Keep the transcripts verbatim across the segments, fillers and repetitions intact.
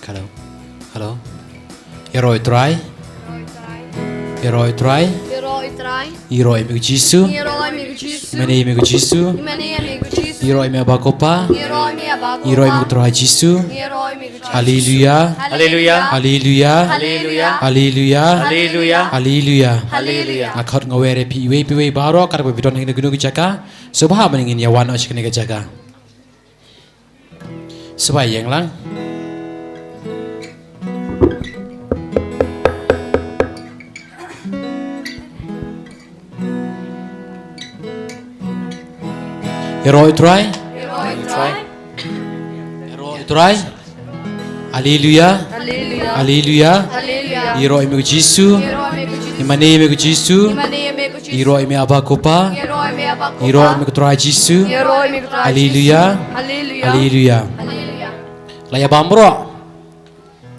Hello. Hello. Ïaroh ïa u Trai. Ïaroh ïa u Trai. Ïaroh ïa u Trai. Ïaroh ïa me ko Jisu. Ïaroh ïa me ko Jisu. Ïa mane ïa me ko Jisu. Ïa mane ïa me ko Jisu. Ïaroh ïa me Aba ko Pa. Ïaroh ïa me Aba ko Pa. Ïaroh ïa me ko Trai Jisu. Ïaroh ïa me ko Trai Jisu. Haleluya. Haleluya. Haleluya. Haleluya. Haleluya. Haleluya. Haleluya. Nga khot nga wer ïa phi iwei pa iwei baroh katba phi don ha kino kino ki jaka. Sngewbha ba ngin ïa wan noh sha kane ka jaka. Sngewbha ïeng lang. Ïaroh ïa u Trai. Ïaroh ïa u Trai. Haleluya. Haleluya. Haleluya. Haleluya. Ïaroh ïa me ko Jisu. Ïaroh ïa me ko Jisu. Ïa mane ïa me ko Jisu. Ïa mane ïa me ko Jisu. Ïaroh ïa me Aba ko Pa. Ïaroh ïa me Aba ko Pa. Ïaroh ïa me ko Trai Jisu. Ïaroh ïa me ko Trai Jisu. Haleluya. Haleluya. Haleluya. Haleluya. La ïa bam baroh.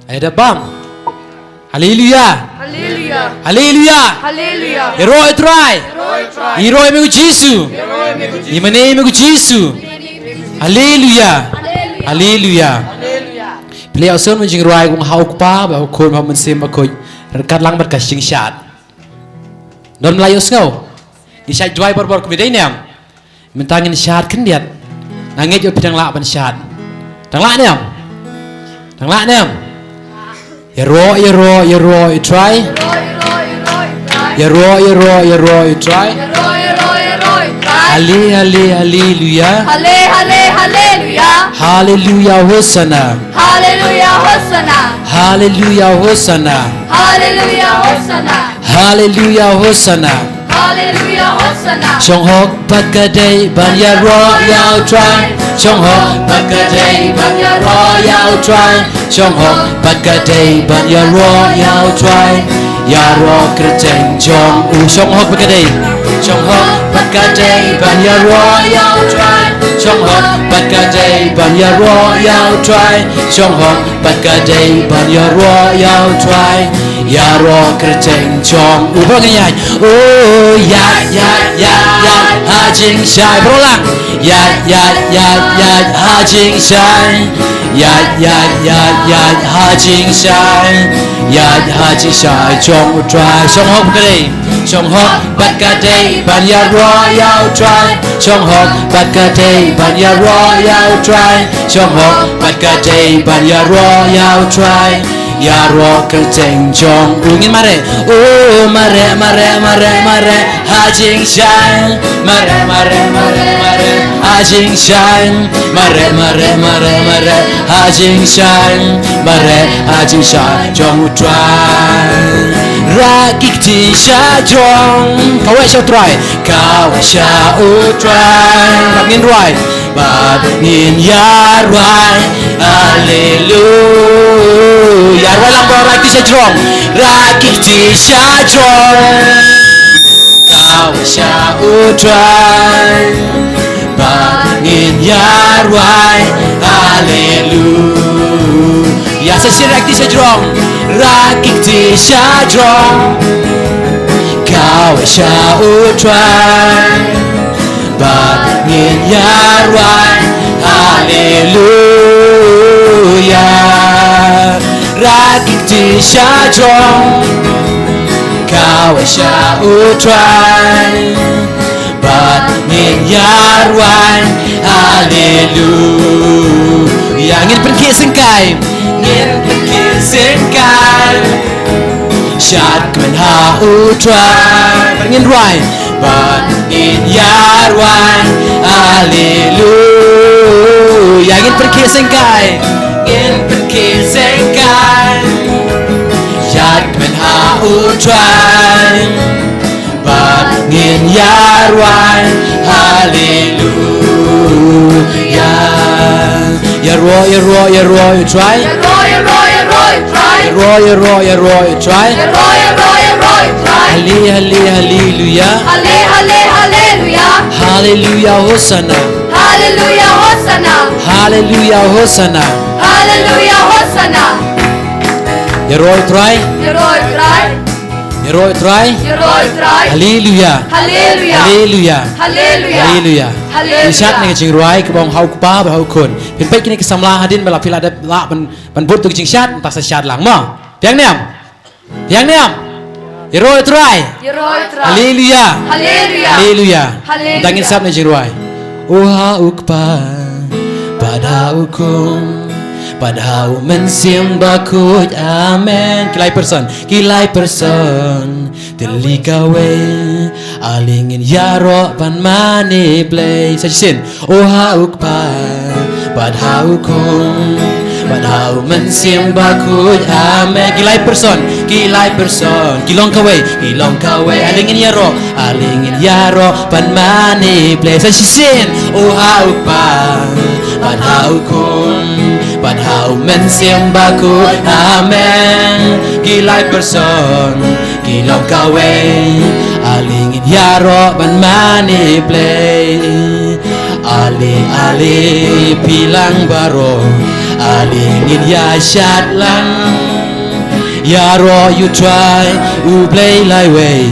Ai da bam. Haleluya. Haleluya. Haleluya. Haleluya. Ïaroh ïa u Trai. Ïaroh ïa u Trai. Ïaroh ïa me ko Jisu. Ïaroh ïa me ko Jisu. Ïa mane ïa me ko Jisu. Haleluya. Haleluya. Haleluya. Haleluya. Phi la ïohsngew ïa ka jingrwai kong ha u Kpa bad ha u Khun bad ha u Mynsiem Bakhuid. Ryngkat lang bad ka jingshad. Don me la ïohsngew? Ngi shad duwai barabor kumne dei ne em? Mynta ngin shad khyndiat. Nga ngeit ba phi dang lah ban shad. Dang lah ne em? Dang lah ne em? Ïaroh, ïaroh, ïaroh ïa u Trai. Ïaroh, ïaroh, ïaroh ïa u Trai. Ïaroh, ïaroh, ïaroh ïa u Trai. Hale, hale, haleluya. Hale, hale, haleluya. Haleluya, hosana. Haleluya, hosana. Haleluya, hosana. Haleluya, hosana. Haleluya, hosana. Haleluya, hosana. Shong hok bad ka dei ban ïaroh ïa u Trai. Shong hok bad ka dei ban ïaroh ïa u Trai. Shong hok bad ka dei ban ïaroh ïa u Trai. Ïaroh kyrteng jong u. Shong hok bad ka dei. Shong hok bad ka dei ban ïaroh ïa u Trai. Shong hok bad ka dei ban ïaroh ïa u Trai. Shong hok bad ka dei ban ïaroh ïa u Trai. Ïaroh kyrteng jong u. Ba ngin ïaid. O ïaid, ïaid, ïaid, ïaid ha jingshai. Baroh lang. Ïaid, ïaid, ïaid, ïaid ha jingshai. Ïaid, ïaid, ïaid, ïaid ha jingshai. Ïaid ha jingshai jong u Trai. Shong hok bad ka dei. Shong hok bad ka dei ban ïaroh ïa u Trai. Shong hok bad ka dei ban ïaroh ïa u Trai. Shong hok bad ka dei ban ïaroh ïa u Trai. Ïaroh kyrteng jong u. Ngin mareh. O mareh, mareh, mareh, mareh ha jingshai. Mareh, mareh, mareh, mareh ha jingshai. Mareh, mareh, mareh, mareh ha jingshai. Mareh ha jingshai jong u Trai. Rah ki kti sha jrong. Kawei sha u Trai. Kawei sha u Trai. Bad ngin rwai. Bad ngin ïa rwai. Haleluya. Rwai lang bad rah ki kti sha jrong. Rah ki kti sha jrong. Kawei sha u Trai. Bad ngin ïa rwai. Haleluya. Sa shisien rah ki kti sha jrong. Rah ki kti sha jrong. Kawei sha u Trai. Bad ngin ïa rwai. Haleluya. Rah ki kti sha jrong. Kawei sha u Trai. Bad ngin ïa rwai. Haleluya. Ngin pynkhih syngkai. Ngin pynkhih syngkai. Shad kmen ha u Trai. Bad ngin rwai. Bad ngin ïa rwai. Haleluya. Ngin pynkhih syngkai. Ngin pynkhih syngkai. Shad kmen ha u Trai. Bad ngin ïa rwai. Haleluya. Ïaroh, ïaroh, ïaroh ïa u Trai. Ïaroh, ïaroh, ïaroh ïa u Trai. Ïaroh, ïaroh, ïaroh ïa u Trai. Ïaroh, ïaroh, ïaroh ïa u Trai. Hale, hale, haleluya. Hale, hale, haleluya. Haleluya, hosana. Haleluya, hosana. Haleluya, hosana. Haleluya, hosana. Ïaroh ïa u Trai. Ïaroh ïa u Trai. Ïaroh ïa u Trai. Ïaroh ïa u Trai. Haleluya. Haleluya. Haleluya. Haleluya. Haleluya. Haleluya. Phin shad na ka jingrwai kaba ong ha u Kpa bad ha u Khun. Phin peit kine ki samla hadien ba la phi la dep lah ban, ban bud ïa ka jingshad, mynta sa shad lang mo. Pdiang niam. Pdiang niam. Ïaroh ïa u Trai. Ïaroh ïa u Trai. Haleluya. Haleluya. Haleluya. Haleluya. Tang ngin sap na ka jingrwai. Oh ha u Kpa bad ha u Khun bad ha u Mynsiem Bakhuid. Amen. Ki lai person. Ki lai person. Tylli kawei, ale ngin ïaroh ban mane Blei. Sa shisien, oh ha u Kpa, bad ha u Khun, bad ha u Mynsiem Bakhuid. Amen. Ki lai person, ki lai person, ki long kawei, ki long kawei. Ale ngin ïaroh, ale ngin ïaroh ban mane Blei. Sa shisien, oh ha u Kpa, bad ha u Khun, bad ha u Mynsiem Bakhuid. Amen. Ki lai person, ki long kawei, ale ngin ïaroh ban mane Blei. Ale, ale, phi lang baroh, ale ngin ïashad lang. Ïaroh ïa u Trai, u Blei laiwei,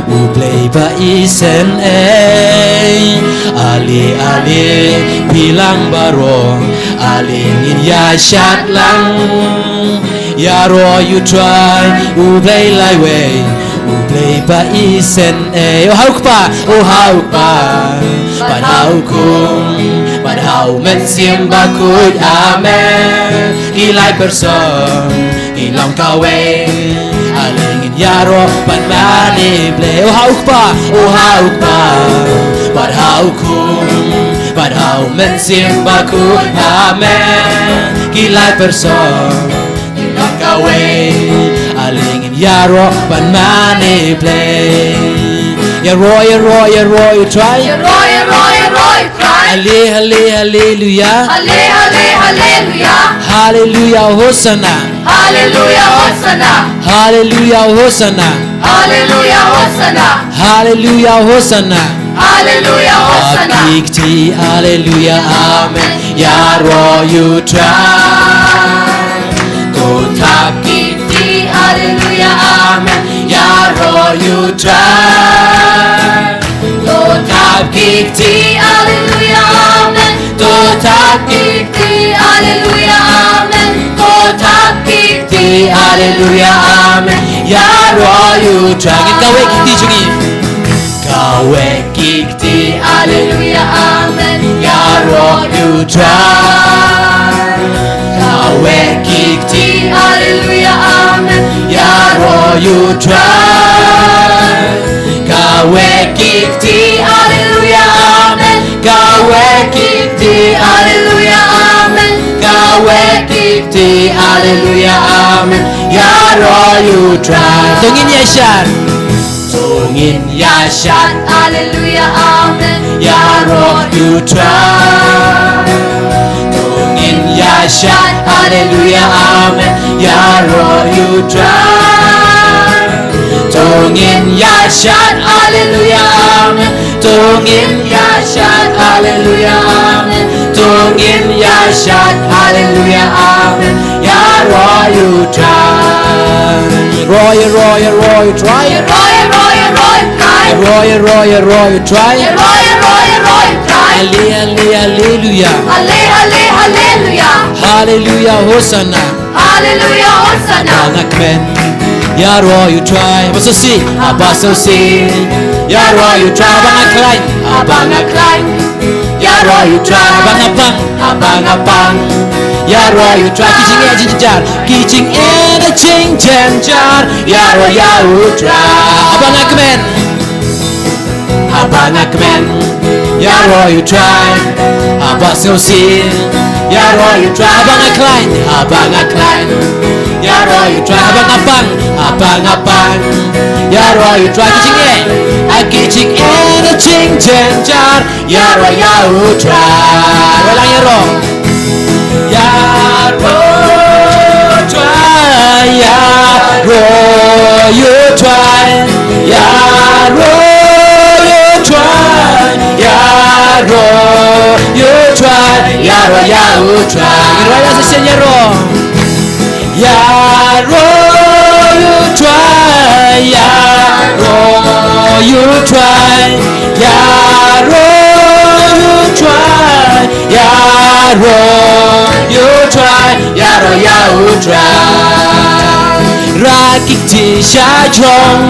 u Blei ba isynei. Ale, ale, phi lang baroh, ale ngin ïashad lang. Ïaroh ïa u Trai, u Blei laiwei, u Blei ba isynei. Oh ha u Kpa, oh ha u Kpa, bad ha u Khun, bad ha u Mynsiem Bakhuid. Amen. Ki lai person, ki long kawei, ale ngin ïaroh ban mane Blei. Oh ha u Kpa, oh ha u Kpa, bad ha u Khun, bad ha u Mynsiem Bakhuid. Amen. Ki lai person, ki long kawei, ale ngin ïaroh ban mane Blei. Ïaroh, ïaroh, ïaroh ïa u Trai. Ïaroh, ïaroh, ïaroh ïa u Trai. Ale, ale, haleluya. Ale, ale, haleluya. Haleluya, hosana. Haleluya, hosana. Haleluya, hosana. Haleluya, hosana. Haleluya, hosana. Haleluya, hosana. Ki kti, haleluya, amen. Ïaroh ïa u Trai. To thap ki kti, haleluya, amen. Ïaroh ïa u Trai. To thap ki kti, haleluya, amen. To thap ki kti, haleluya, amen. To thap ki kti, haleluya, amen. Ïaroh ïa u Trai. Kawei ki kti jong ngi. Kawei ki kti, haleluya, amen. Ïaroh ïa u Trai. Kawei ki kti, haleluya, amen. Ïaroh ïa u Trai. Kawei ki kti, haleluya, amen. Kawei ki kti, haleluya, amen. Kawei ki kti, haleluya, amen. Ïaroh ïa u Trai. To ngin ïashad. To ngin ïashad, haleluya, amen. Ïaroh ïa u Trai. To ngin ïashad, haleluya, amen. Ïaroh ïa u Trai. To ngin ïashad, haleluya, amen. To ngin ïashad, haleluya, amen. To ngin ïashad, haleluya, amen. Ïaroh ïa u Trai. Ïaroh, ïaroh, ïaroh ïa u Trai. Ïaroh, ïaroh, ïaroh ïa u Trai. Ïaroh, ïaroh, ïaroh ïa u Trai. Ïaroh, ïaroh, ïaroh ïa u Trai. Ale, ale, haleluya. Ale, ale, haleluya. Haleluya, hosana. Haleluya, hosana. Haba nga kmen, ïaroh ïa u Trai. Haba sngewsih, haba sngewsih, ïaroh ïa u Trai. Haba nga khlaiñ, haba nga khlaiñ, ïaroh ïa u Trai. Haba nga pang, haba nga pang, ïaroh ïa u Trai. Ki jingeh jingjynjar, ki jingeh jingjynjar, ïaroh ïa u Trai. Haba nga kmen, haba nga kmen, ïaroh ïa u Trai. Haba sngewsih, ïaroh ïa u Trai. Haba nga khlaiñ, haba nga khlaiñ, ïaroh ïa u Trai. Haba nga pang, haba nga pang, ïaroh ïa u Trai. Ki jingeh, ha ki jingeh jingjynjar, ïaroh ïa u Trai. Wan lang ïaroh. Ïaroh ïa u Trai, ïaroh ïa u Trai, ïaroh ïa u Trai, ïaroh ïa u Trai, ïaroh ïa u Trai. Ïaroh ïa u Trai, ïaroh. Ïaroh ïa u Trai, ïaroh ïa u Trai, ïaroh ïa u Ïaroh ïa u Trai, ïaroh ïa u Trai. Rakiti sha jrong,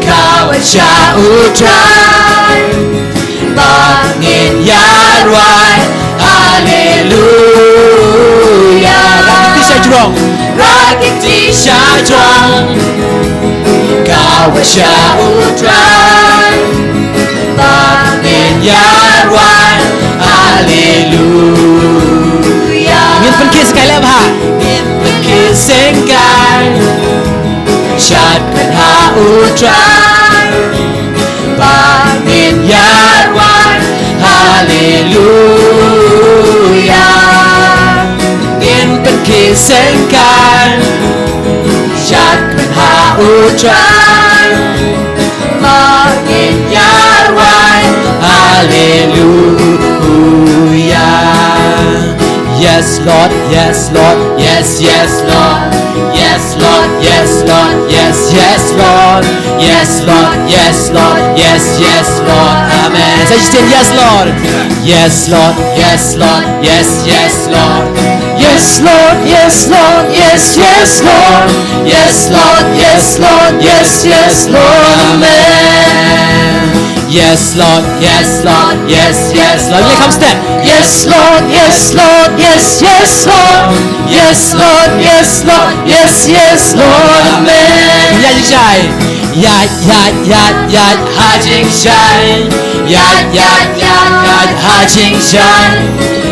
kawei sha u Trai. Ba ngin ïarwai, haleluya. Rakiti sha jrong, rakiti sha jrong, kawei sha u Trai. Ba ngin ïarwai, haleluya. Ngin pynkit sengkai leh bha. Ngin pynkit sengkai, shad kynha u Trai. Ba ngin ïarwai, haleluya. Ngin pynkit sengkai, shad kynha u Trai. Ba ngin ïarwai, haleluya. Yes, Lord, yes, Lord, yes, yes, Lord. Yes, Lord, yes, Lord, yes, yes, Lord. Yes, Lord, yes, Lord, yes, yes, Lord. Amen. Sa shisien, yes, Lord. Yes, Lord, yes, Lord, yes, yes, Lord. Yes, Lord, yes, Lord, yes, yes, Lord. Yes, Lord, yes, Lord, yes, yes, Lord. Amen. Yes, Lord, yes, Lord, yes, yes, Lord. Let's come step. Yes, Lord, yes, Lord, yes, yes, Lord. Yes, Lord, yes, Lord, yes, yes, Lord. Amen. Ïaid jingshai. Ïaid, ïaid, ïaid, ïaid ha jingshai. Ïaid, ïaid, ïaid, ïaid ha jingshai.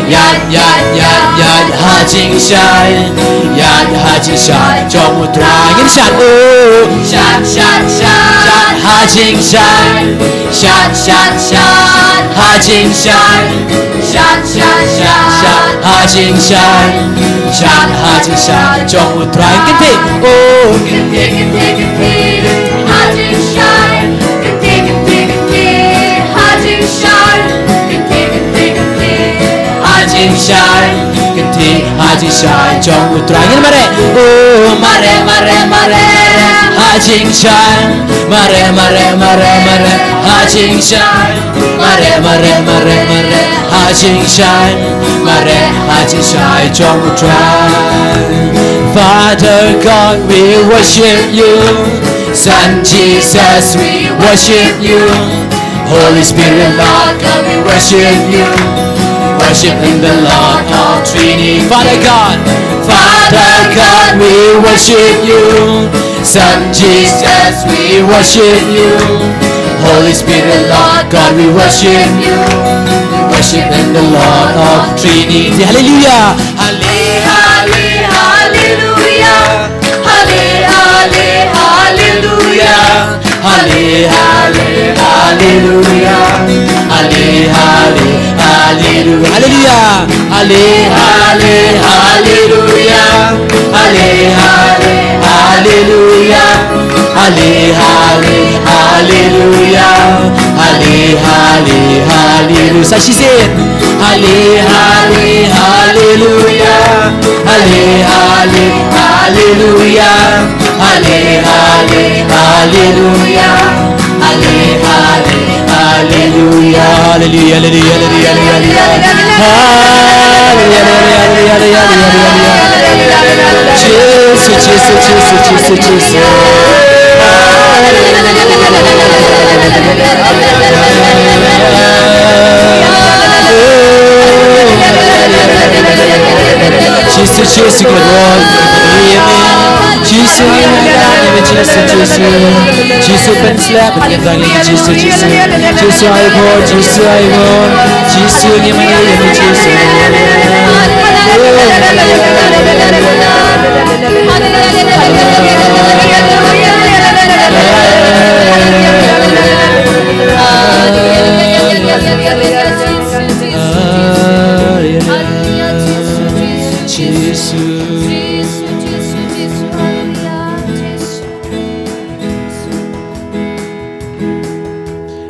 Ïaid, ïaid, ïaid, ïaid ha jingshai. Ïaid ha jingshai jong u Trai. Ngin shad, oh. Shad, shad, shad ha jingshai. Shad, shad, shad ha jingshai. Shad, shad, shad ha jingshai. Shad ha jingshai jong u Trai. Kynthei, oh. Kynthei, kynthei, kynthei ha jingshai. Kynthei, kynthei, kynthei ha jingshai. Kynthei, kynthei, kynthei ha jingshai. Kynthei ha jingshai jong u Trai. Ngin mareh, oh, mareh, mareh, mareh ha jingshai. Mareh, mareh, mareh, mareh ha jingshai. Mareh, mareh, mareh, mareh ha jingshai. Mareh ha jingshai jong u Trai. Father God, we worship you. Son Jesus, we worship you. Holy Spirit, Lord God, we worship you. Worship in the Lord of Trinity. Father God, Father God, we worship you. Son Jesus, we worship you. Holy Spirit, Lord God, we worship you. We worship in the Lord of Trinity. Hallelujah. Halle, halle, hallelujah. Halle, halle, hallelujah. Halle, halle, hallelujah. Halle, halle, hallelujah. Hallelujah. Halle, halle, hallelujah. Halle, halle, hallelujah. Halle, halle, hallelujah. Halle, halle, hallelujah. Sa shisien. Halle, halle, hallelujah. Halle, halle, hallelujah. Halle, halle, hallelujah. Halle, halle, hallelujah. Hallelujah, hallelujah, hallelujah, hallelujah. Hallelujah, hallelujah, hallelujah, hallelujah. Jisu, Jisu, Jisu, Jisu, Jisu. Jisu, Jisu, good Lord. Jisu, Jisu, Jisu. Jisu, Jisu, Jisu. Jisu, ai bor, Jisu, ai bor. Jisu, ngi mane ïa me, Jisu. Jisu.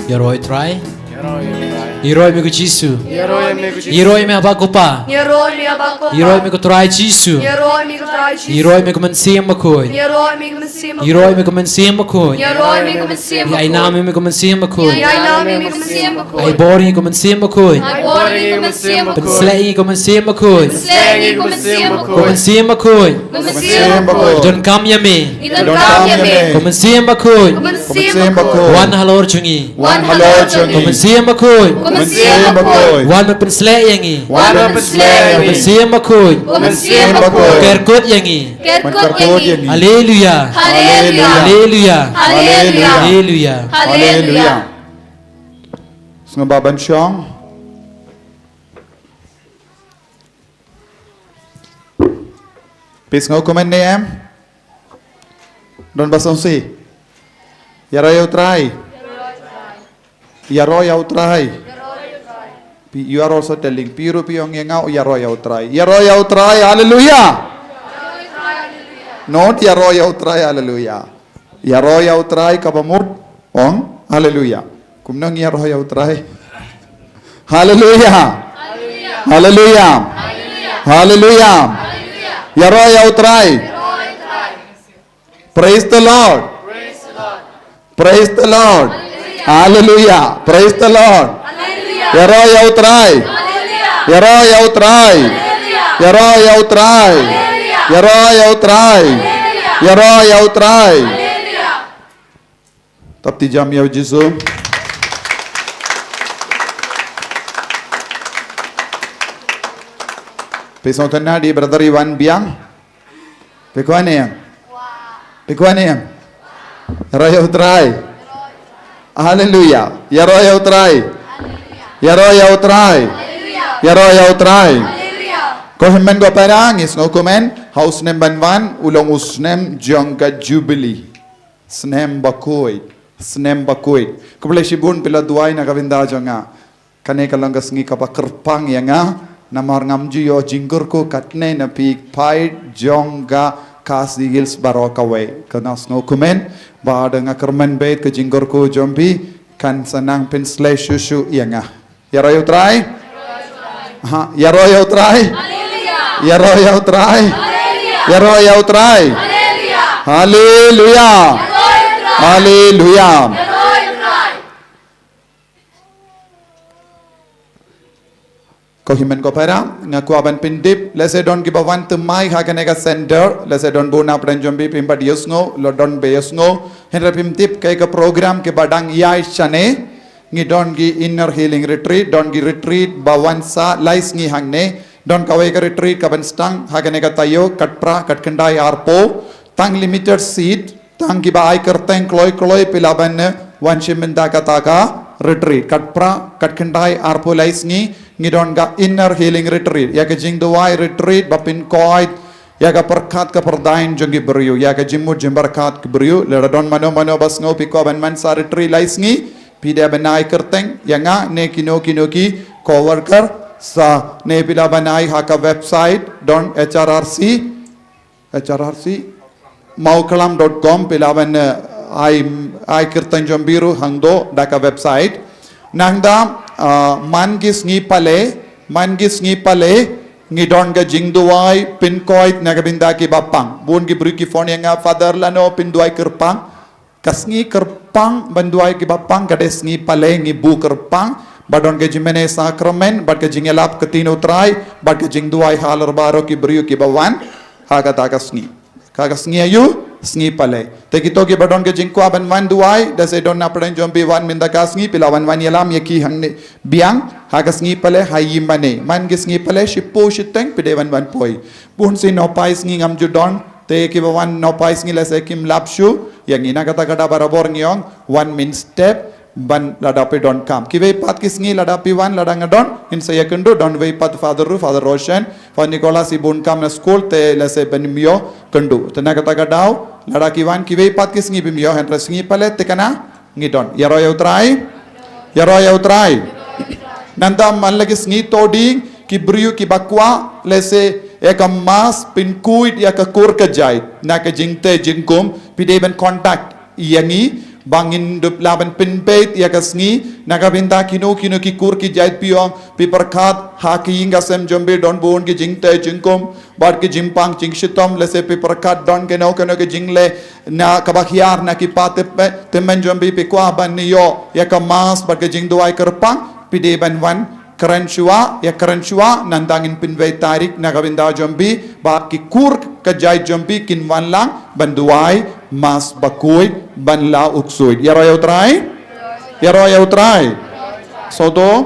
Ïaroh ïa u Trai. Ïaroh ïa u Trai. Ïaroh ïa me ko Jisu. Ïaroh ïa me ko Jisu. Ïaroh ïa me ha bak ko Pa. Ïaroh ïa me ha bak ko Pa. Ïaroh ïa me ko Trai Jisu. Ïaroh ïa me ko Ngi ïaroh ïa me kum u Mynsiem Bakhuid. Ngi ïaroh ïa me kum u Mynsiem Bakhuid. Ngi ïaroh ïa me kum u Mynsiem Bakhuid. Ngi ïainam ïa me kum u Mynsiem Bakhuid. Ngi ïainam ïa me kum u Mynsiem Bakhuid. Ai bor ïa ngi kum u Mynsiem Bakhuid. Ai bor ïa ngi kum u Mynsiem Bakhuid. Pynshlur ïa ngi kum u Mynsiem Bakhuid. Pynshlur ïa ngi kum u Mynsiem Bakhuid. Kum u Mynsiem Bakhuid. Kum u Mynsiem Bakhuid. Donkam ïa me. Donkam ïa me. Kum u Mynsiem Bakhuid. Kum u Mynsiem Bakhuid. Wan halor jong ngi. Wan halor jong ngi. Kum u Mynsiem Bakhuid. Kum u Mynsiem Bakhuid. Wan ban pynshlur ïa ngi. Wan ban pynshlur ïa ngi. Kum u Mynsiem Bakhuid. Kum u Mynsiem Bakhuid. Kyrkut ïa ngi. Kyrkut ïa ngi. Haleluia. Haleluia. Haleluia. Haleluia. Haleluia. Haleluia. Sngewbha ban shong. Phi sngew kumne ne em? Don ba sngewsih. Ïaroh ïa U Trai. Ïaroh ïa U Trai. Phi, you are also telling. Phi ruh phi ong ïa nga, ïaroh ïa U Trai. Ïaroh ïa U Trai. Haleluia. Not ïaroh ïa U Trai. Haleluia. Ïaroh ïa U Trai kaba mut ong haleluia. Kumno ngi ïaroh ïa U Trai? Haleluia. Haleluia. Haleluia. Ïaroh ïa U Trai. Praise the Lord. Praise the Lord. Haleluia. Praise the Lord. Ïaroh ïa U Trai. Ïaroh ïa U Trai. Ïaroh ïa U Trai. Ïaroh ïa U Trai. Ïaroh ïa U Trai. Tap ti jam ïa U Jisu. Phi sngewtynnad ïa i brother Iwan Biang? Phi kwah ne em? Phi kwah ne em? Ïaroh ïa U Trai. Haleluia. Ïaroh ïa U Trai. Ïaroh ïa U Trai. Ïaroh ïa U Trai. Ko hynmen ko para, ngi sngew kumne, ha u snem ban wan u long u snem jong ka Jubilee. Snem bakhuid, snem bakhuid. Khublei shibun phi la duwai na ka bynta jong nga. Kane ka long ka sngi kaba kyrpang ïa nga, namar ngam ju ïoh jingkyrkhu katne na phi phai jong ka Khasi Hills baroh kawei. Kane sngew kumne, ba da nga kyrmen beit ka jingkyrkhu jong phi, kan sa nang pynshlur shuh shuh ïa nga. Ïaroh ïa U Trai. Ha, ïaroh ïa U Trai. Ïaroh ïa U Trai. Ïaroh ïa U Trai. Haleluia. Haleluia. Ko hynmen ko para, nga kwah ban pyntip, lehse don kiba wan thymmai ha kane ka center, lehse don bun na pdeng jong phi phim pat ïohsngew, lada don ba ïohsngew, hynrei phim tip kaei ka program kaba dang ïaid shane. Ngi don ki inner healing retreat, don ki retreat ba wan sah lai sngi hangne, don kawei ka retreat kaban sdang ha kane ka taïew, katphra, katkhyndai arphew, tang limited seat, tang kiba ai kyrteng kloi kloi phi lah ban wan shim bynta kata ka retreat. Katphra, katkhyndai arphew lai sngi, ngi don ka inner healing retreat. Ïa ka jingduwai retreat ba pynkoit ïa ka pyrkhat ka pyrdain jong ki briew, ïa ka jingmut jingpyrkhat ki briew. Lada don mano mano ba sngew phi kwah ban wan sah retreat lai sngi, phi dei ban ai kyrteng ïa nga ne kino kino ki co-worker, sa ne phi lah ban ai ha ka website don H R R C, H R R C, mawkhlam dot com, phi lah ban, eh, ai, ai kyrteng jong phi ruh hangto da ka website. Nangta, ah, man ki sngi Palei, man ki sngi Palei, ngi don ka jingduwai pynkoit na ka bynta kiba pang. Bun ki briew ki phone ïa nga, Father, lano pynduwai kyrpang. Ka sngi kyrpang ban duwai kiba pang ka dei sngi Palei, ngi buh kyrpang, ba don ka jingmane sakramen, bad ka jingïalap ka ktien U Trai, bad ka jingduwai halor baroh ki briew kiba wan ha kata ka sngi. Ka, ka sngi aïu? Sngi Palei. Te kito kiba don ka jingkwah ban wan duwai, lehse don na pdeng jong phi wan mynta ka sngi, phi lah wan wan ïalam ïa ki hangne biang, ha ka sngi Palei ha ïing mane. Man ki sngi Palei shiphew shiteng phi dei ban wan poi. Bun sien nohphai sngi ngam ju don, te kiba wan nohphai sngi lehse kim lap shuh ïa ngi. Na kata ka daw barabor ngi ong, wan mynstep, ban lada phi donkam. Kiwei pat ki sngi lada phi wan, lada nga don, ngin sa ïakynduh. Don wei pat Father ruh, Father Roshan, Father Nicholas, i bun kam na skul, te lehse ban ym ïoh kynduh. Te na kata ka daw, lada ki wan kiwei pat ki sngi bym ïoh, hynrei sngi Palei te kane ngi don. Ïaroh ïa U Trai. Ïaroh ïa U Trai. Nangta man la ki sngi Thohdieng, ki briew kiba kwah lehse ïa ka mass pynkhuid ïa ka kur ka jait, na ka jingtei jingkhum, phi dei ban contact ïa ngi, Ba ngin dup lah ban pynbeit ïa ka sngi, na ka bynta kino kino ki kur ki jait phi ong, phi pyrkhat ha ki ïing ka sem jong phi don bun ki jingtei jingkhum, bad ki jingpang jingshitom, lehse phi pyrkhat don kino kino ki jingleh, na kaba hiar na ki paid tymmen jong phi, phi kwah ban ïoh ïa ka mass bad ki jingduwai kyrpang, phi dei ban wan kren shuwa, ïa kren shuwa, nangta ngin pynbeit tarik na ka bynta jong phi, ba ki kur ka jait jong phi kin wan lang ban duwai mass bakhuid ban la u ksuid. Ïaroh ïa u Trai? Ïaroh ïa u Trai? Sngewthuh?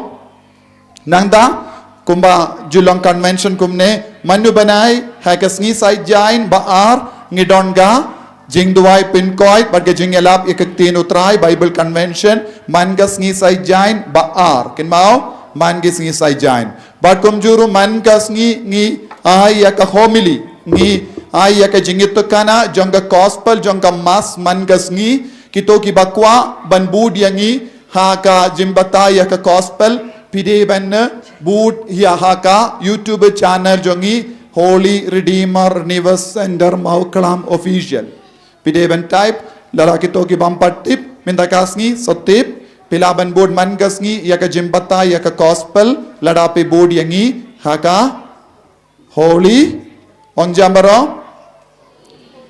Nangta, kumba ju long convention kumne, mano ban ai ha ka sngi Saitjaiñ ba ar, ngi don ka jingduwai pynkoit bad ka jingïalap ïa ka ktien u Trai, Bible convention, man ka sngi Saitjaiñ ba ar. Kynmaw, man ka sngi Saitjaiñ. Bad kumjuh ruh man ka sngi ngi ai ïa ka homily, ngi ai ïa ka jingïathuhkhana jong ka gospel jong ka mass man ka sngi. Kito kiba kwah ban bud ïa ngi ha ka jingbatai ïa ka gospel, phi dei ban bud ïa ha ka YouTube channel jong ngi, Holy Redeemer Renewal Center Mawklam Official. Phi dei ban type, lada kito ki bym pat tip, mynta ka sngi, sa tip, phi lah ban bud man ka sngi ïa ka jingbatai ïa ka gospel, lada phi bud ïa ngi ha ka Holy, ong jam baroh,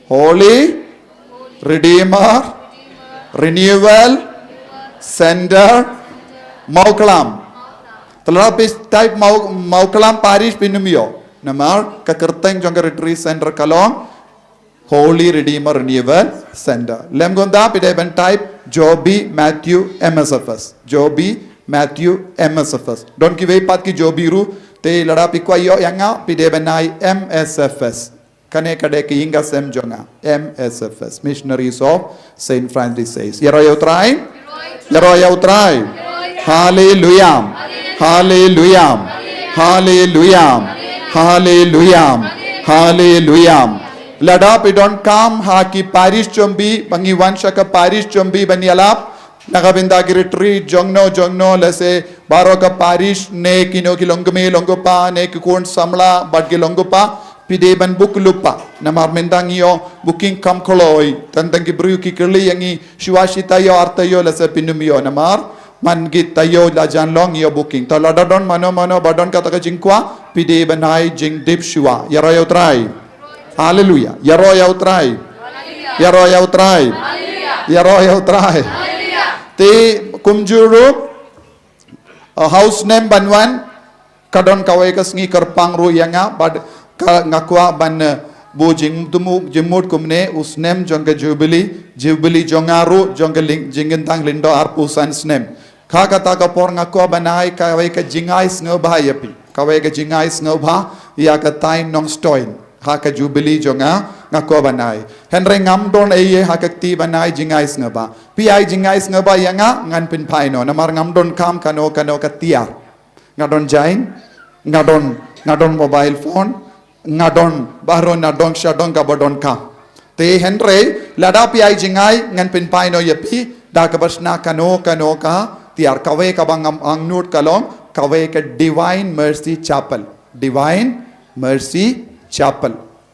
Holy Redeemer Renewal Center Mawklam. Te lada phi type Maw-, Mawklam Parish phin ym ïoh. Namar ka kyrteng jong ka retreat center ka long Holy Redeemer Renewal Center. Lem kumta phi dei ban type Joby Matthew M S F S. Joby Matthew M S F S. Don kiwei pat ki Joby ruh, te lada phi kwah ïoh ïa nga, phi dei ban ai M S F S. Kane ka dei ka ïing ka sem jong nga, M S F S, Missionaries of Saint Francis Xavier. Ïaroh ïa u Trai? Ïaroh ïa u Trai? Haleluya. Haleluya. Haleluya. Haleluya. Haleluya. Lada phi donkam ha ki parish jong phi, ba ngi wan sha ka parish jong phi ban ïalap na ka bynta ki retreat jongno jongno, lehse baroh ka parish ne kino ki longkmie longkpa ne ki khun samla bad ki longkpa, phi dei ban book lypa. Namar mynta ngi ïoh booking kham kloi, tang tang ki briew ki kylli ïa ngi shuwa shi taïew ar taïew, lehse phin ym ïoh namar man ki taïew la jan long ïoh booking. Te lada don mano mano ba don kata ka jingkwah, phi dei ban ai jingtip shuwa. Ïaroh ïa u Trai? Haleluya. Ïaroh ïa u Trai? Ïaroh ïa u Trai? Ïaroh ïa u Trai? Te kumjuh ruh, uh, ha u snem ban wan, ka don kawei ka sngi kyrpang ruh ïa nga, bad ka nga kwah ban, uh, buh jingthmu jingmut kumne, u snem jong ka Jubilee, Jubilee jong nga ruh jong ka ling-, jingkyntang lyngdoh arphew san snem. Ha kata ka por nga kwah ban ai kawei ka jingai sngewbha ïa phi, kawei ka jingai sngewbha ïa ka thaiñ Nongstoiñ ha ka Jubilee jong nga, nga kwah ban ai. Hynrei ngam don ei ei ha ka kti ban ai jingai sngewbha. Phi ai jingai sngewbha ïa nga, ngan pynphai noh, namar ngam donkam kano kano ka tiar. Nga don jaiñ, nga don, nga don mobile phone, nga don baroh nadong shadong kaba donkam. Te hynrei lada phi ai jingai, ngan pynphai noh ïa phi da kaba shna kano kano ka tiar. Kawei kaba ngam angnud ka long kawei ka Divine Mercy Chapel. Divine Mercy Chapel.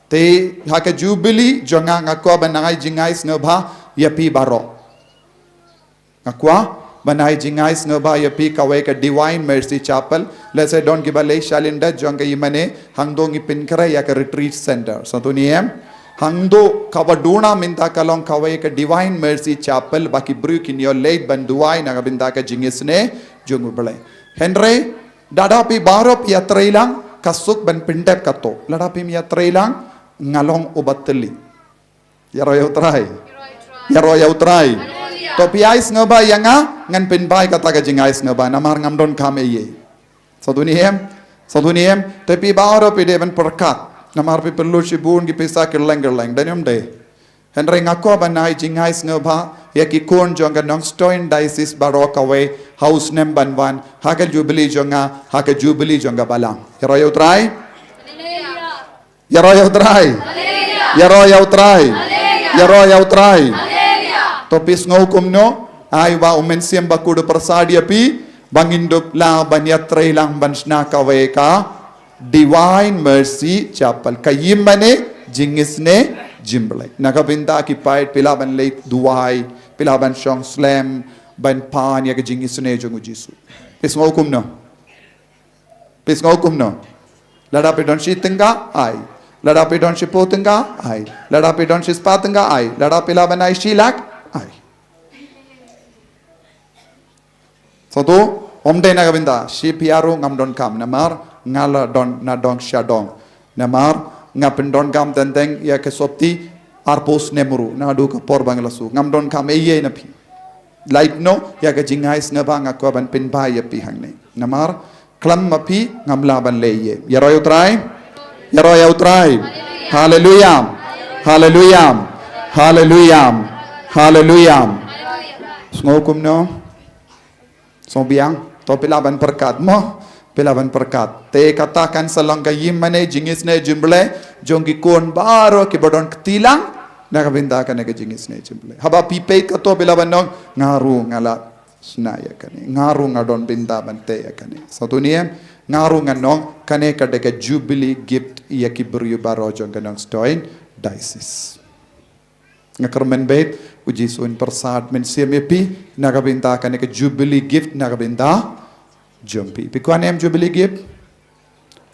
Te ha ka Jubilee jong nga, nga kwah ban ai jingai sngewbha ïa phi baroh. Nga kwah ban ai jingai sngewbha ïa phi kawei ka Divine Mercy Chapel. Lehse don kiba leit shalyndet jong ka ïingmane, hangto ngi pynkhreh ïa ka retreat center. Sngewthuh ne em? Hangto kaba duna mynta ka long kawei ka Divine Mercy Chapel, ba ki briew kin ïoh leit ban duwai na ka bynta ka jingisynei jong U Blei. Hynrei lada phi baroh phi ïatreilang, ka suk ban pyndep kato. Lada phim ïatreilang, nga long uba thylli. Ïaroh ïa u Trai. Ïaroh ïa u Trai. To phi ai sngewbha ïa nga, ngan pynphai kata ka jingai sngewbha, namar ngam donkam ei ei. Sngewthuh ne em? Sngewthuh ne em? Te phi baroh phi dei ban pyrkhat, namar phi pynlut shibun ki pisa kylleng kylleng, dei ne ym dei? Hynrei nga kwah ban ai jingai sngewbha ïa ki khun jong ka Nongstoiñ Diocese baroh kawei ha u snem ban wan, ha ka Jubilee jong nga, ha ka Jubilee jong ka Balang. Ïaroh ïa u Trai. Ïaroh ïa u Trai. Ïaroh ïa u Trai. Ïaroh ïa u Trai. To phi sngew kumno? Ai ba u Mynsiem Bakhuid u pyrsad ïa phi ba ngin dup lah ban ïatreilang ban shna kawei ka Divine Mercy Chapel, ka ïingmane jingisynei jong U Blei. Na ka bynta ki paid phi lah ban leit duwai, Phi lah ban shong slem ban pan ïa ka jingisynei jong u Jisu. Phi sngew kumno? Phi sngew kumno? Lada phi don shi tyngka, ai. Lada phi don shiphew tyngka, ai. Lada phi don shispah tyngka, ai. Lada phi lah ban ai shi lak, ai. Sngewthuh, ym dei na ka bynta shi phi ruh ngam donkam, namar nga la don na dong sha dong. Namar nga pyndonkam teng teng ïa ka sopti arphew snem ruh naduh ka por ba nga la shu. Ngam donkam ei ei na phi. Lait noh ïa ka jingai sngewbha, nga kwah ban pynbha ïa phi hangne. Namar khlem ma phi ngam lah ban leh ei ei. Ïaroh ïa u Trai. Ïaroh ïa u Trai. Haleluya. Haleluya. Haleluya. Haleluya. Sngew kumno? Sngewbiang, to phi lah ban pyrkhat mo, phi lah ban pyrkhat. Te kata kan sa long ka ïingmane jingisynei jong U Blei jong ki khun baroh kiba don kti lang na ka bynta kane ka jingisynei jong U Blei. Haba phi peit kato phi lah ban ong, nga ruh nga la shna ïa kane, nga ruh nga don bynta ban tei ïa kane. Sngewthuh ne em, nga ruh ngan ong kane ka dei ka jubilee gift ïa ki briew baroh jong ka Nongstoiñ diocese. Nga kyrmen beit, U Jisu un pyrsad mynsiem ïa phi na ka bynta kane ka jubilee gift na ka bynta jong phi. Phi kwah ne em jubilee gift?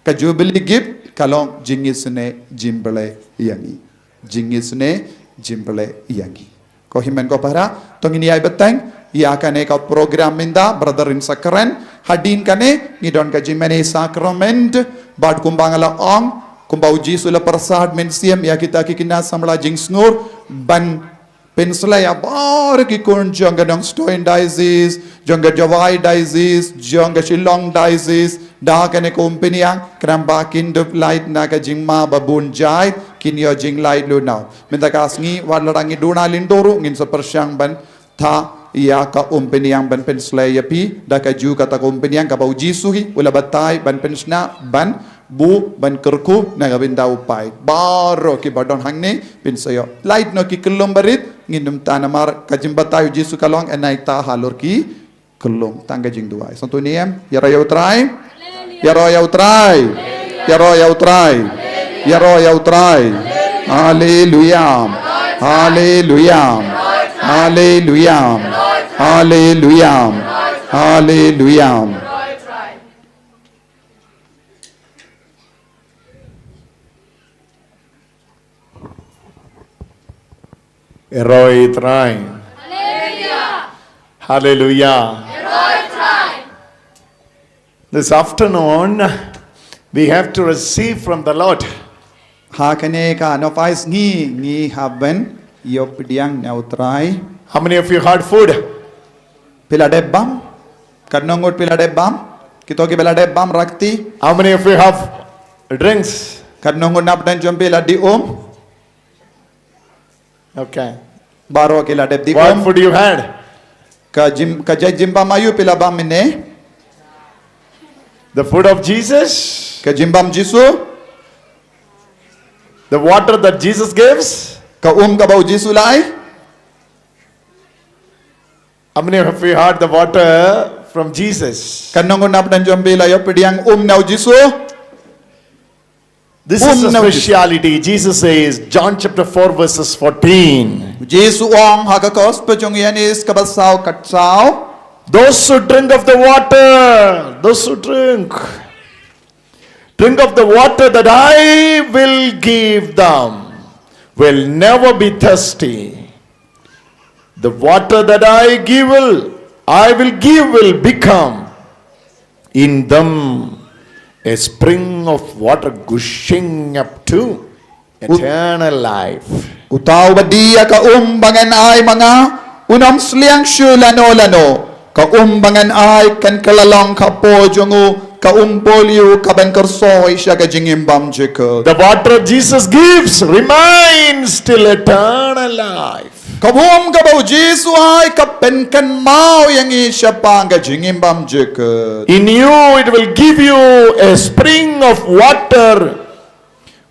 Ka jubilee gift ka long jingisynei jong U Blei ïa ngi. Jingisynei jong U Blei ïa ngi. Ko hynmen ko para, to ngin ïai bteng ïa kane ka program mynta, brother in sa kren. Hadien kane ngi don ka jingmane sakrament, bad kumba nga la ong, kumba U Jisu la pyrsad mynsiem ïa kita ki khynnah samla jingsngur ban pynsleh ïa baroh ki khun jong ka Nongstoiñ diocese, jong ka Jowai diocese, jong ka Shillong diocese, da kane ka umphniang, khnang ba kin dup lait na ka jingma ba bun jait, kin ïoh jinglait lut noh. Mynta ka sngi, wat la dang ngi duna lyndur ruh, ngin sa pyrshang ban thah ïa ka umphniang ban pynsleh ïa phi, da kajuh kata ka umphniang kaba U Jisu hi u la batai ban pynshna, ban buh, ban kyrkhu na ka bynta u paid. Baroh kiba don hangne phin sa ïoh lait noh ki kyllum barit, ngin ym tang namar ka jingbatai U Jisu ka long, yn ai ta halor ki kyllum. Tang ka jingduwai. Sngewthuh ne em, ïaroh ïa U Trai. Ïaroh ïa U Trai. Ïaroh ïa U Trai. Ïaroh ïa U Trai. Haleluya. Haleluya. Haleluya. Haleluya. Haleluya. Ïaroh ïa U Trai. Haleluya. Haleluya. Ïaroh ïa U Trai. This afternoon, we have to receive from the Lord. Ha kane ka nongpyni ngi, ngi hap ban ïoh pdiang na U Trai. How many of you had food? Phi la dep bam? Katno ngut phi la dep bam? Kito kiba la dep bam rakti. How many of you have drinks? Katno ngut napdeng jong phi la dih um? Okay. Baroh ki la dep dih um. What food you had? Ka jing, ka jait jingbam aïu phi la bam mynne? The food of Jesus. Ka jingbam Jisu. The water that Jesus gives. Ka um kaba U Jisu u la ai. How many of you had the water from Jesus? Katno ngut napdeng jong phi la ïoh pdiang um na U Jisu? This is a speciality. Jesus says, John chapter four, verses fourteen. Jisu u ong ha ka Gospel jong u Ïoannis kaba saw, khat saw. Those who drink of the water, those who drink, drink of the water that I will give them, will never be thirsty. The water that I give will, I will give will become in them a spring of water gushing up to eternal life. Uta uba die ïa ka um ba ngan ai ma nga, un ym sliang shuh lano lano. Ka um ba ngan ai kan kylla long hapoh jong u, ka um pohliew kaban kyrsoi sha ka jingim bymjukut. The water Jesus gives remains till eternal life. Ka um kaba U Jisu u ai ka pynkynmaw ïa ngi shaphang ka jingim bymjukut. In you it will give you a spring of water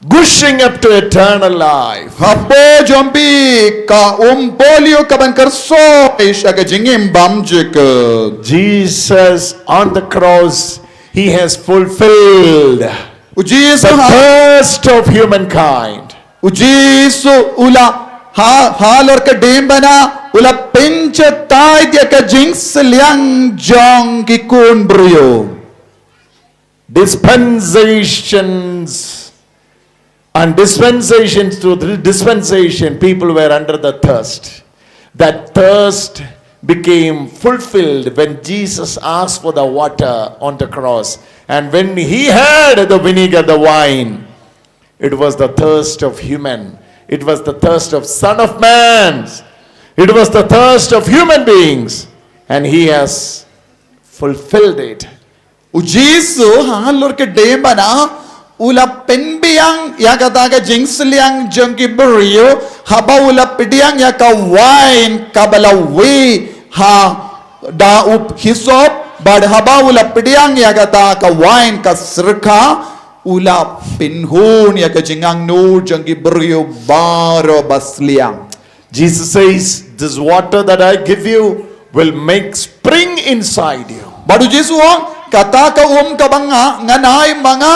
gushing up to eternal life. Hapoh jong phi ka um pohliew kaban kyrsoi sha ka jingim bymjukut. Jesus on the cross, he has fulfilled the thirst of humankind. U Jisu, u Jisu u la ha, halor ka diengphna U la pynjatai ïa ka jingsliang jong ki khun briew. Dispensations and dispensations to dispensation, people were under the thirst. That thirst became fulfilled when Jesus asked for the water on the cross. And when he had the vinegar, the wine, it was the thirst of human. It was the thirst of Son of Man. It was the thirst of human beings. And he has fulfilled it. U Jisu ha lor ke dem bana u la pynbiang ïa kata ka jingsliang jong ki briew haba u la pdiang ïa ka wine kaba la wei ha da u hisop, bad haba u la pdiang ïa kata ka wine ka syrkha u la pynhun ïa ka jingangnud jong ki briew baroh ba sliang. Jesus says, "This water that I give you will make spring inside you." Bad u Jisu ong, kata ka um kaba nga ngan ai ma nga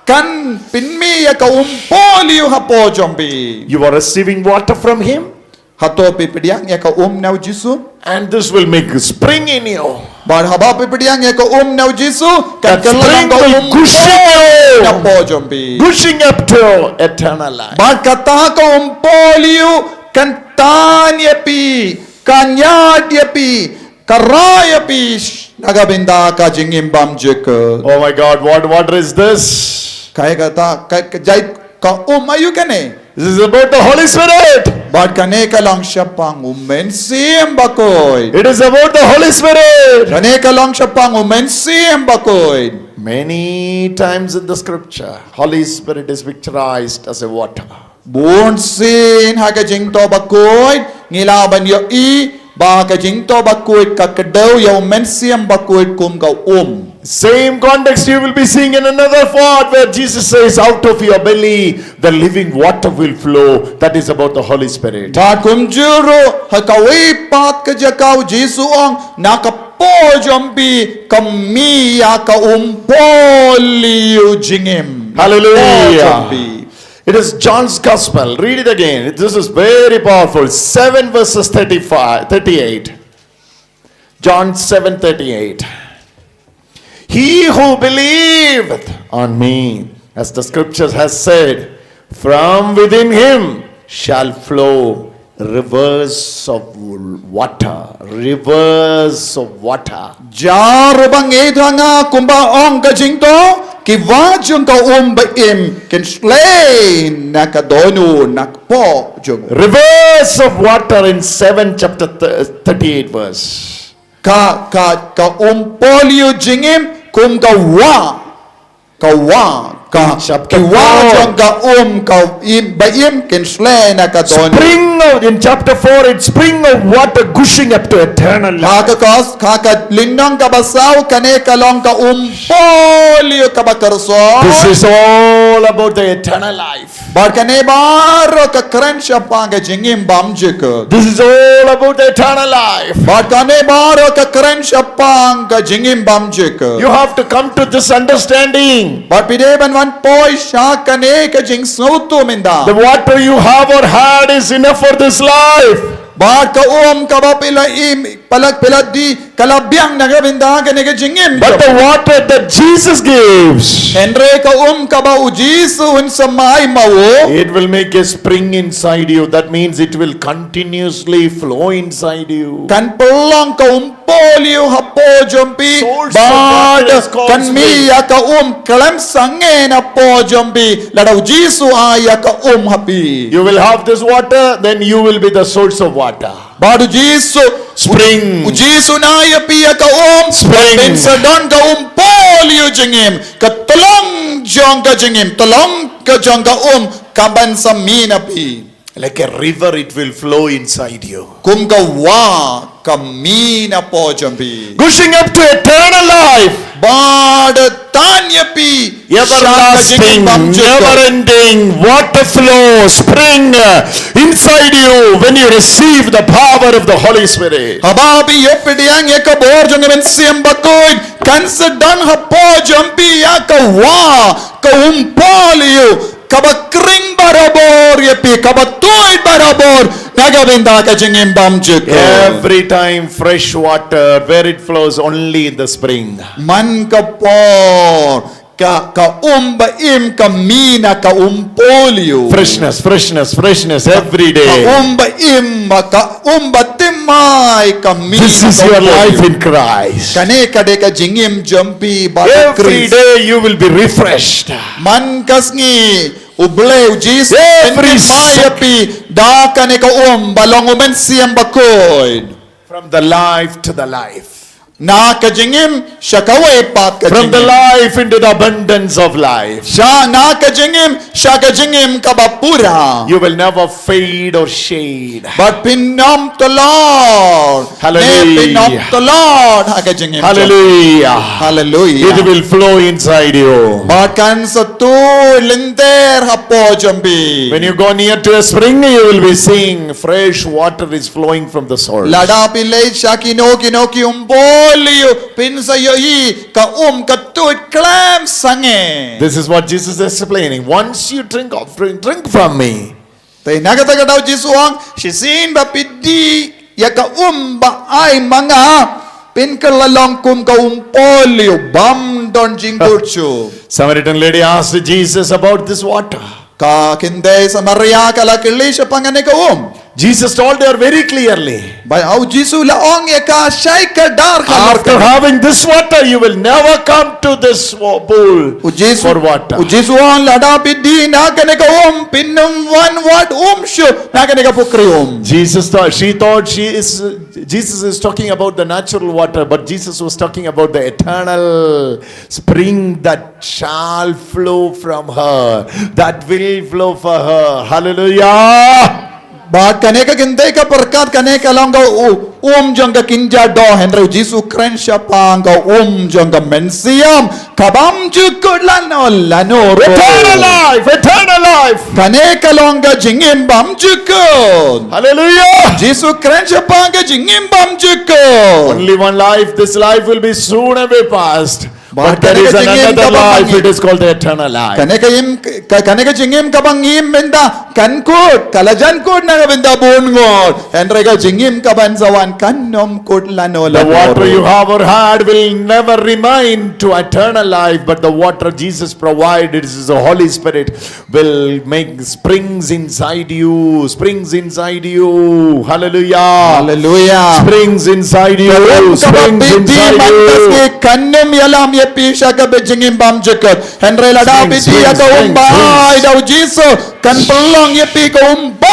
kan pynmih ïa ka um poliu hapoh jong phi. You are receiving water from him. Hato phi pdiang ïa ka um na u Jisu? And this will make a spring in you. Bad haba phi pdiang ïa ka um na u Jisu, kan kylla long ka um poliu hapoh jong phi. Gushing up to eternal life. Bad kata ka um poliu kan tan ïa phi, kan ïaid ïa phi, kan rai ïa phi na ka bynta ka jingim bymjukut. Oh my God, what water is this? Kaei kata, ka, ka, jait ka um aïu kane? This is about the Holy Spirit. Bad kane ka long shaphang u Mynsiem Bakhuid. It is about the Holy Spirit. Kane ka long shaphang u Mynsiem Bakhuid. Many times in the scripture, Holy Spirit is picturized as a water. Bun sien ha ka Jingthoh Bakhuid ngi lah ban ïohi ba ka Jingthoh Bakhuid ka kdew ïa u Mynsiem Bakhuid kum ka um. Same context you will be seeing in another part where Jesus says, "Out of your belly the living water will flow." That is about the Holy Spirit. Bad kumjuh ruh ha kawei pat ka jaka u Jisu ong, na ka por jong phi kan mih ïa ka um poliu jingim. Hallelujah. Por jong phi. It is John's Gospel. Read it again. This is very powerful. Seven verses thirty-five, thirty-eight. John seven thirty-eight. "He who believeth on me, as the scriptures has said, from within him shall flow rivers of water." Rivers of water. Jar uba ngeit ha nga, kumba ong ka Jingthoh, ki wah jong ka um ba im kin shlei na ka dohnud na ka por jong u. Rivers of water in seven chapter th-, thirty-eight verse. Ka, ka, ka um poliu jingim kum ka wah. Ka wah, ka, ki wah jong ka um, ka im, ba im kin shlei na ka dohnud. Spring of, in chapter four, it's spring of water gushing up to eternal life. Ha ka kos, ha ka lynnong kaba saw, kane ka long ka um poliu kaba kyrshong. This is all about the eternal life. Bad kane baroh ka kren shaphang ka jingim bymjukut. This is all about the eternal life. Bad kane baroh ka kren shaphang ka jingim bymjukut. You have to come to this understanding. Bad phi dei ban wan poi sha kane ka jingsngewthuh mynta. The water you have or had is enough for this life. Bad ka um kaba phi la im, phi la, phi la dih, ka la biang na ka bynta kane ka jingim. But the water that Jesus gives, hynrei ka um kaba u Jisu un sa ai ma u, it will make a spring inside you. That means it will continuously flow inside you. Kan pynlong ka um poliu hapoh jong phi. Source of water is called spring. Bad kan mih ïa ka um khlem sangeh hapoh jong phi. Lada u Jisu u ai ïa ka um ha phi. You will have this water, then you will be the source of water. Bad u Jisu, spring. U Jisu un ai ïa phi ïa ka um. Spring. Phin sa don ka um poliu jingim. Ka tyllong jong ka jingim, tyllong ka jong ka um, ka ban sa mih na phi. Like a river, it will flow inside you. Kum ka wah, ka mih napoh jong phi. Gushing up to eternal life. Bad tan ïa phi sha ka jingim bymjukut. Everlasting, never ending, water flow, spring, uh, inside you when you receive the power of the Holy Spirit. Haba phi ïoh pdiang ïa ka bor jong u Mynsiem Bakhuid, kan sa don hapoh jong phi ïa ka wah, ka um poliu, kaba khring barabor ïa phi, kaba tuid barabor na ka bynta ka jingim bymjukut. Every time fresh water, where it flows, only in the spring. Man ka por ka, ka um ba im ka mih na ka um polio. Freshness, freshness, freshness every Ka day. um ba im ba ka um ba thymmai ka mih This na is ka your um polio. Life in Christ. Kane ka dei ka jingim jong phi bad u Every Khrist. Day you will be refreshed. Man ka sngi U Blei u Jisu Every un thymmai ïa phi da kane ka um ba long u mynsiem bakhuid. From the life to the life. Na ka jingim sha kawei pat ka From the jingim. Life into the abundance of life. Sha na ka jingim sha ka jingim kaba pura. You will never fade or shade. Bad phin ym tlor. Hallelujah. Ne phin ym tlor ha ka jingim. Hallelujah. Hallelujah. It will flow inside you. Bad kan sa tuid lynter hapoh jong phi. When you go near to a spring, you will be seeing fresh water is flowing from the source. Lada phi leit sha kino kino ki um polio phin sa ïohi ka um ka tuid khlem sangeh. This is what Jesus is explaining. Once you drink of drink, drink from me. Te na kata ka daw Jisu ong, shisien ba phi die ïa ka um ba ai ma nga, phin kylla long kum ka um polio bym don jingkut shuh. Samaritan lady asked Jesus about this water. Ka kynthei Samaria ka la kylli shaphang kane ka um. Jesus told her very clearly. Bad u Jisu la ong ïa ka shai kdar ka After having this water, you will never come to this wa- pool U Jisu, for water. U Jisu ong lada phi die na kane ka um phin ym wan wad um shuh na kane ka pukri um. Jesus thought she thought she is Jesus is talking about the natural water, but Jesus was talking about the eternal spring that shall flow from her, that will flow for her. Hallelujah. Bad kane ka kynthei ka pyrkhat kane ka long ka u- um jong ka kynja doh, hynrei u Jisu kren shaphang ka um jong ka mynsiem ka bym jukut lano lano. Eternal life, eternal life. Kane ka long ka jingim bym jukut. Hallelujah. Jisu kren shaphang ka jingim bym jukut. Only one life, this life will be soon away past. But there is another life, it is called the eternal life. Kane ka im ka- kane ka jingim kaba ngi im mynta kan kut, ka la jan kut na ka bynta bun ngut. Hynrei ka jingim ka ban sa wan kan ym kut lano lano. The water you have or had will never remain to eternal life, but the water Jesus provided is the Holy Spirit will make springs inside you, springs inside you. Hallelujah. Hallelujah. Springs inside you. Ka um kaba Springs phi die inside man ka you. sngi kan ym ïalam ïa phi sha ka jingim bymjukut. Hynrei lada phi die ïa ka um ba ai da u Jisu kan pynlong ïa phi ka um bymjukut.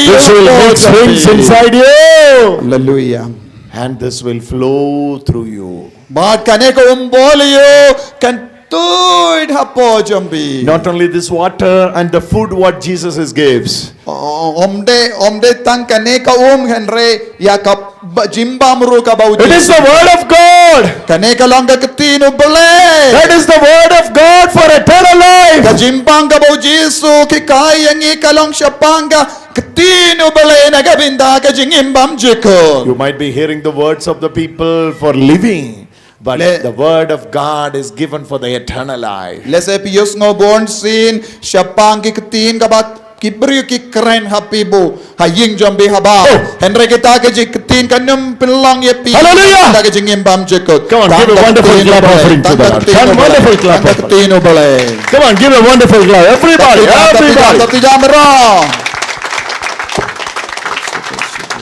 Which will make springs inside you. Hallelujah. And this will flow through you. Bad kane ka um bymjukut kan tuid hapoh jong phi. Not only this water and the food what Jesus is gives. Ym dei, ym dei tang kane ka um hynrei ïa ka ba- jingbam ruh kaba u Jisu. It is the word of God. Kane ka long ka ktien u Blei. That is the word of God for eternal life. Ka jingbam kaba u Jisu u hikai ïa ngi ka long shaphang ka ktien u Blei na ka bynta ka jingim bymjukut. You might be hearing the words of the people for living, but the word of God is given for the eternal life. Lehse phi ïohsngew bun sien shaphang ki ktien kaba ki briew ki kren ha phi bad ha ïing jong phi haba. Hynrei kita ki ktien kan ym pynlong ïa phi. Hallelujah. Kita ki jingim bymjukut. Come on, give a wonderful clap offering to the Lord. Come on, wonderful clap offering. Ktien u Blei. Come on, give a wonderful clap. Everybody, everybody.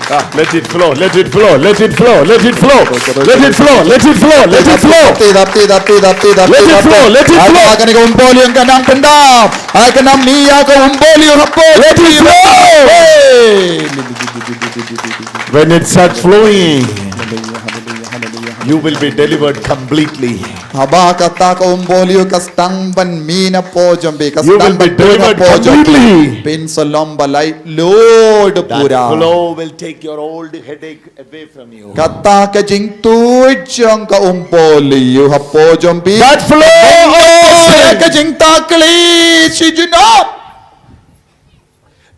Ah, let it flow, let it flow, let it flow, let it flow, let it flow, let it flow, let it flow. Let it flow, let it flow. Kane ka um bymjukut ka nang pyndap. Ai ka nang mih ïa ka um bymjukut hapoh. Let it flow. Hey. When it starts flowing, you will be delivered completely. Haba kata ka um bymjukut ka sdang ban mih napoh jong phi, ka sdang ban tuid napoh jong phi. Phin sa long ba laitluid pura. That flow will take your old headache away from you. Kata ka jingtuid jong ka um bymjukut hapoh jong phi. That flow of Ka jingtakli shi junop.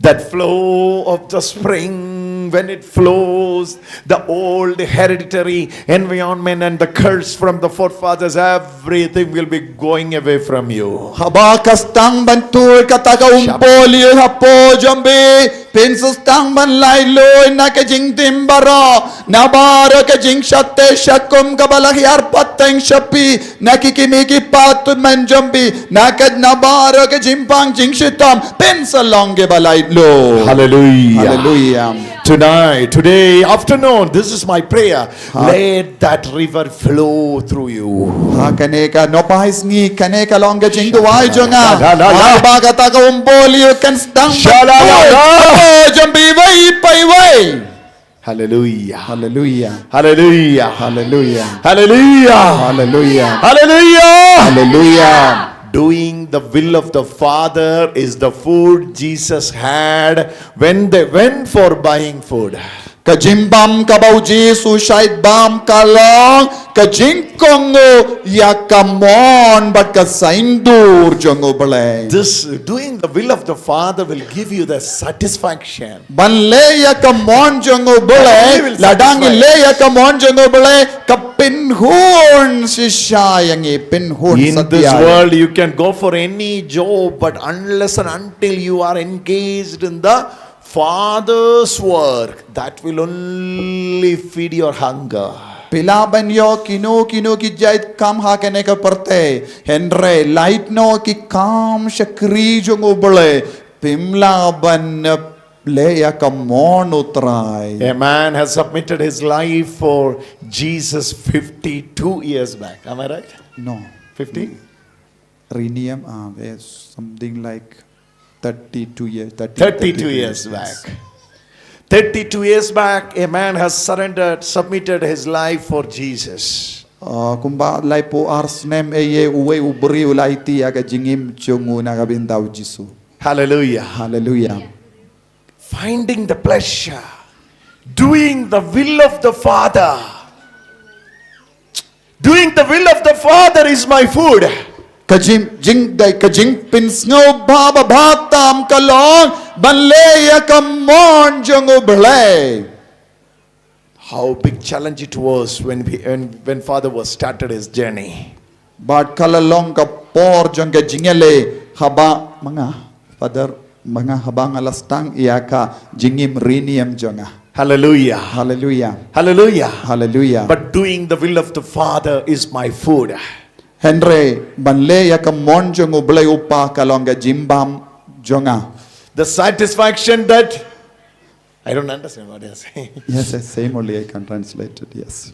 That flow of the spring, when it flows, the old hereditary environment and the curse from the forefathers, everything will be going away from you. Haba ka sdang ban tuid kata ka um bymjukut hapoh jong phi. Phin sa sdang ban laitluid na ka jingtim baroh, na baroh ka jingshate shakum kaba la hiar pateng sha phi na ki kmie ki kpa tymmen jong phi, na ka, na baroh ka jingpang jingshitom, phin sa long kiba laitluid. Hallelujah. Hallelujah. Tonight, today afternoon, this is my prayer. Let that river flow through you. Ha kane ka nohpait sngi, kane ka long ka jingduwai jong nga. La, la, la, la. Haba kata ka umbul ïoh kan sdang ban Sha, la, la, tuid. la. Oh, jong phi iwei pa iwei. Hallelujah. Hallelujah. Hallelujah. Hallelujah. Hallelujah. Hallelujah. Hallelujah. Hallelujah. Doing the will of the Father is the food Jesus had when they went for buying food. Ka jingbam kaba u Jisu shait bam ka long ka jingkohnguh ïa ka mon bad ka saiñdur jong U Blei. This doing the will of the Father will give you the satisfaction. Ban leh ïa ka mon jong U Blei, Will lada ngi satisfy. leh ïa ka mon jong U Blei, ka pynhun shisha ïa ngi, pynhun In this satia. world, you can go for any job, but unless and until you are engaged in the Father's work, that will only feed your hunger. Phi lah ban ïoh kino kino ki jait kam ha kane ka pyrthei, hynrei lait noh ki kam shakri jong U Blei, phim lah ban leh ïa ka mon U Trai. A man has submitted his life for Jesus fifty-two years back. Am I right? No. fifty? Riniam, ah, yes, something like thirty-two years. thirty, thirty-two years back. thirty-two years back, a man has surrendered, submitted his life for Jesus. Ah, kumba laiphew ar snem ïa uwei u briew u la aiti ïa ka jingim jong u na ka bynta U Jisu. Hallelujah. Hallelujah. Finding the pleasure, doing the will of the Father. Doing the will of the Father is my food. Ka jing, jing, dei ka jingpynsngewbha ba bha tam ka long ban leh ïa ka mon jong U Blei. How big challenge it was when, we, when, when Father was started his journey. Bad ka la long ka por jong ka jingïaleh haba ma nga, Father, ma nga haba nga la sdang ïa ka jingim riniam jong nga. Hallelujah. Hallelujah. Hallelujah. Hallelujah. But doing the will of the Father is my food. Hynrei ban leh ïa ka mon jong U Blei U Kpa ka long ka jingbam jong nga. The satisfaction that I don't understand what you're saying. Yes, yes, same only I can translate it, yes.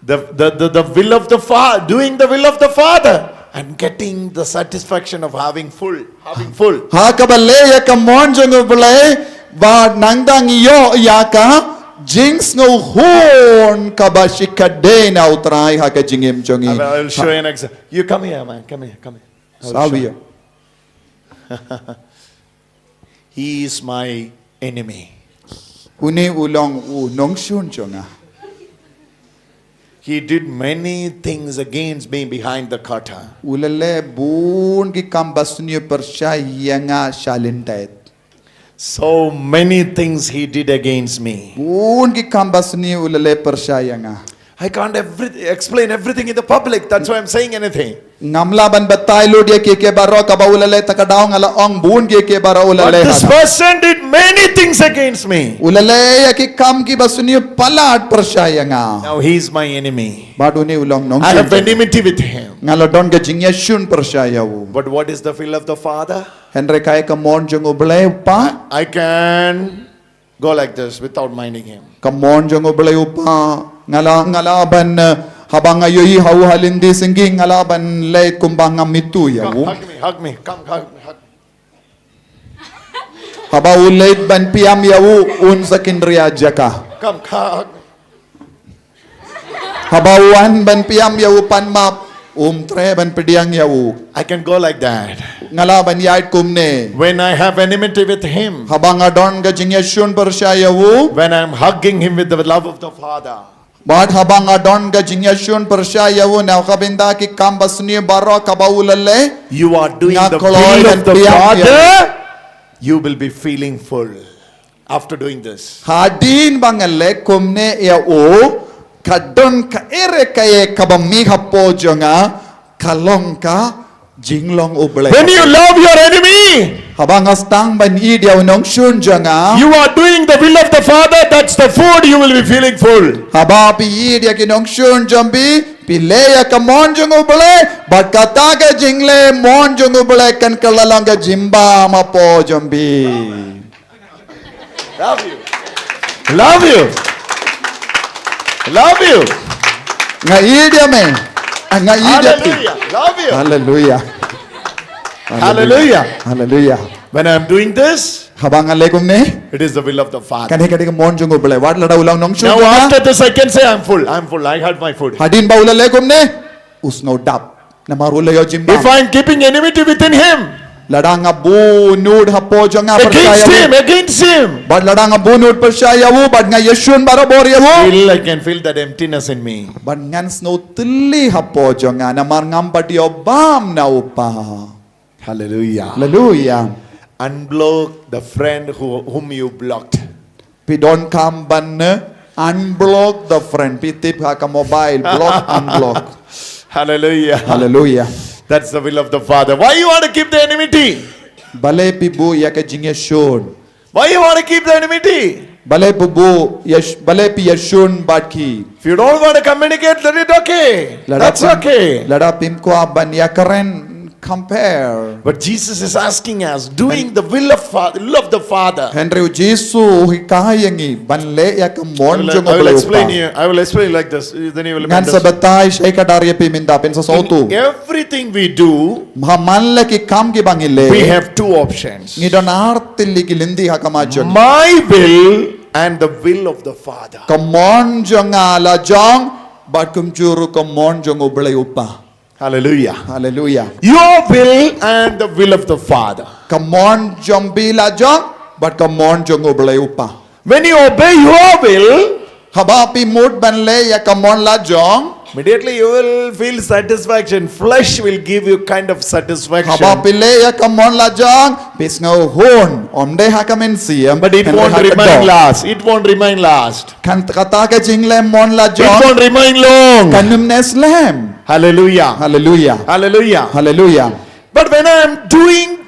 The, the, the, the will of the Father, doing the will of the Father, and getting the satisfaction of having full, having full. Ha kaba leh ïa ka mon jong U Blei, ba nang dang ïoh ïa ka jingsngewhun kaba shikatdei na U Trai ha ka jingim jong ngi. I will show you an example. You come here, man. Come here. Come here. I will show Sawi. you. He is my enemy. Une u long u nongshun jong nga. He did many things against me behind the curtain. U la leh bun ki kam ba sniew pyrshah ïa nga shalyndet. So many things he did against me. Bun ki kam ba sniew u la leh pyrshah ïa nga. I can't every, explain everything in the public. That's why I'm saying anything. Ngam lah ban batai lut ïa kiei kiei baroh kaba u la leh, ta ka daw nga la ong bun kiei kiei baroh u la But leh. This person did many things against me. U la leh ïa ki kam kiba sniew palat pyrshah ïa nga. Now he's my enemy. Bad une u long nong. I have enmity with him. Nga la don ka jingïashun pyrshah ïa u. But what is the will of the Father? Hynrei kaei ka mon jong U Blei U Kpa. I can go like this without minding him. Ka mon jong U Blei U Kpa, nga la, nga la ban, eh, haba nga ïohi ha u ha lynti syngkien, nga la ban leh kumba ngam ithuh ïa Come, u. Hug me, hug me, hug me, hug me. Haba u leit ban pynïam ïa u, un sa kynriah jaka. Come, hug me. Haba u wan ban pynïam ïa u, pan map, um treh ban pdiang ïa u. I can go like that. Nga lah ban ïaid kumne. When I have enmity with him, Haba nga don ka jingïashun pyrshah ïa u. When I'm hugging him with the love of the Father, Bad haba nga don ka jingïashun pyrshah ïa u na ka bynta ki kam ba sniew baroh kaba u la leh. you are doing Nga the kloi will ngan of the pdiang ïa u. Father, you will be feeling full after doing this. Hadien ba nga leh kumne ïa u, ka don kaei re kaei kaba mih hapoh jong nga, ka long ka jinglong U Blei. When you love your enemy, Haba nga sdang ban ïeit ïa u nongshun jong nga. You are doing the will of the Father, that's the food you will be feeling full. Haba phi ïeit ïa ki nongshun jong phi, phi leh ïa ka mon jong U Blei, bad kata ka jingleh mon jong U Blei kan kylla long ka jingbam hapoh jong phi. Love you. Love you. Love you. Nga ïeit ïa me. Ah, nga ïeit ïa phi. Hallelujah. Love you. Hallelujah. Hallelujah. Hallelujah. When I'm doing this, haba nga leh kumne, it is the will of the Father. Kane kane ka mon jong U Blei. Wat lada u long nongshun jong nga. Now after this I can say I'm full. I'm full. I had my food. Hadien ba u la leh kumne, u sngew dap. Namar u la ïoh jingbam. If I'm keeping enmity within him, lada nga bunud hapoh jong nga pyrshah ïa u. Against him, against him. Bad lada nga bunud pyrshah ïa u, bad nga ïashun barabor ïa u. Still I can feel that emptiness in me. Bad ngan sngew tylli hapoh jong nga, namar ngam pat ïoh bam na u Kpa. Hallelujah. Hallelujah. Unblock the friend who, whom you blocked. Phi donkam ban, eh, unblock the friend. Phi tip ha ka mobile, block, unblock. Hallelujah. Hallelujah. That's the will of the Father. Why you want to keep the enmity? Balei phi buh ïa ka jingïashun? Why you want to keep the enmity? Balei phi buh, balei phi ïashun bad ki? If you don't want to communicate, then it's okay. That's okay. Lada phim kwah ban ïakren, compare. But Jesus is asking us, doing the will of Father, will of the Father. Hynrei u Jisu u hikai ïa ngi ban leh ïa ka mon jong U Blei U Kpa. I will explain you. I will explain like this. Then you will understand. Ngan sa batai shai kadar ïa phi mynta, phin sa sngewthuh. In everything we do, ha man la ki kam kiba ngi leh, we have two options. Ngi don ar tylli ki lynti ha khmat jong ngi. My will and the will of the Father. Ka mon jong nga la jong, bad kumjuh ruh ka mon jong U Blei U Kpa. Hallelujah. Hallelujah. Your will and the will of the Father. Ka mon jong phi la jong, bad ka mon jong U Blei U Kpa. When you obey your will, haba phi mut ban leh ïa ka mon la jong, immediately you will feel satisfaction. Flesh will give you kind of satisfaction. Haba phi leh ïa ka mon la jong, phi sngew hun, ym dei ha ka mynsiem. But it won't remain last. It won't remain last. Kan kata ka jingleh mon la jong. It won't remain long. Kan ym neh slem. Hallelujah. Hallelujah. Hallelujah. Hallelujah. But when I am doing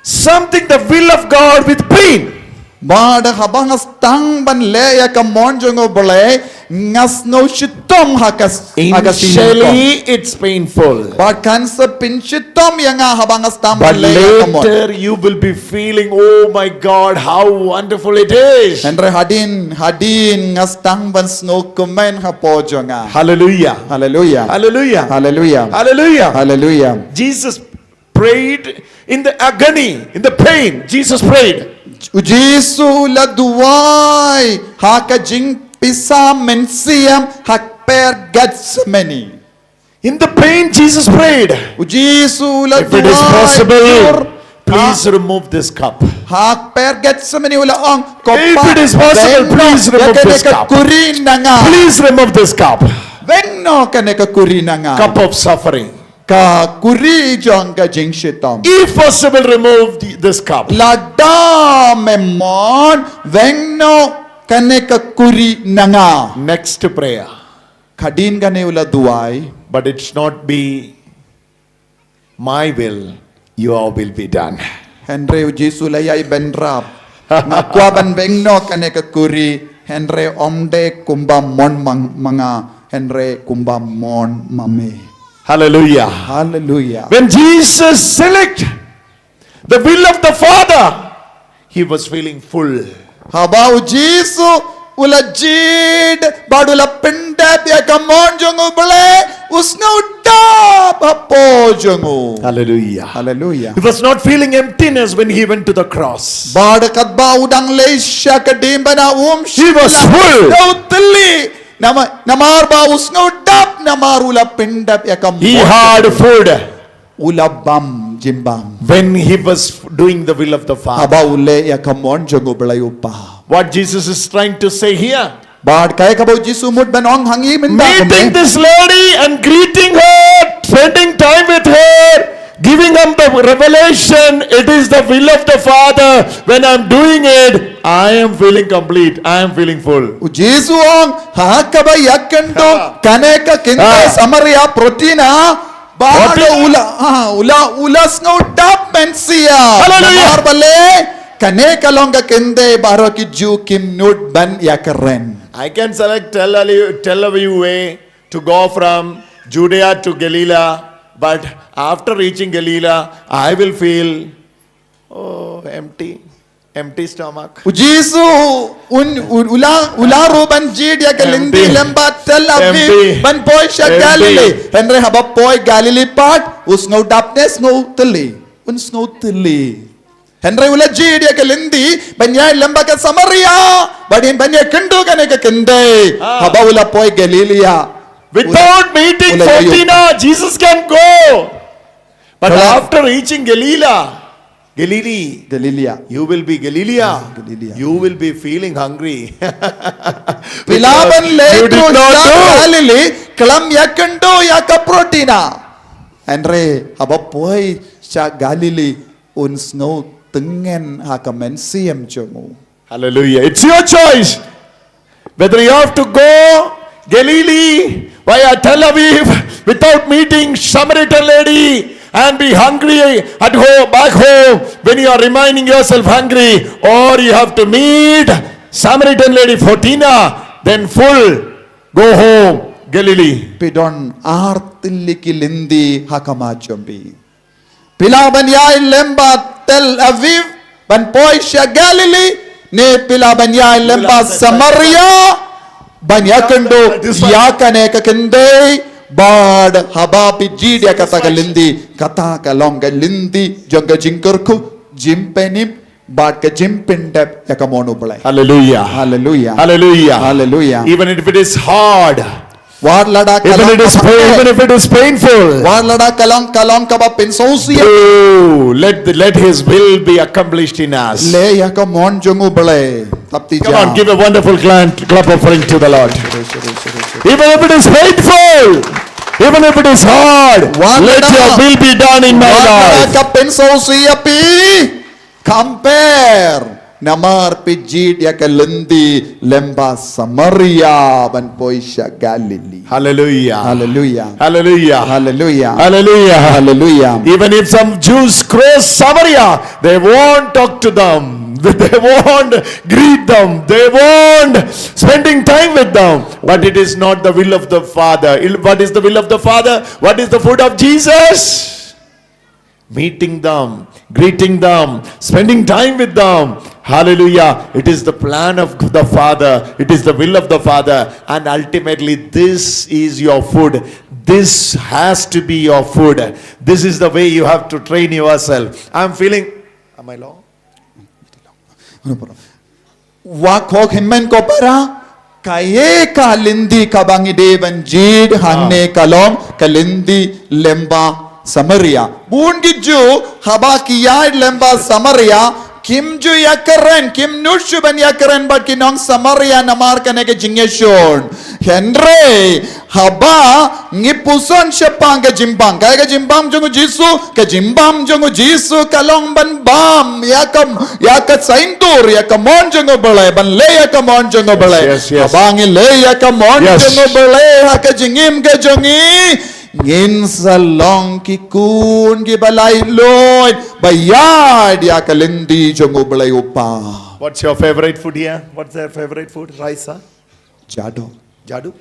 something the will of God with pain, bad haba nga sdang ban leh ïa ka mon jong U Blei, nga sngew shitom ha ka, ha ka sien. Initially it's painful. Bad kan sa pynshitom ïa nga haba nga sdang ban leh ïa ka mon. But later you will be feeling, oh my God, how wonderful it is. Hynrei hadien, hadien nga sdang ban sngewkmen hapoh jong nga. Hallelujah. Hallelujah. Hallelujah. Hallelujah. Hallelujah. Hallelujah. Jesus prayed in the agony, in the pain. Jesus prayed. U Jisu u la duwai ha ka jingpisa mynsiem ha kper Gethsemane. In the pain, Jesus prayed. U Jisu u la duwai. If it is possible, please remove this cup. Ha kper Gethsemane u la ong, ko Kpa, if it is possible, please remove this cup. Please remove this cup. Weng noh kane ka kuri na nga. Cup of suffering. Ka kuri jong ka jingshitom. If possible, remove the, this cup. Lada me mon, weng noh kane ka kuri na nga. Next prayer. Hadien kane u la duwai. But it's not be my will, your will be done. Hynrei u Jisu la ïai bynrap. Nga kwah ban weng noh kane ka kuri, hynrei ym dei kumba mon mang, ma nga, hynrei kumba mon ma me. Hallelujah. Hallelujah. When Jesus select the will of the Father, he was feeling full. Haba u Jisu u la jied bad u la pyndep ïa ka mon jong U Blei, u sngew dap hapoh jong u. Hallelujah. Hallelujah. He was not feeling emptiness when he went to the cross. Bad katba u dang leit sha ka diengphna um, he was full. U sngew tylli. Namar, namar ba u sngew dap namar u la pyndep ïa ka mon. He had food. U la bam jingbam. When he was doing the will of the Father. Haba u leh ïa ka mon jong U Blei U Kpa. What Jesus is trying to say here. Bad kaei kaba u Jisu u mut ban ong ha ngi mynta. Meeting this lady and greeting her, spending time with her, giving her the revelation, it is the will of the Father. When I'm doing it, I am feeling complete. I am feeling full. U Jisu u ong, ha kaba ïakynduh kane ka kynthei Samaria protina, Ba u la, ah, u la, u la sngewdap mynsiem. Hallelujah. Namar balei, kane ka long ka kynthei baroh ki Jiw kim nud ban ïakren. I can select Tel Aviv, Tel Aviv way to go from Judea to Galilee, but after reaching Galilee, I will feel, oh, empty, empty stomach. U Jisu un, un, u la, u la ruh ban jied ïa ka lynti lyngba Tel Aviv ban poi sha Galilee. Hynrei haba poi Galilee pat, u sngewdap ne sngewtylli. Un sngewtylli. Hynrei u la jied ïa ka lynti ban ïaid lyngba ka Samaria. Bad in ban ïakynduh kane ka kynthei. Haba u la poi Galilee. Without meeting Faustina, Jesus can go. But after reaching Galilee, Galilee, you will be Galilee. You will be feeling hungry. Phi lah ban leit ruh sha Galilee, khlem ïakynduh ïa ka Faustina. Hynrei haba poi sha Galilee, un sngewtyngen ha ka mynsiem jong u. Hallelujah. It's your choice. Whether you have to go Galilee via Tel Aviv without meeting Samaritan lady and be hungry at home, back home, when you are reminding yourself hungry, or you have to meet Samaritan lady Faustina, then full, go home, Galilee. Phi don ar tylli ki lynti ha khmat jong phi. Phi lah ban ïaid lyngba Tel Aviv ban poi sha Galilee, ne phi lah ban ïaid lyngba Samaria ban ïakynduh ïa kane ka kynthei. Bad haba phi jied ïa kata ka lynti, kata ka long ka lynti jong ka jingkyrkhu, jingpynim, bad ka jingpyndep ïa ka mon U Blei. Hallelujah. Hallelujah. Hallelujah. Hallelujah. Even if it is hard, wat lada ka long, even if it is painful, wat lada ka long, ka long kaba pynsngewsih. Oh, let the, let His will be accomplished in us. Leh ïa ka mon jong U Blei. Tap ti ja. Come on, give a wonderful clap, clap offering to the Lord. Even if it is painful, even if it is hard, let your will be done in my life. Wat lada ka pynsngewsih ïa phi. Compare. Namar phi jied ïa ka lynti lyngba Samaria ban poi sha Galilee. Hallelujah. Hallelujah. Hallelujah. Hallelujah. Hallelujah. Hallelujah. Even if some Jews cross Samaria, they won't talk to them. They won't greet them. They won't spending time with them. But it is not the will of the Father. Il-, what is the will of the Father? What is the food of Jesus? Meeting them, greeting them, spending time with them. Hallelujah. It is the plan of the Father. It is the will of the Father. And ultimately, this is your food. This has to be your food. This is the way you have to train yourself. I'm feeling, am I long? Wa khok hynmen ko para, kaei ka lynti kaba ngi dei ban jied hangne ka long ka lynti lyngba Samaria. Bun ki Jiw haba ki ïaid lyngba Samaria, kim ju ïakren, kim nud shuh ban ïakren bad ki nong Samaria namar kane ka jingïashun. Hynrei haba ngi puson shaphang ka jingbam, kaei ka jingbam jong u Jisu, ka jingbam jong u Jisu ka long ban bam ïa ka, ïa ka saiñdur, ïa ka mon jong U Blei, ban leh ïa ka mon jong U Blei. Yes, yes, yes. Haba ngi leh ïa ka mon jong U Blei ha ka jingim ka jong ngi, ngin sa long ki khun kiba laitluid ba ïaid ïa ka lynti jong U Blei U Kpa. What's your favorite food here? What's their favorite food? Rice, huh? Jado. Jadu?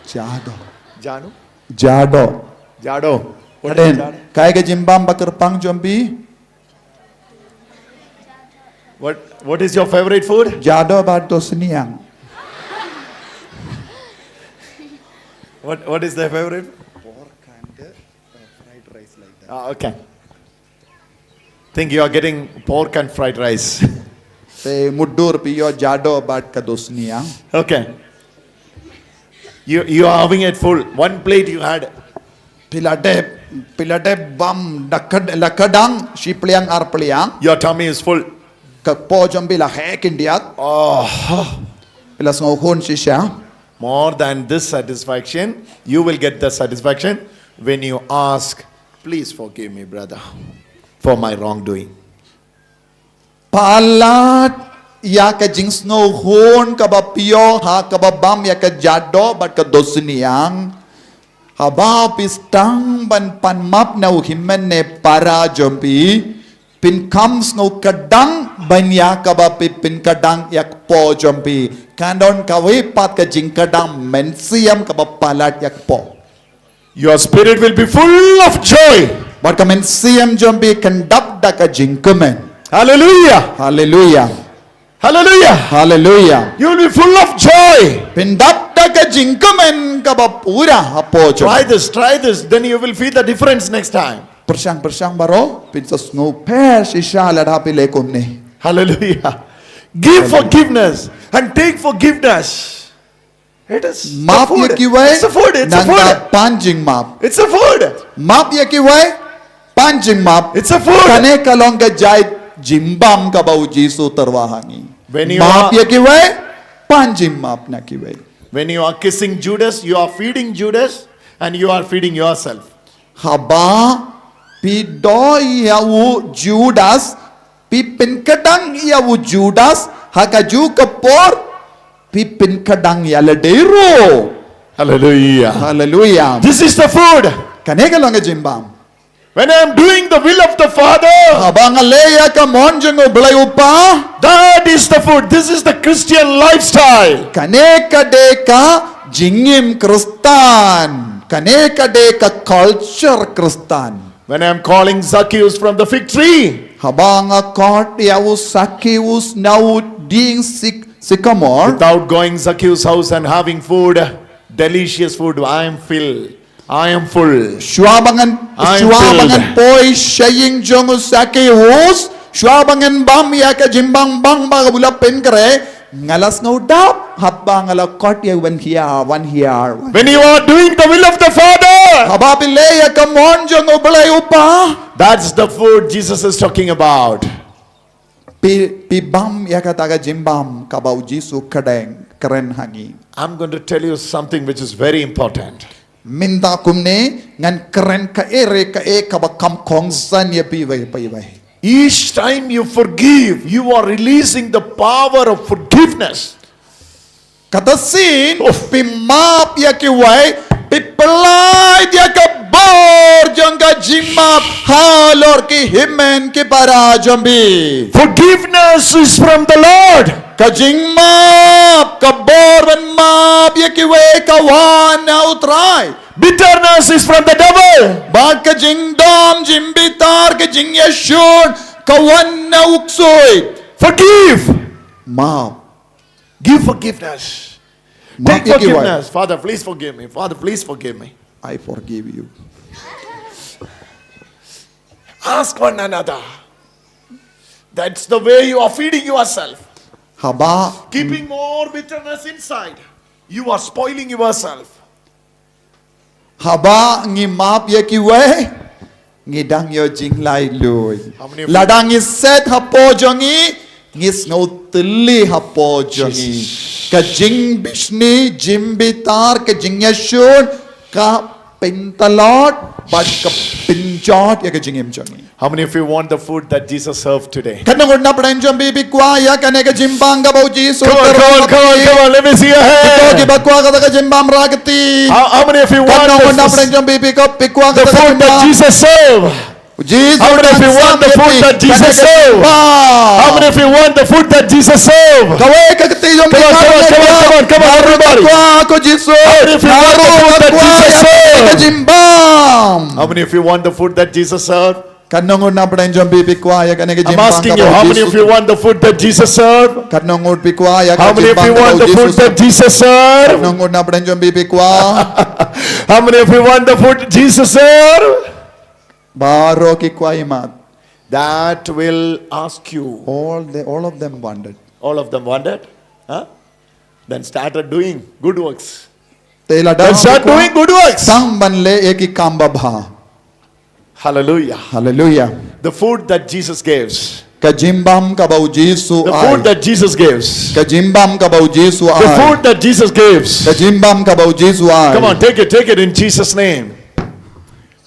Jado. Janu? Jado. Jado. What is jado? Kaei ka jingbam ba kyrpang jong phi? What, what is your favorite food? Jado bad dosniang. What, what is their favorite? Pork and, uh, fried rice like that. Ah, okay. Think you are getting pork and fried rice. Te mutdur phi ïoh jado bad ka dosniang. Okay. You, you are having it full. One plate you had. Phi la dei, phi la dei bam da ka, la ka dang shi pliang ar pliang. Your tummy is full. Ka kpoh jong phi la heh khyndiat. Oh. Phi la sngewkhun shisha. More than this satisfaction, you will get the satisfaction when you ask, "Please forgive me, brother, for my wrongdoing." Palat ïa ka jingsngewkhun kaba phi ïoh ha kaba bam ïa ka jado bad ka dosniang. Haba phi sdang ban pan map na u hynmen ne para jong phi, phin kham sngew kdang ban ïa kaba phi pynkdang ïa ka por jong phi. Kan don kawei pat ka jingkdang mynsiem kaba palat ïa ka por. Your spirit will be full of joy. Bad ka mynsiem jong phi kan dap da ka jingkmen. Hallelujah. Hallelujah. Hallelujah. Hallelujah. You will be full of joy. Phin dap da ka jingkmen kaba pura hapoh jong. Try this, try this. Then you will feel the difference next time. Pyrshang, pyrshang baroh, phin sa sngew pher shisha lada phi leh kumne. Hallelujah. Give forgiveness and take forgiveness. It is the food. Map ïa kiwei, it's a food. It's a food. Nangta pan jingmap. It's a food. Map ïa kiwei, pan jingmap. It's a food. Kane ka long ka jait jingbam kaba u Jisu u tyrwa ha ngi. When you are, map ïa kiwei, pan jingmap na kiwei. When you are kissing Judas, you are feeding Judas and you are feeding yourself. Haba phi doh ïa u Judas, phi pynkdang ïa u Judas, ha kajuh ka por phi pynkdang ïa lade ruh. Hallelujah. Hallelujah. This is the food. Kane ka long ka jingbam. When I am doing the will of the Father, haba nga leh ïa ka mon jong u Blei u Kpa, that is the food. This is the Christian lifestyle. Kane ka dei ka jingim Khristan. Kane ka dei ka culture Khristan. When I am calling Zacchaeus from the fig tree, haba nga khot ïa u Zacchaeus na u dieng sik-, sycamore, without going Zacchaeus' house and having food, delicious food, I am filled. I am full. Shuwa ba ngan, I am filled. Shuwa ba ngan poi sha ïing jong u Zacchaeus, shuwa ba ngan bam ïa ka jingbam bang ba ka bula pynkhreh, nga la sngew dap, haba nga la khot ïa u ban hiar, ban hiar. When you are doing the will of the Father, haba phi leh ïa ka mon jong u Blei u Kpa, that's the food Jesus is talking about. Phi, phi bam ïa kata ka jingbam kaba u Jisu u kren, kren ha ngi. I'm going to tell you something which is very important. Mynta kumne ngan kren kaei re kaei kaba kham kongsan ïa phi iwei pa iwei. Each time you forgive, you are releasing the power of forgiveness. Kata sien, oh, phi map ïa kiwei, phi pyllait ïa ka bor jong ka jingmap halor ki hynmen ki para jong phi. Forgiveness is from the Lord. Ka jingmap, ka bor ban map ïa kiwei ka wan na u Trai. Bitterness is from the devil. Bad ka jingdom, jingbitar, ka jingïashun ka wan na u ksuid. Forgive. Map. Give forgiveness. Map ïa kiwei. Take forgiveness. Father, please forgive me. Father, please forgive me. I forgive you. Ask one another. That's the way you are feeding yourself. Haba. Keeping more bitterness inside, you are spoiling yourself. Haba ngi map ïa kiwei, ngi dang ïoh jinglaitluid. Lada ngi set hapoh jong ngi, ngi sngew tylli hapoh jong ngi. Jesus. Ka jingbishni, jingbitar, ka jingïashun, ka pyntlot, bad ka pynjot ïa ka jingim jong ngi. How many of you want the food that Jesus served today? Katno ngut na pdeng jong phi phi kwah ïa kane ka jingbam kaba u Jisu u tyrwa. Come on, come on, come on, come on. Let me see your hand. Kito kiba kwah kata ka jingbam, rah kti. How, how many of you want this, this, the food that Jesus served? Katno ngut na pdeng jong phi phi kwah kata ka jingbam? How many of you want the food that Jesus served? How many of you want the food that Jesus served? Kawei ka kti jong phi. Come on, come on, come on, come on, come on, everybody. Kwah ko Jisu. How many of you want the food that Jesus served? Ka jingbam. How many of you want the food that Jesus served? Katno ngut na pdeng jong phi phi kwah ïa kane ka jingbam kaba u Jisu. I'm asking you, how many of you want the food that Jesus served? Katno ngut phi kwah ïa ka jingbam kaba u Jisu u tyrwa? How many of you want the food that Jesus served? Katno ngut na pdeng jong phi phi kwah? How many of you want the food Jesus served? Baroh ki kwah imat. That will ask you. All the, all of them wanted. All of them wanted? Huh? Then started doing good works. Te lada, then start doing good works. Sdang ban leh ïa ki kam babha. Hallelujah. Hallelujah. The food that Jesus gives. Ka jingbam kaba u Jisu u ai. The food that Jesus gives. Ka jingbam kaba u Jisu u ai. The food that Jesus gives. Ka jingbam kaba u Jisu u ai. Come on, take it, take it in Jesus' name.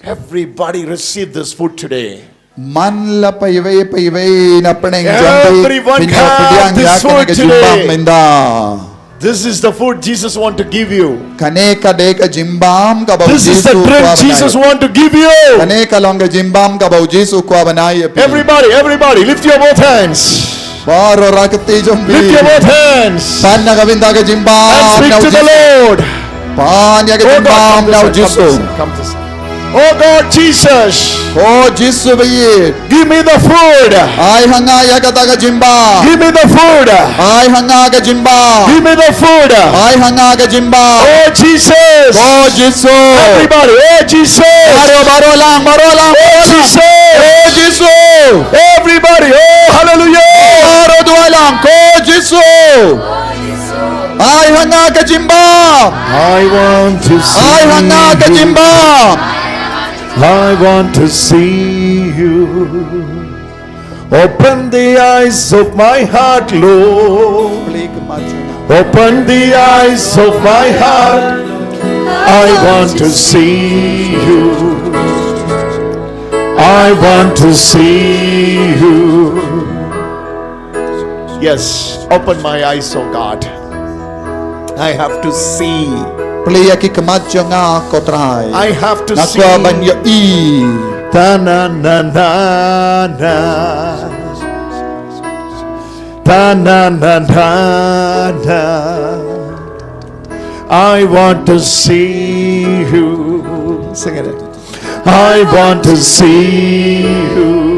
Everybody receive this food today. Man la paiwei paiwei na pdeng jong phi. Everyone have this food today. Phin ïoh pdiang ïa kane ka jingbam mynta. This is the food Jesus want to give you. Kane ka dei ka jingbam kaba u Jisu u kwah ban ai. This is the drink Jesus want to give you. Kane ka long ka jingbam kaba u Jisu u kwah ban ai ïa phi. Everybody, everybody, lift your both hands. Baroh rah ka kti jong phi. Lift your both hands. Pan na ka bynta ka jingbam na u Jisu. And speak to the Lord. Pan ïa ka jingbam na u Jisu. Oh God, come this side, come this side, come this side. Oh God, Jesus. O Jisu ba ïeit. Give me the food. Ai ha nga ïa kata ka jingbam. Give me the food. Ai ha nga ka jingbam. Give me the food. Ai ha nga ka jingbam. Oh Jesus. O Jisu. Everybody, oh Jesus. Baroh, baroh lang, baroh lang, baroh lang. Oh Jesus. O Jisu. Everybody, oh hallelujah. Baroh duwai lang, ko Jisu. Ai ha nga ka jingbam. I want to see you. Ai ha nga ka jingbam. I want to see you. Open the eyes of my heart, Lord. Open the eyes of my heart. I want to see you. I want to see you. Yes, open my eyes, oh God. I have to see. Plie ïa ki khmat jong nga, ko Trai. I have to see. Nga kwah ban ïohi. Ta na na na na. Ta na na na na. I want to see you. Sing it. I want to see you.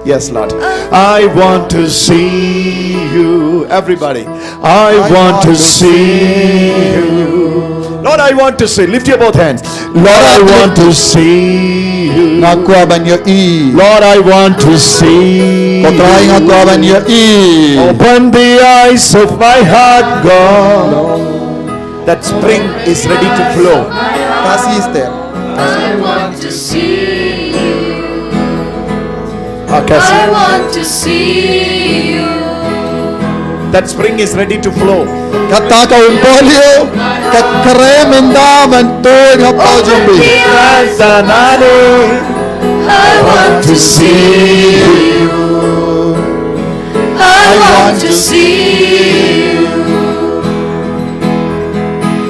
Yes, Lord. I want to see you. Everybody. I want to see you. Lord, I want to see. Lift your both hands. Lord, I want to see you. Nga kwah ban ïohi. Lord, I want to see you. Ko Trai, nga kwah ban ïohi. Open the eyes of my heart, God. That spring is ready to flow. Kasi, Esther. I want to see you. Ah, kasi. I want to see you. That spring is ready to flow. Kata ka umpolio ka kren mynta ban tuid ha pdeng jong phi. I want to see you. I want to see you.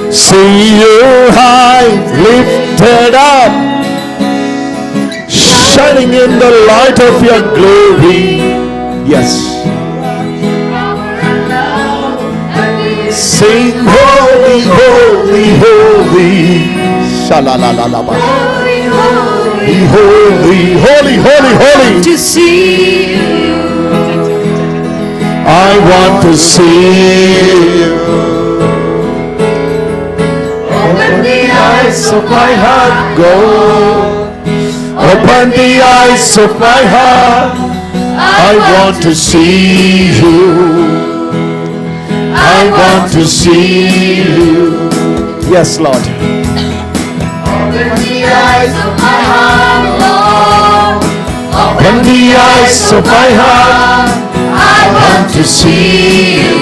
See you high, lifted up, shining in the light of your glory. Yes. Sing holy, holy, holy. Shalalalalaba. Holy, holy, holy, holy, holy. To see you. I want to see you. Open the eyes of my heart, God. Open the eyes of my heart. I want to see you. I want to see you. Yes, Lord. Open the eyes of my heart, Lord. Open the eyes of my heart. I want to see you.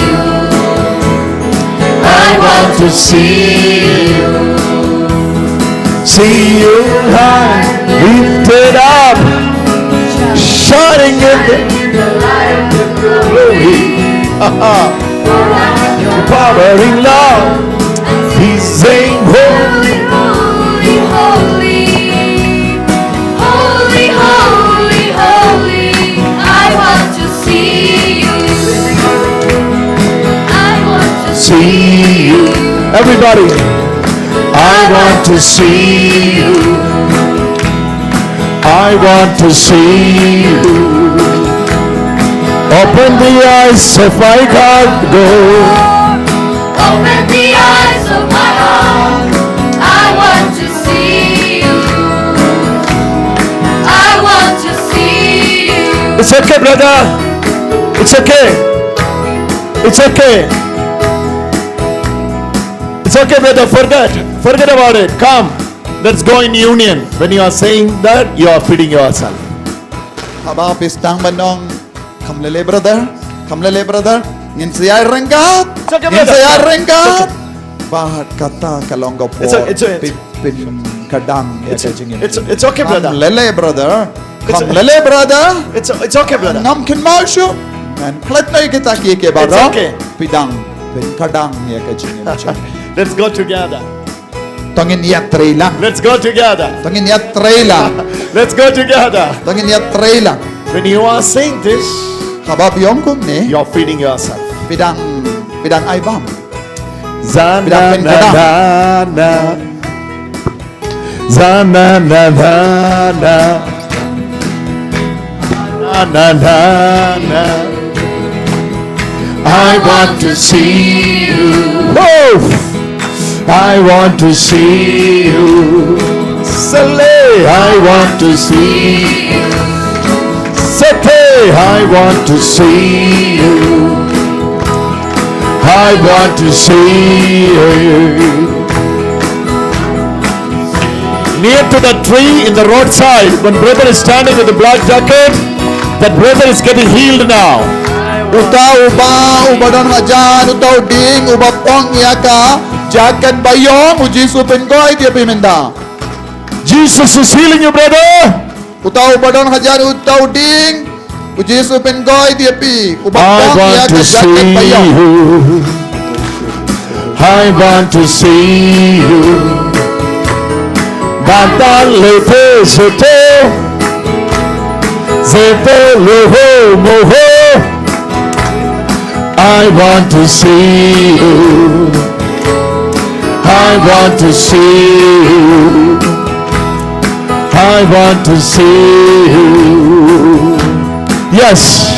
I want to see you. See you high, lifted up, shining in the glory. Empowering love. He's saying, holy, holy, holy, holy, holy, holy. I want to see you. I want to see you. Everybody, I want to see you. I want to see you. Open the eyes of my heart, God. Open the eyes of my heart. I want to see you. I want to see you. It's okay, brother. It's okay. It's okay. It's okay, brother. Forget. Forget about it. Come. Let's go in union. When you are saying that, you are feeding yourself. Haba phi sdang ban ong, kham leh leh brother, kham leh leh brother. Ngin sa ïaid ryngkat. It's okay, brother. Ngin sa ïaid ryngkat. It's okay. Bad kata ka long ka por. It's okay, it's okay. Phi pynkhiah ïa ka jingim. It's, it's okay, brother. Kham leh leh brother. Kham leh leh brother. It's, it's okay, brother. Ngam kynmaw shuh. Ngan klet noh ïa kita kiei kiei baroh. It's okay. Phi dang Pynkdang ïa ka jingim jong ngi. Let's go together. To ngin ïatrei lang. Let's go together. To ngin ïatrei lang. Let's go together. To ngin ïatrei lang. When you are saying this, haba phi ong kumne, you are feeding yourself. Phi dang, phi dang ai bam. Za phi dang na pynkdang. Na na. Za na na na na. Na na na na. I want to see you. Oh! I want to see you. Sale, I want to see you. Sete, I want to see you. I want to see you. Near to the tree in the roadside, one brother is standing with a black jacket. That brother is getting healed now. Uta u bah uba don hajan, uta u dieng uba pong ïa ka jaket baïong, u Jisu u pynkoit ïa phi mynta. Jesus is healing you, brother. Uta uba don hajan, uta u dieng, u Jisu u pynkoit ïa phi, uba pong ïa ka jaket baïong. I want to see you. Batal le pe se te. Se te lo ho mo ho. I want to see you. I want to see you. I want to see you. Yes.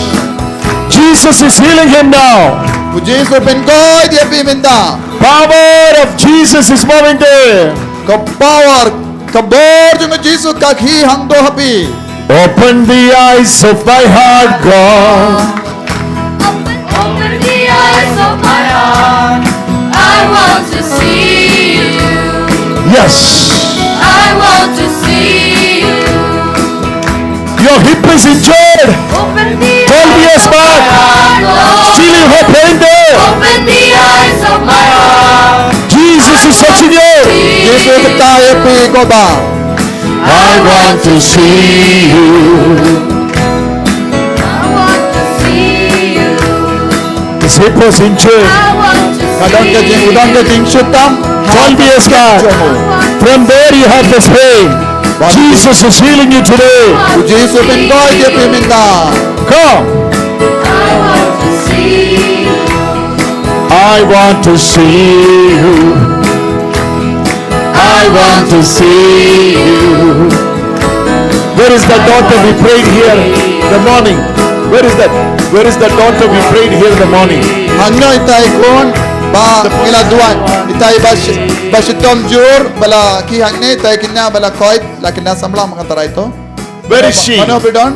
Jesus is healing him now. U Jisu u pynkoit ïa phi mynta. Power of Jesus is moving there. Ka power, ka bor jong u Jisu ka khie hangto ha phi. Open the eyes of my heart, God. Open, open the eyes of my heart. I want to see you. Yes. I want to see you. Your hip is injured. Open the twelve years back. Still you have pain there. Open the eyes of my heart. Jesus is touching you. Jisu u ktah ïa phi ko bah. I want to see you. I want to see you. His hip was injured. I want to see you. Ka don ka jing, u don ka jingshitom. Twelve years back. From there you have this pain. Jesus is healing you today. U Jisu u pynkoit ïa phi mynta. Come. I want to see you. I want to see you. I want to see you. Where is the daughter we prayed here in the morning? Where is that? Where is the daughter we prayed here in the morning? Hangne ita i khun ba ngi la duwai, ita i ba shi-, ba shitom jur, ba la ki hangne, ita i kine ba la koit, la kine samla ma ka trai to. Where is she? Mano ba don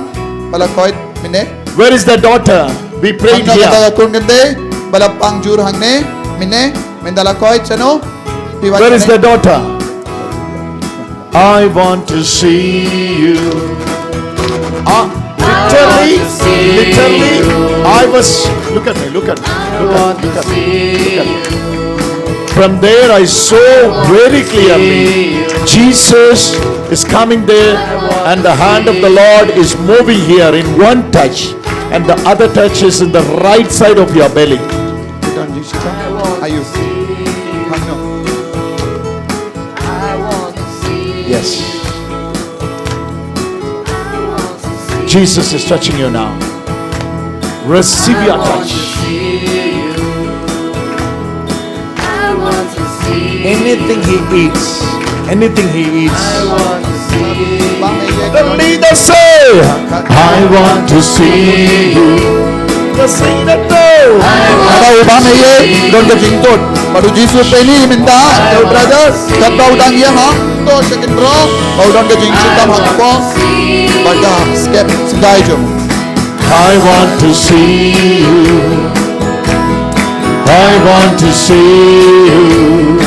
ba la koit mynne? Where is the daughter we prayed here? Hangne kata ka khun kynthei ba la pang jur hangne mynne, mynta la koit shano? Where is the daughter? I want to see you. Ah, literally, literally, I was, look at me, look at me, look at me, look at me, look at me. From there, I saw very clearly Jesus is coming there, and the hand of the Lord is moving here in one touch, and the other touch is in the right side of your belly. Ayu. Yes. Jesus is touching you now. Receive your touch. Anything he eats, anything he eats. The leader say, I want to see you. Kata u bam ïa i don ka jingkut. Bad u Jisu u pyni mynta ïa u brother, katba u dang ïeng hangto sha khynraw, ba u don ka jingshitom hangto. Bad ka skhem sngewdei jong u. I want to see you. I want to see you.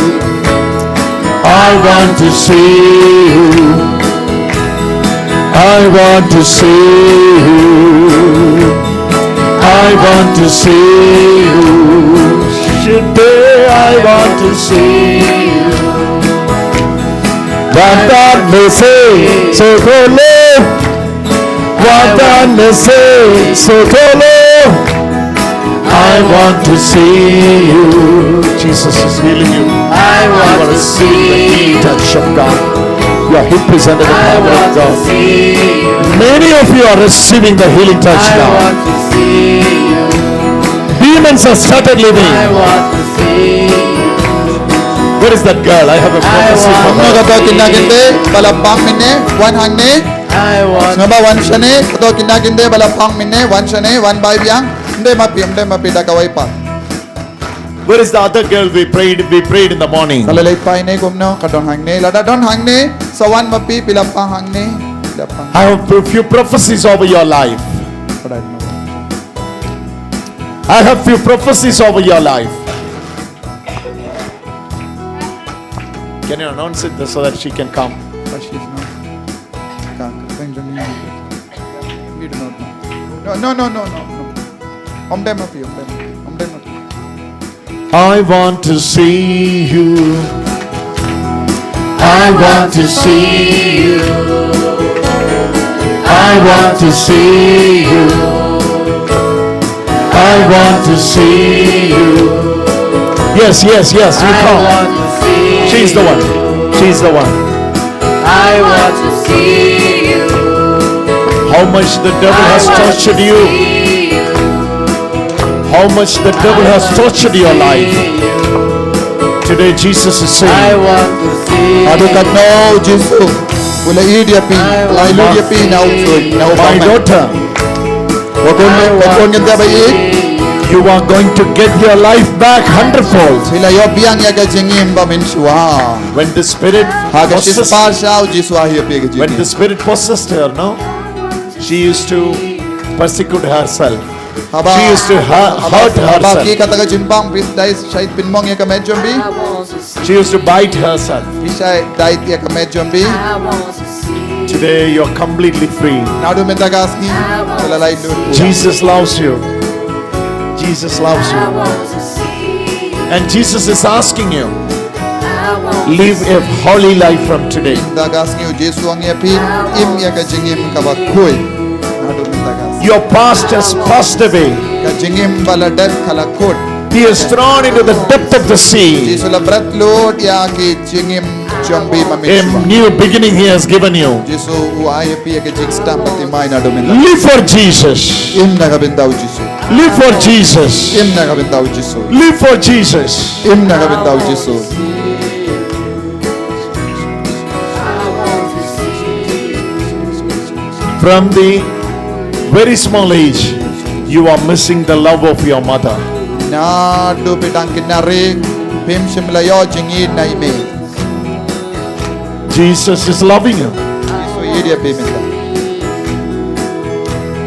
I want to see you. I want to see you. I want to see you. Today I want to see you. Vatan mese sotole. Vatan mese sotole. I want to see you. Jesus is healing you. I want to see the touch of God. Your hip is under the power of God. Many of you are receiving the healing touch now. Demons have started leaving. Where is that girl? I have a prophecy for her. Nga ka to kynda kynde ba la pang mynne, wan hangne. Nga ba wan shane, ka to kynda kynde ba la pang mynne, wan shane, wan bai biang. Ym dei ma phi, ym dei ma phi, da kawei pat. Where is the other girl we prayed, we prayed in the morning? Ka la leit pat ine kumno, ka don hangne, lada don hangne, sa wan ma phi, phi la pang hangne, phi la pang. I have a few prophecies over your life. But I don't know. I have few prophecies over your life. Can you announce it so that she can come? But she's not. Ka, ka, ka, we do not know. No, no, no, no, no, no. Ym dei ma phi, ym dei ma phi, ym dei ma phi. I want to see you. I want to see you. I want to see you. I want to see you. Yes, yes, yes, you come. She's the one. She's the one. I want to see you. How much the devil has tortured you. How much the devil has tortured your life. Today Jesus is saying, I want to see. Haduh katno Jisu u la ïeit ïa phi, u la ïeit ïa phi na u ksuid, na u bymman. My daughter, wa khun, wa khun kynthei ba ïeit, you are going to get your life back hundredfold. Phi la ïoh biang ïa ka jingim ba mynshuwa. When the spirit possessed, ha ka shispah sha u Jisu u ai ïa phi ka jingim. When the spirit possessed her, no? She used to persecute herself. Haba, she used to hu-, haba, hurt herself. Haba ki kata ka jingpang, phi dei shait pynmong ïa ka met jong phi. She used to bite herself. Phi shait dait ïa ka met jong phi. Today you are completely free. Naduh mynta ka sngi, ka la lait lut. Jesus loves you. Jesus loves you. And Jesus is asking you, live a holy life from today. Mynta ka sngi u Jisu u ong ïa phi, im ïa ka jingim kaba khuid. Naduh mynta ka sngi. Your past has passed away. Ka jingim ba la dep ka la kut. He is thrown into the depth of the sea. Jisu u la bret lut ïa ki jingim jong phi ba mynshuwa. A new beginning he has given you. Jisu u ai ïa phi ïa ka jingsdang ba thymmai naduh mynta. Live for Jesus. Im na ka bynta u Jisu. Live for Jesus. Im na ka bynta u Jisu. Live for Jesus. Im na ka bynta u Jisu. From the very small age, you are missing the love of your mother. Naduh phi dang khynnah, phim shym la ïoh jingïeit na i mei. Jesus is loving you. Jisu u ïeit ïa phi mynta.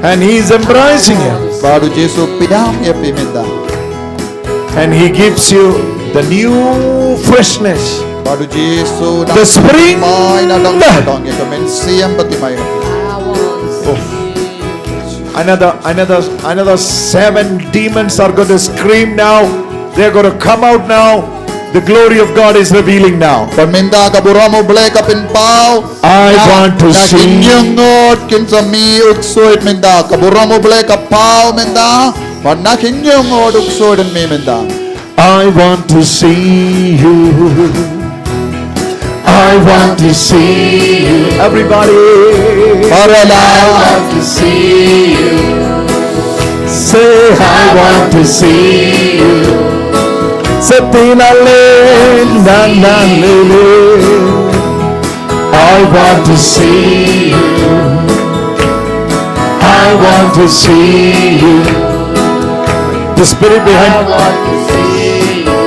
And he is embracing you. Bad u Jisu u pdiang ïa phi mynta. And he gives you the new freshness. Bad u Jisu u dang, the spring, thymmai nadong nadong ïa ka mynsiem ba thymmai. Oh. Another, another, another seven demons are going to scream now. They're going to come out now. The glory of God is revealing now. Bad mynta ka burom u Blei ka pynpaw. I want to see. Na khynñiuh ngut kin sa mih u ksuid mynta. Ka burom u Blei ka paw mynta. Bad na khynñiuh ngut u ksuid un mih mynta. I want to see you. I want to see you. Everybody. All right, I want to see you. Say, I want to see you. Say, tina le, na, na, le, le. I want to see you. I want to see you. The spirit behind. I want to see you.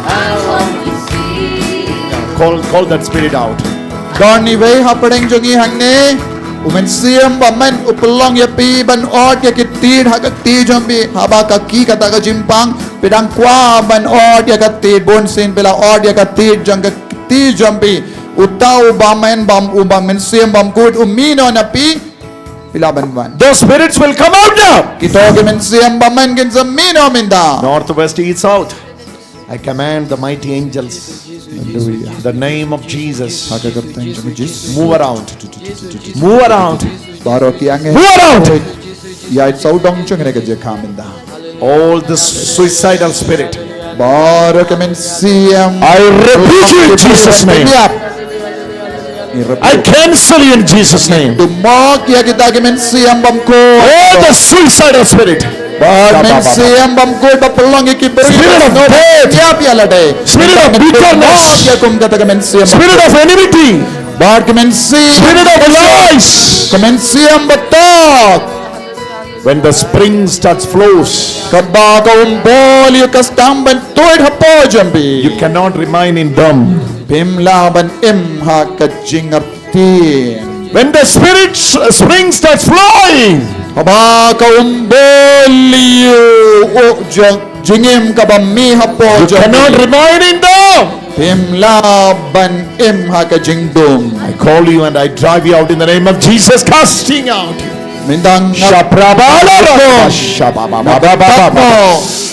I want to see you. Call, call that spirit out. Don iwei ha pdeng jong ngi hangne. U mynsiem bymman u pynlong ïa phi ban ot ïa ki tied ha ka kti jong phi. Haba ka ki kata ka jingpang. Phi dang kwah ban ot ïa ka tied, bunsien phi la ot ïa ka tied jong ka kti jong phi. Uta u bymman bym, u bym mynsiem bymkut u mih noh na phi. Phi lah ban wan. Those spirits will come out now. Kito ki mynsiem bymman kin sa mih noh mynta. North, west, east, south. I command the mighty angels. Hallelujah. The name of Jesus. Ha ka kyrteng jong u Jisu. Move around. Move around. Baroh ki angel. Move around. Ïa sawdong jong kane ka jaka mynta. All the suicidal spirit. Baroh ki mynsiem. I rebuke you in Jesus' name. I cancel you in Jesus' name. To mok ïa kita ki mynsiem bam ko. All the suicidal spirit. Baroh ki mynsiem bam ko ba pynlong ïa ki briew. Spirit of death. Ïa phi ïa lade. Spirit of bitterness. Ïa kum kata ki mynsiem. Spirit of enmity. Baroh ki mynsiem. Spirit of lies. Ki mynsiem batok. When the spring starts flows, kaba ka umbul ïa ka sdang ban tuid hapoh jong phi. You cannot remain in them. Phim lah ban im ha ka jingïap. When the spirit s- spring starts flowing, kaba ka umbul ïa u jong jingim kaba mih hapoh jong phi. You cannot remain in them. Phim lah ban im ha ka jingdum. I call you and I drive you out in the name of Jesus, casting out. Mynta nga Shabrabala.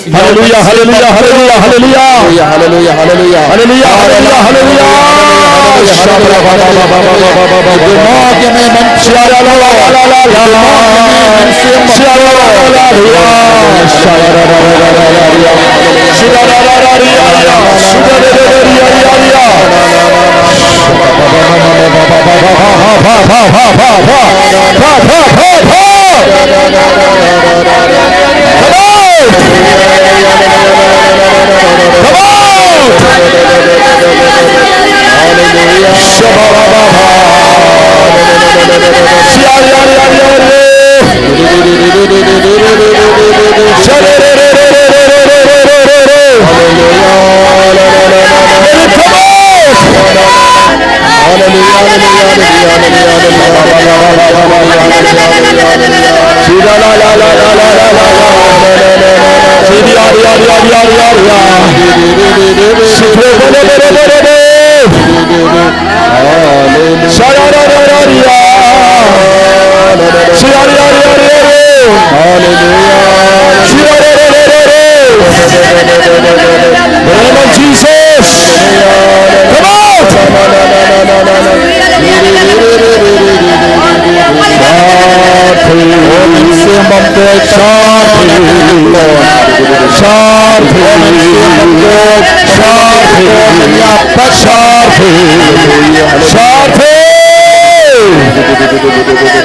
Hallelujah, hallelujah, hallelujah, hallelujah. Hallelujah, hallelujah, hallelujah. Hallelujah, hallelujah, hallelujah. Shabrabala. Come out! Come out! Hallelujah. Jesus. Come out.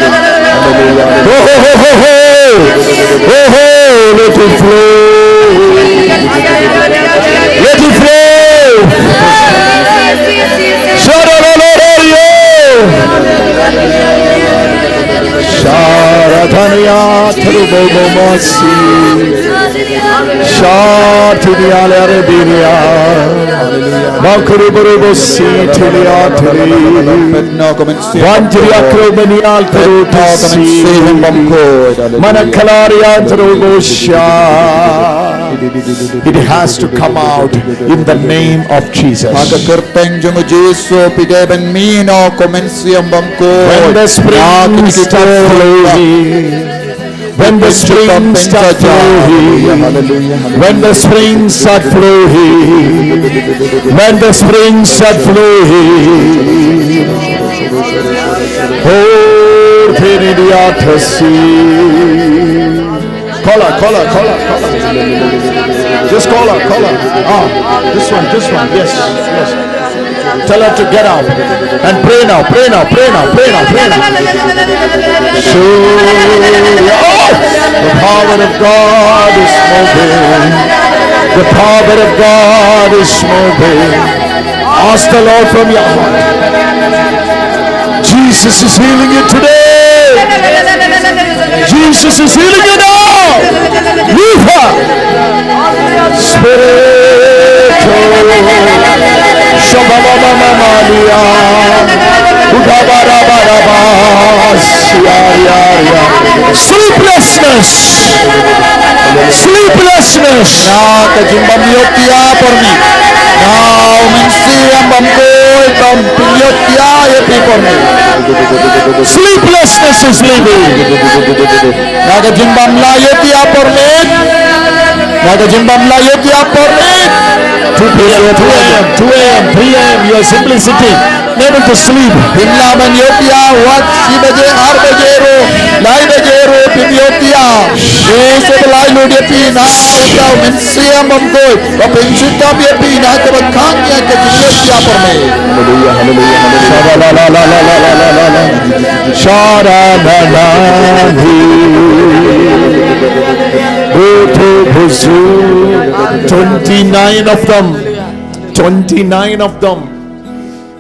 Ho, ho, ho, ho, ho. Ho, ho, let it flow. Let it flow. Shadalalario. Sharatania trubobomosi. Shatinia lerebinia. Makuruburubosi tinia tiri. Vanjria kromenial trutusi. Manakalaria trubosha. It has to come out in the name of Jesus. Ha ka kyrteng jong u Jisu phi dei ban mih noh ko mynsiem bamkut. When the springs start flowing, when the springs start flowing, when the springs start flowing, when the springs start flowing. Oh, Trinity Atasi. Call her, call her, call her, call her. Just call her, call her. Ah, this one, this one. Yes, yes. Tell her to get up and pray now, pray now, pray now, pray now, pray now. Surya. Oh, the power of God is moving. The power of God is moving. Ask the Lord from your heart. Jesus is healing you today. Jesus is healing you now. Leave her. Spirit. Shabababamalia. Udabarabarabasia. Sleeplessness. Sleeplessness. Na ka jingbym ïoh ïa por mih. Na u mynsiem bamkut bym ïoh ïa ïa por mih. Sleeplessness is living. Na ka jingbym lah ïoh ïa por mih. Na ka jingbym lah ïoh ïa por mih. Too big, too big. two a m, three a m, you are simply sitting, unable to sleep. Phim lah ban ïohthiah wat shi baje, ar baje ruh, lai baje ruh phim ïohthiah. Jisu u la lut ïa phi na uta u mynsiem bymkhuid. Ba phin shu tap ïa phi na kaba khang ïa ka jingïohthiah por miet. Hallelujah, hallelujah, hallelujah. Sha-ra-ra-ra-ra. Twenty-nine of them, twenty-nine of them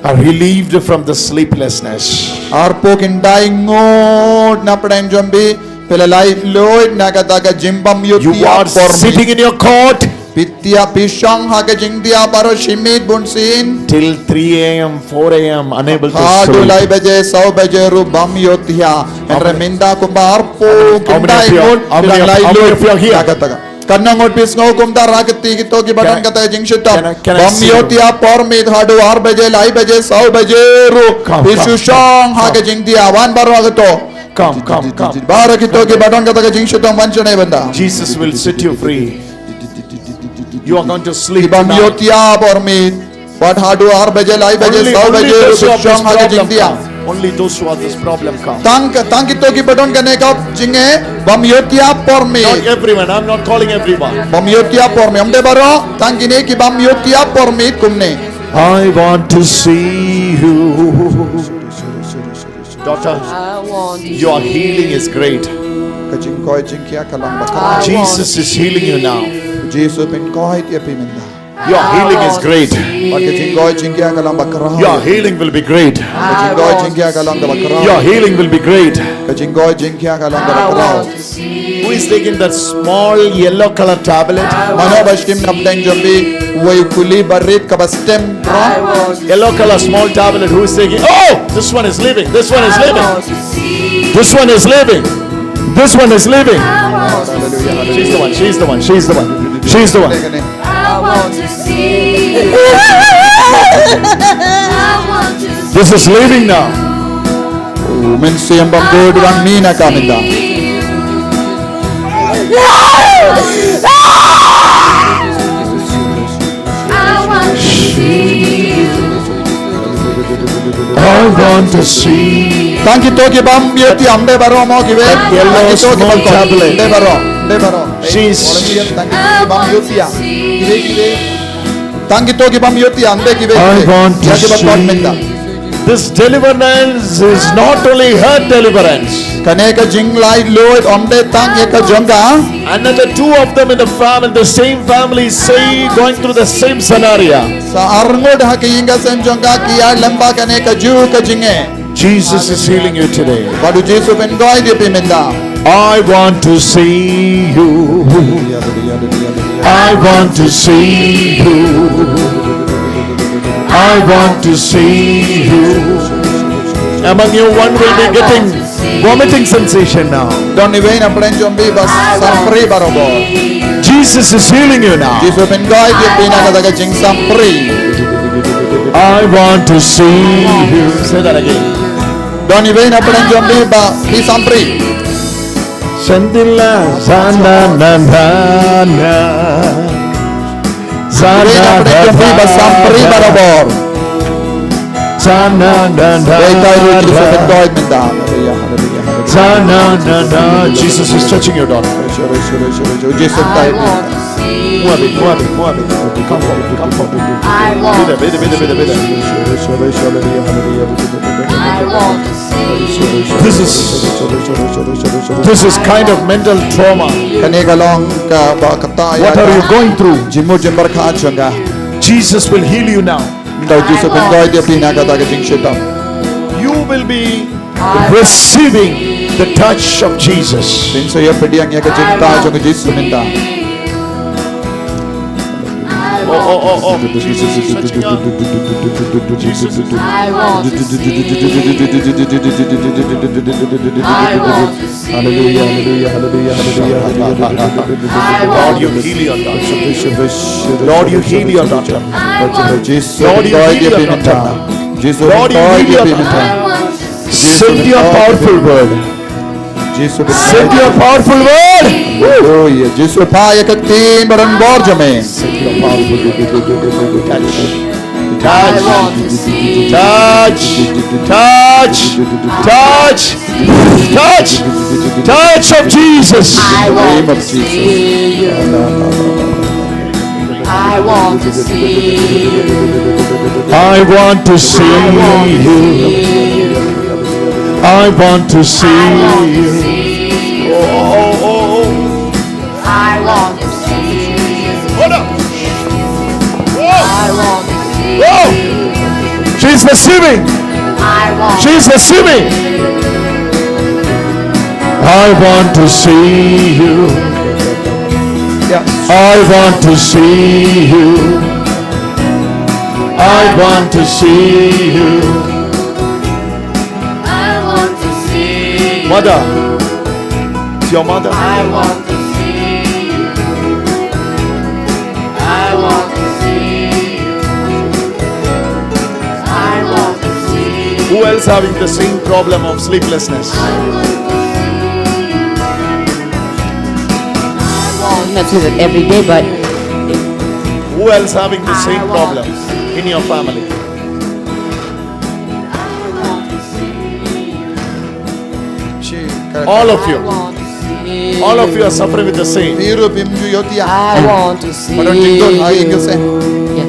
are relieved from the sleeplessness. Arphew khyndai ngut na pdeng jong phi, phi la lait luid na kata ka jingbym ïohthiah por miet. You are sitting in your cot. Phi thiah, phi shong ha ka jingthiah baroh shi miet bun sien. Till three a m, four a m, unable to sleep. Haduh lai baje, saw baje ruh bym ïohthiah. Hynrei mynta kumba arphew khyndai ngut phi la lait luid na kata ka. Katno ngut phi sngew kumta, rah kti kito kiba don kata ka jingshitom. Bym ïohthiah por miet haduh ar baje, lai baje, saw baje ruh. Phi shu shong ha ka jingthiah, wan baroh kito. Come, come, come. Baroh kito kiba don kata ka jingshitom, wan shane bynta. Jesus will set you free. You are going to sleep tonight. Ki bym ïohthiah por miet, wat haduh ar baje, lai baje, saw baje ruh phi shong ha ka jingthiah. Only those who have this problem come. Tang, tang kito kiba don kane ka jinge bym ïohthiah por miet. Not everyone. I'm not calling everyone. Bym ïohthiah por miet. Ym dei baroh, tang kine ki bym ïohthiah por miet kumne. I want to see you. Daughter, your healing is great. Ka jingkoit jingkhiah ka long ba khraw. Jesus is healing you now. Jisu u pynkoit ïa phi mynta. Your healing is great. Bad ka jingkoit jingkhiah ka long ba khraw. Your healing will be great. Ka jingkoit jingkhiah ka long kaba khraw. Your healing will be great. Ka jingkoit jingkhiah ka long kaba khraw. Who is taking that small yellow color tablet? Mano ba shim na pdeng jong phi uwei u kuli barit kaba stem brong? Yellow color small tablet. Who is taking? Oh, this one is leaving. This one is leaving. This one is leaving. This one is leaving. She's the one. She's the one. She's the one. She's the one. This is leaving now. U mynsiem bymkhuid u dang mih na ka mynta. I want to see. Tang kito ki bym ïohthiah, ym dei baroh mo kiwei. Tang kito ki bym ïohthiah, ym dei baroh, ym dei baroh. Tang kito ki bym ïohthiah, kiwei kiwei. Tang kito ki bym ïohthiah, ym dei kiwei kiwei. I want to see. Ïa kiba kot mynta. This deliverance is not only her deliverance. Kane ka jinglait luid ym dei tang ïa ka jong ka. Another two of them in the family, the same family, say, going through the same scenario. Sa arngut ha ka ïing ka sem jong ka ki ïaid lyngba kane kajuh ka jinge. Jesus is healing you today. Bad u Jisu u pynkoit ïa phi mynta. I want to see you. I want to see you. I want to see you. Among you, one will be getting vomiting sensation now. Don iwei na pdeng jong phi ba sampri barabor. Jesus is healing you now. Jisu u pynkoit ïa phi na kata ka jingsampri. I want to see you. Say that again. Don iwei na pdeng jong phi ba phi sampri. Sentila sana na na na. Sana na na na. Iwei na pdeng jong phi ba sampri barabor. Sana na na na. Wei tai ruh Jisu u pynkoit mynta. Sana na na. Jesus is touching your daughter. Jisu u pynkoit mynta. Move it, move it, move it. Come forward, come forward. I want. Bit, bit, bit, bit, bit. I want. This is, this is kind of mental trauma. Kane ka long kaba kata ïa ka. What are you going through? Jingmut jingpyrkhat jong ka. Jesus will heal you now. Mynta u Jisu u pynkoit ïa phi na kata ka jingshitom. You will be receiving the touch of Jesus. Phin sa ïoh pdiang ïa ka jingtah jong u Jisu mynta. Oh, oh, oh, oh. Jesus is touching us. Jesus is. I want to see. I want to see. Hallelujah, hallelujah, hallelujah, hallelujah, hallelujah. Lord, you heal your daughter. Lord, you heal your daughter. Lord, you heal your daughter. Lord, you heal your daughter. Send your powerful word. Send your powerful word. Hallelujah. Jisu, phah ïa ka ktien ba donbor jong me. Touch. Touch. Touch. Touch. Touch. Touch. Touch of Jesus. I want to see you. I want to see you. I want to see you. I want to see you. Oh, oh, oh, oh. I want to see you. Hold up. I want to see you. She's receiving. I want She's receiving. I want to see you. Yes. I want to see you. I want to see you. I want to see you. Mother, it's your mother. I want to see you. I want to see you. I want to see you. Who else having the same problem of sleeplessness? I want to see you. I want Not say that every day, but Who else having the same problem in your family? All of you. All of you are suffering with the same. Biru bim ju yotia. I want to see Padon jingdon ai you. Ke se. Yeah.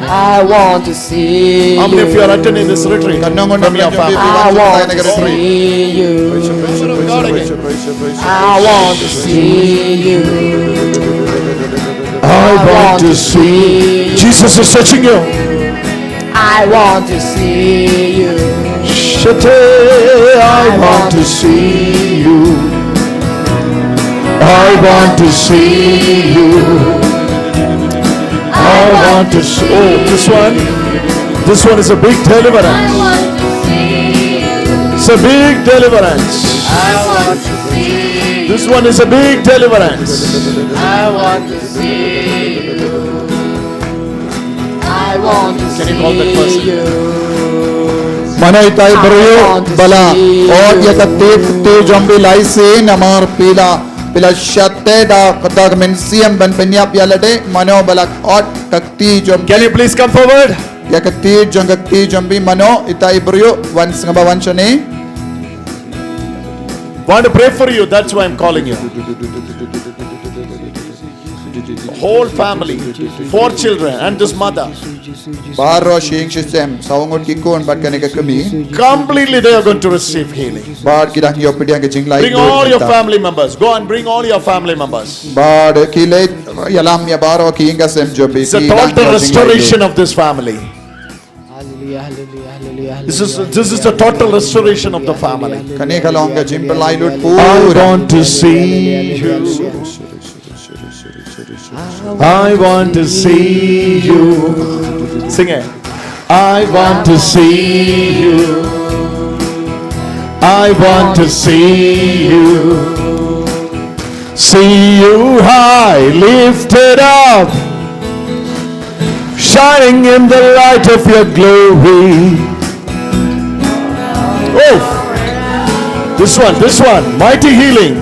I want to see How many of you are attending this retreat Kan nong from your nong family? I want to see you. I want to see you. I want to see. Jesus is touching you. I want to see you. Shete, I want to see you. I want to see you. I want to see. Oh, this one. This one is a big deliverance. It's a big deliverance. This one is a big deliverance. I want to see you. I want to Can you call that person? Mano ita i briew ba la ot ïa ka kti, kti jong phi lai sien namar phi la, phi la shate da ka, da ka mynsiem ban pynïap ïa lade. Mano ba la ot ka kti jong Can you please come forward? Ïa ka kti jong, ka kti jong phi mano ita i briew, wan sngewbha wan shane. Want to pray for you, that's why I'm calling you. Whole family, four children and this mother. Baroh shi ïing shi sem, saw ngut ki khun bad kane ka kmie. Completely they are going to receive healing. Bad ki dang ïoh pdiang ka jinglait. Bring all your family members. Go and bring all your family members. Bad ki leit ïalam ïa baroh ki ïing ka sem jong phi. It's a total restoration of this family. Hallelujah, hallelujah, hallelujah, hallelujah. This is, this is the total restoration of the family. Kane ka long ka jingpynlait lut pura. I want to see you. I want to see you. Sing it. I want to see you. I want to see you. See you high, lifted up, shining in the light of your glory. Oh, this one, this one, mighty healing.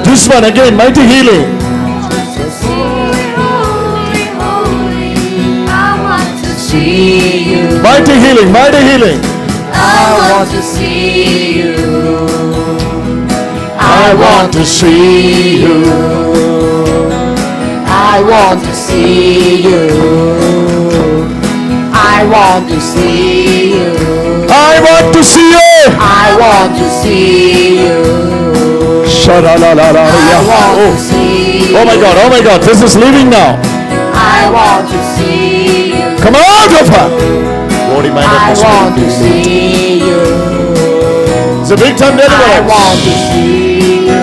This one again, mighty healing. See you. Mighty healing, mighty healing. I want to see you. I want to see you. I want to see you. I want to see you. I want to see you. I want to see you. Shadalalalaya. I want to Oh. see you. Oh my God, oh my God, this is leaving now. I want to see you. Come out of her. Body, mind, and I want to see you. It's a big time I deliverance. want to see you.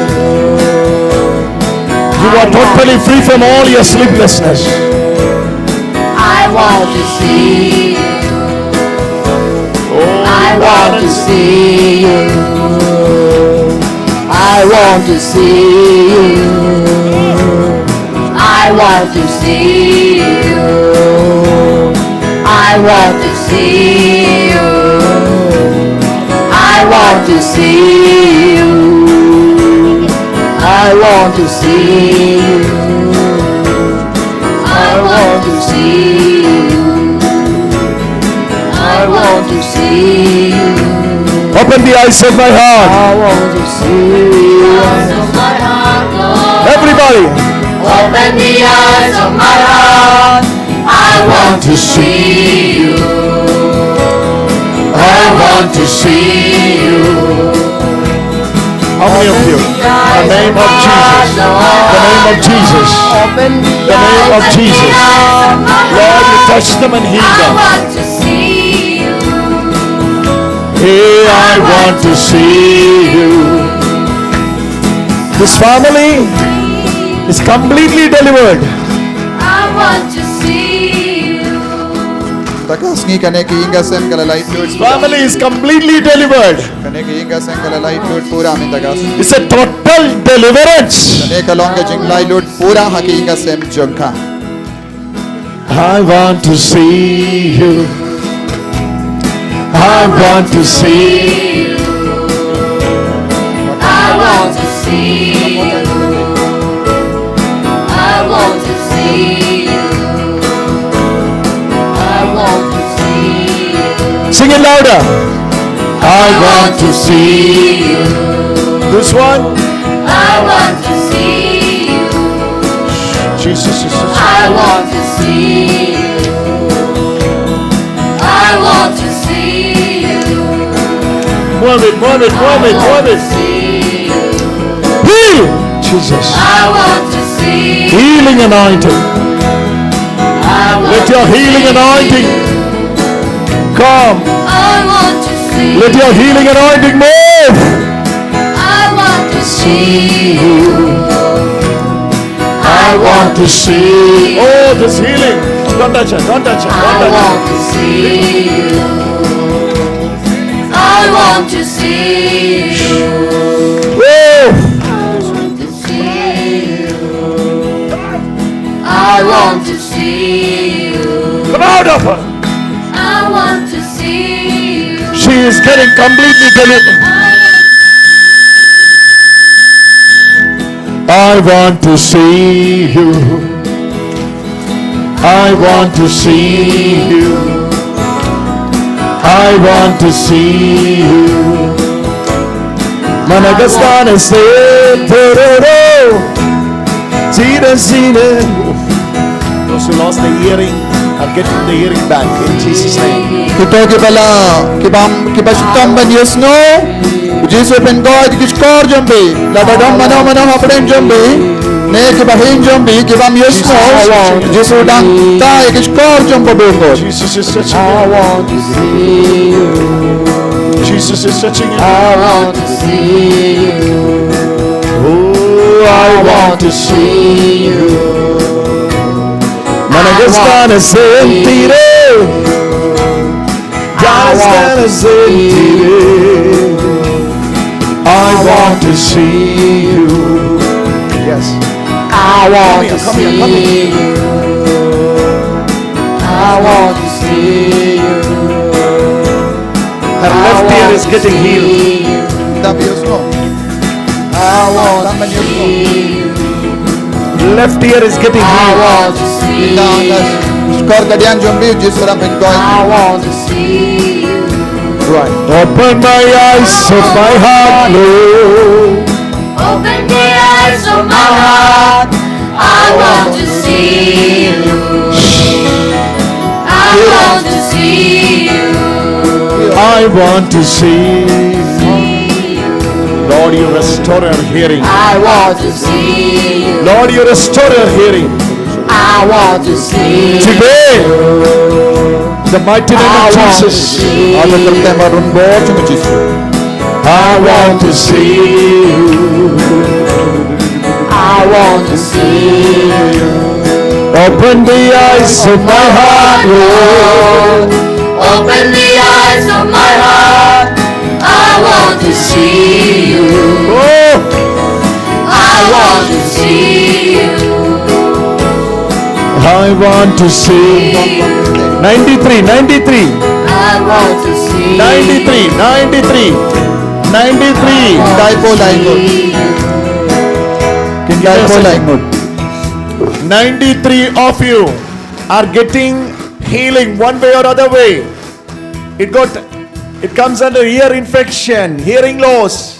You are totally free from all your sleeplessness. I want to see you. Oh, I want to see you. I want to see you. I want to see you. I want to see you. I want to see you. I want to see you. I want to see you. I want to see you. Open the eyes of my heart. I want to see you. Everybody. Open the eyes of my heart. I want to see you. I want to see you. How many of you? The name of Jesus. The name of Jesus. The name of Jesus. Lord, you touch them and heal them. Hey, I want to see you. This family is completely delivered. I want to see you. Tang ka sngi kane ka ïing ka sem ka la lait lut. Family is completely delivered. Kane ka ïing ka sem ka la lait lut pura mynta ka sngi. It's a total deliverance. Kane ka long ka jinglait lut pura ha ka ïing ka sem jong ka. I want to see you. I want to see you. I want to see you. I want to see you. I want to see you. Sing it louder. I want to see you. This one. I want to see you. Jesus is such I want to see you. I want to see you. Move it, move it, move it, move it. Heal. Jesus. I want to see you. Healing anointing. I want Let your to healing see anointing you. Come. I want to see Let your healing anointing move. I want to see you. I want to see. Oh, this healing. Don't touch her. Don't touch her. Don't I touch her. Want to see you. I want to see you. Woo! I want to see you. I want to see you. Come out of her. I want to see you. She is getting completely delivered. I want to see you. I want to see you. I want to see you. Managasana se tororo. Sina sina. Those who lost the hearing are getting the hearing back in Jesus' name. Kito kiba la, kiba, kiba shitom ban ïohsngew. U Jisu u pynkoit ïa ki shkor jong phi. Lada don mano mano hapdeng jong phi, ne kiba hyn jong phi, kibym ïohsngew, u Jisu u dang tai ïa ki shkor jong phi, bun. Jesus is touching you. I want to see you. Jesus is touching you. I want to see you. Oh, I want to see you. Managasana sentire. Just as it is. I want to see you. Yes. I want to see you. I want to see you. Her left ear is getting healed. Tap ïohsngew. I want to see you. Left ear is getting healed. I want to see you. Shkor kadiang jong phi, u Jisu u dang pynkoit. I want to see you. Right. Open my eyes of my heart, Lord. Open the eyes of my heart. I want to see you. I want to see you. I want to see you. Lord, you restore her hearing. I want to see you. Lord, you restore her hearing. I want to see you. Today, the mighty name of Jesus. I want to see you. I want to see you. I want to see you. Open the eyes of my heart, Lord. Open the eyes of my heart. I want to see you. Oh. I want to see you. I want to see. Ninety-three, ninety-three. I want to see. Ninety-three, ninety-three. ninety-three. Typo language. Typo language. Ninety-three of you are getting healing one way or other way. It got, it comes under ear infection, hearing loss.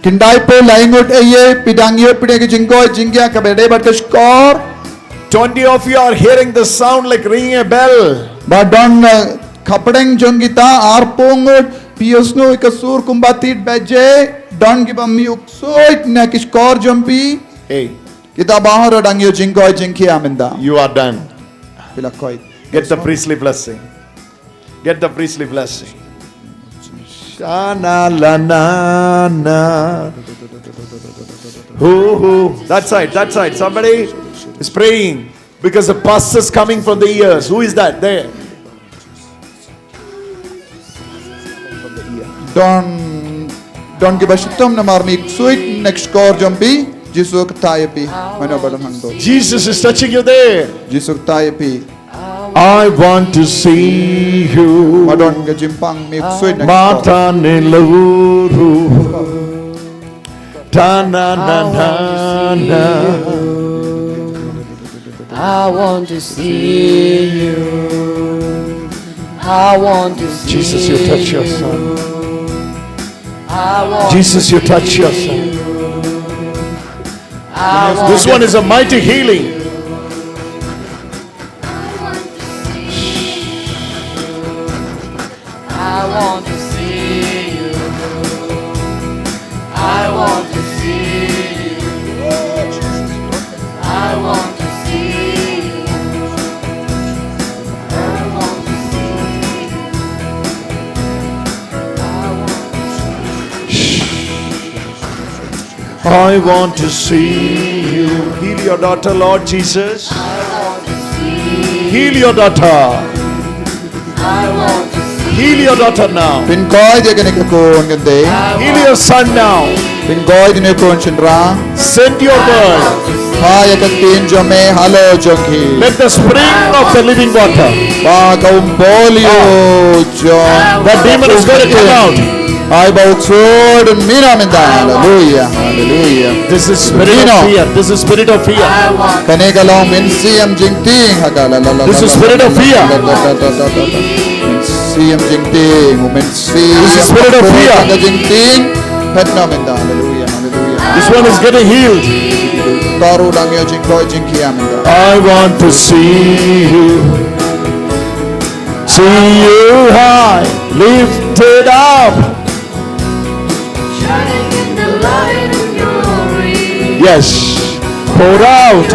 Kyndai phew lai ngut ïa phi dang ïoh phi dang ka jingkoit jingkhiah kaba dei bad ka shkor. Twenty of you are hearing the sound like ringing a bell. Ba don, eh, ka pdeng jong kita arphew ngut phi ïohsngew ïa ka sur kumba tit baje, don kiba mih ksuid na ki shkor jong phi. Hey. Kita baroh dang ïoh jingkoit jingkhiah mynta. You are done. Phi la koit. Get the priestly blessing. Get the priestly blessing. Shana la na na. Who, who? That side, that side. Somebody is praying because the pus is coming from the ears. Who is that? There. Don, don kiba shitom namar mih ksuid na ki shkor jong phi. Jisu ka kyrteng ïa phi. Mano ba don hangto. Jesus is touching you there. Jisu ka kyrteng ïa phi. I want to see you. Ba don ka jingpang mih ksuid na ki shkor. Mata ne luru. Ta na na na na. I want to see you. I want to see Jesus, you touch your son. I want Jesus, you touch your son. This one is a mighty healing. I want to see you. I want to see you. I want to see you. I want to see you. I want to see you. I want to see you. Heal your daughter, Lord Jesus. Heal your daughter. Heal your daughter now. Pynkoit ïa kane ka khun kynthei. Heal your son now. Pynkoit ïa kane ka khun shynrang. Send your word. Phah ïa ka ktien jong me halor jong ki. Let the spring of the living water. Ba ka umpohliew jong. That demon is going to come out. Ai ba u ksuid un mih noh mynta. Hallelujah. Hallelujah. This is spirit of fear. This is spirit of fear. Kane ka long mynsiem jingtieng ha ka la la la. This is spirit of fear. Mynsiem jingtieng, mynsiem. This is spirit of fear. Ka jingtieng. Phet noh mynta. Hallelujah. Hallelujah. This one is getting healed. Baroh dang ïoh jingkoit jingkhiah mynta. I want to see you. See you high, lifted up. Shining in the light of glory. Yes. Pour out.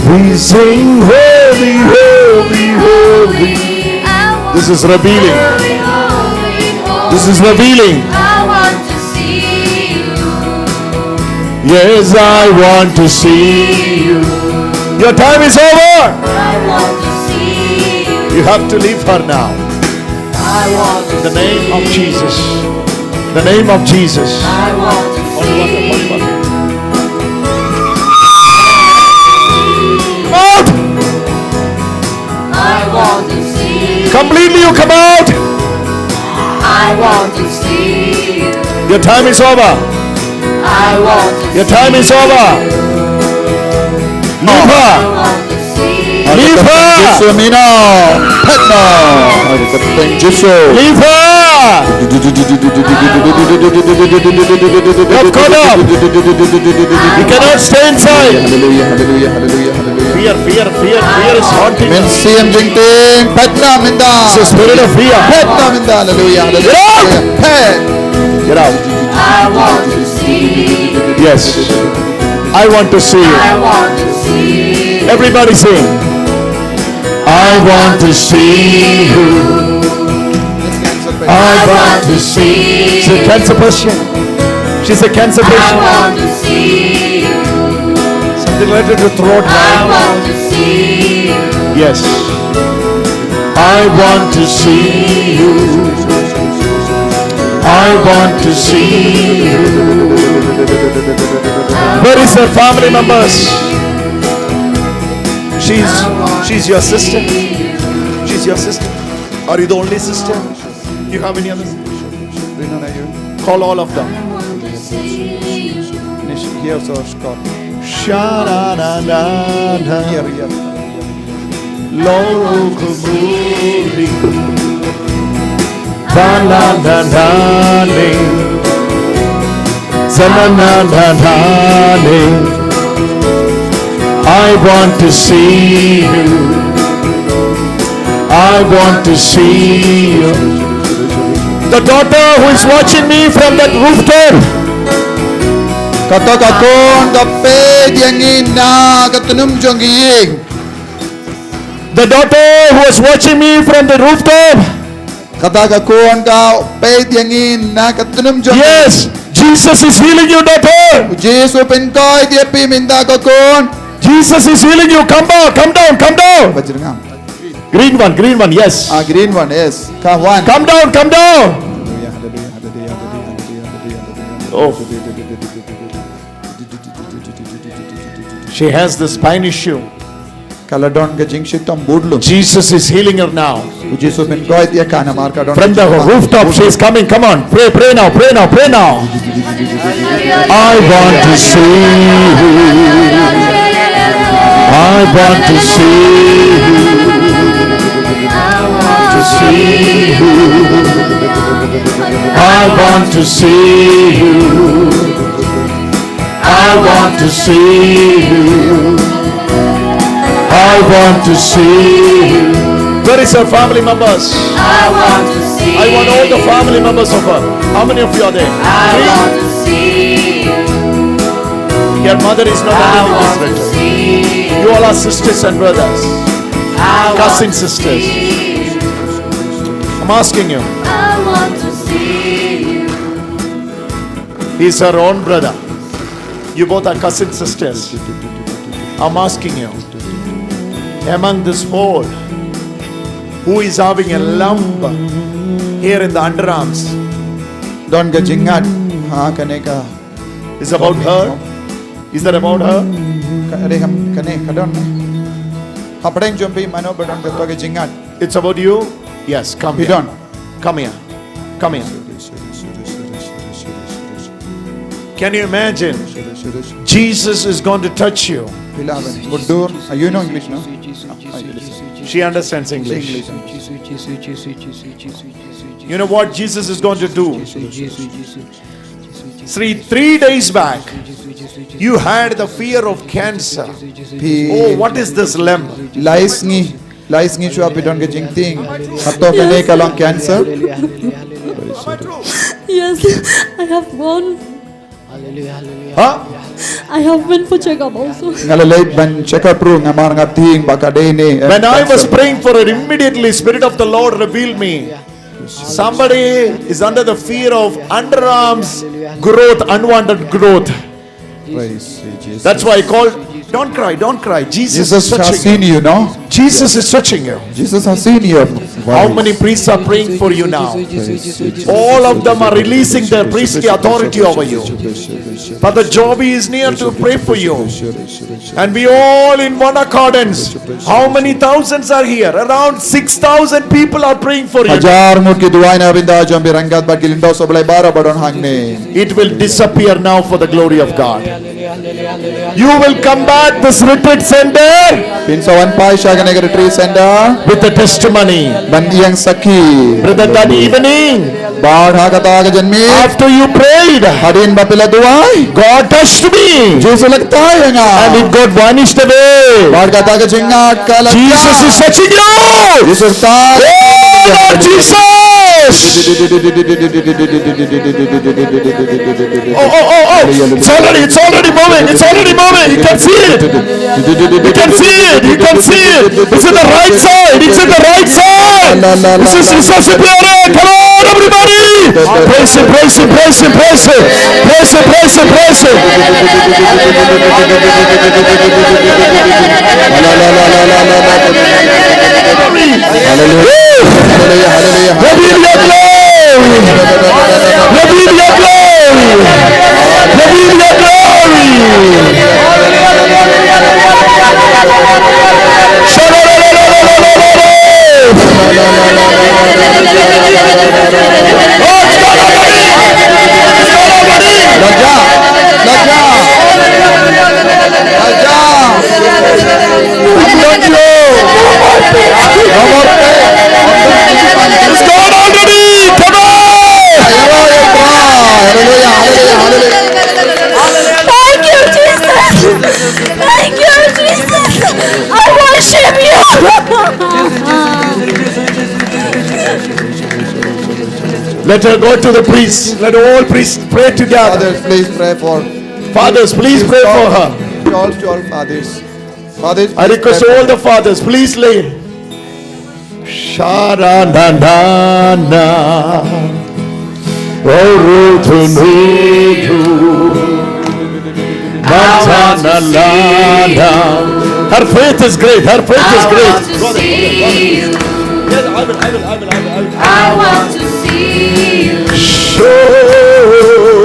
We sing holy, holy, holy. This is revealing. This is revealing. Yes, I want to see you. Your time is over. You have to leave her now. In the name of Jesus. The name of Jesus. Come out! Completely you come out! Your time is over. Your time is over. Leave her. Leave her. Jisu, mih noh. Phet noh. Leave her. Get caught up. You cannot stay inside. Hallelujah, hallelujah, hallelujah, hallelujah. Fear, fear, fear, fear is haunting us. Mynsiem jingtieng, phet noh mynta. It's a spirit of fear. Phet noh mynta. Hallelujah, hallelujah. Get out. Phet. Get out. Yes. I want to see you. Everybody sing. I want to see you. I want to see. She's a cancer patient. She's a cancer patient. Something related to throat line. Yes. I want to see you. I want to see you. Where is her family members? She's, she's your sister. She's your sister. Are you the only sister? You have any other sister? Call all of them. Nish-, here, so Scott. Sha-na-na-na-na. Here, here. Loro kumuri. Ba-na-na-na-ne. Sa-na-na-na-ne. I want to see you. I want to see you. The daughter who is watching me from that rooftop. Kata ka khun ka peit ïa ngi na ka tnum jong ki ïing. The daughter who was watching me from the rooftop. Kata ka khun ka peit ïa ngi na ka tnum jong ki ïing. Yes, Jesus is healing you, daughter. U Jisu u pynkoit ïa phi mynta ka khun. Jesus is healing you. Come down, come down, come down. Bajrngam. Green one, green one, yes. Ah, green one, yes. Come one. Come down, come down. Hallelujah, hallelujah, hallelujah, hallelujah, hallelujah, hallelujah. Oh. She has the spine issue. Ka la don ka jingshitom budlung. Jesus is healing her now. U Jisu u pynkoit ïa ka namar ka don. From the rooftop, she is coming. Come on, pray, pray now, pray now, pray now. I want to see you. I want to see you. I want to see you. I want to see you. I want to see you. I want to see you. Where is her family members? I want to see I want all the family members of her. How many of you are there? I Three? want to see you. Your mother is not I attending this want to lecture. See You all are sisters and brothers. I want Cousin to sisters. See you. I'm asking you. I want to see you. He's her own brother. You both are cousin sisters. I'm asking you, among this whole, who is having a lump here in the underarms? Don ka jingngat ha kane ka. Is about her? Is that about her? Ka, are kam, kane ka don. Hapdeng jong phi mano ba don kato ka jingngat? It's about you? Yes, come Phi here. don. Come here. Come here. Can you imagine? Jesus is going to touch you. Phi lah ban mutdur. Ah, you know English, no? Ah, you listen. She understands English. English. You know what Jesus is going to do? Three, three days back, you had the fear of cancer. Phi Oh, what is this limp? Lai sngi, lai sngi shuwa phi don ka jingtieng. Hato kane ka long cancer? Yes, I have gone. Huh? I have been for checkup also. Nga la leit ban check up ruh namar nga tieng ba ka dei ne. When I was praying for it, immediately Spirit of the Lord revealed me. Somebody is under the fear of underarms growth, unwanted growth. Praise you, Jesus. That's why I called. Don't cry, don't cry. Jesus Jesus is has touching seen you. you, no? Jesus is touching you. Jesus has seen you. How many priests are praying for you now? Praise you, Jesus. All of them are releasing their priestly authority over you. Father Joby is near to pray for you. And we all in one accordance. How many thousands are here? Around six thousand people are praying for you. Hajar ngut ki duwai na bynta jong phi ryngkat bad ki lyngdoh sohblei baroh ba don hangne. It will disappear now for the glory of God. You will come back this retreat center Phin sa wan phai sha kane ka retreat center with a testimony. ban ïeng sakhi. Brother, that evening, Bad ha kata ka janmiet, after you prayed, hadien ba phi la duwai, God touched me. Jisu la ktai ïa nga. And it got vanished away. Bad kata ka jingngat ka la Jesus is touching you. Jisu ktai. Oh, Lord Jesus. Oh, oh, oh, oh. It's already, it's already moving. It's already moving. You can see it. You can see it. You can see it. It's in the right side. It's in the right side. This is Jesus. Come on, everybody. Praise him, praise him, praise him, praise him. Praise him, praise him, praise him. Hallelujah. Hallelujah. Hallelujah. Hallelujah. Hallelujah. Hallelujah. Hallelujah. It's gone already. Come on. Hallelujah, hallelujah, hallelujah. Thank you, Jesus. Thank you, Jesus. I worship you. Let her go to the priest. Let all priests pray together. Fathers, please pray for Fathers, please pray for her. All, all fathers. Fathers, I request all the fathers, please lay. Sharananana. Orutunuyu. Matanalana. Her faith is great. Her faith is great. Yes, I will, I will, I will, I will, I will. I want to see you. Show.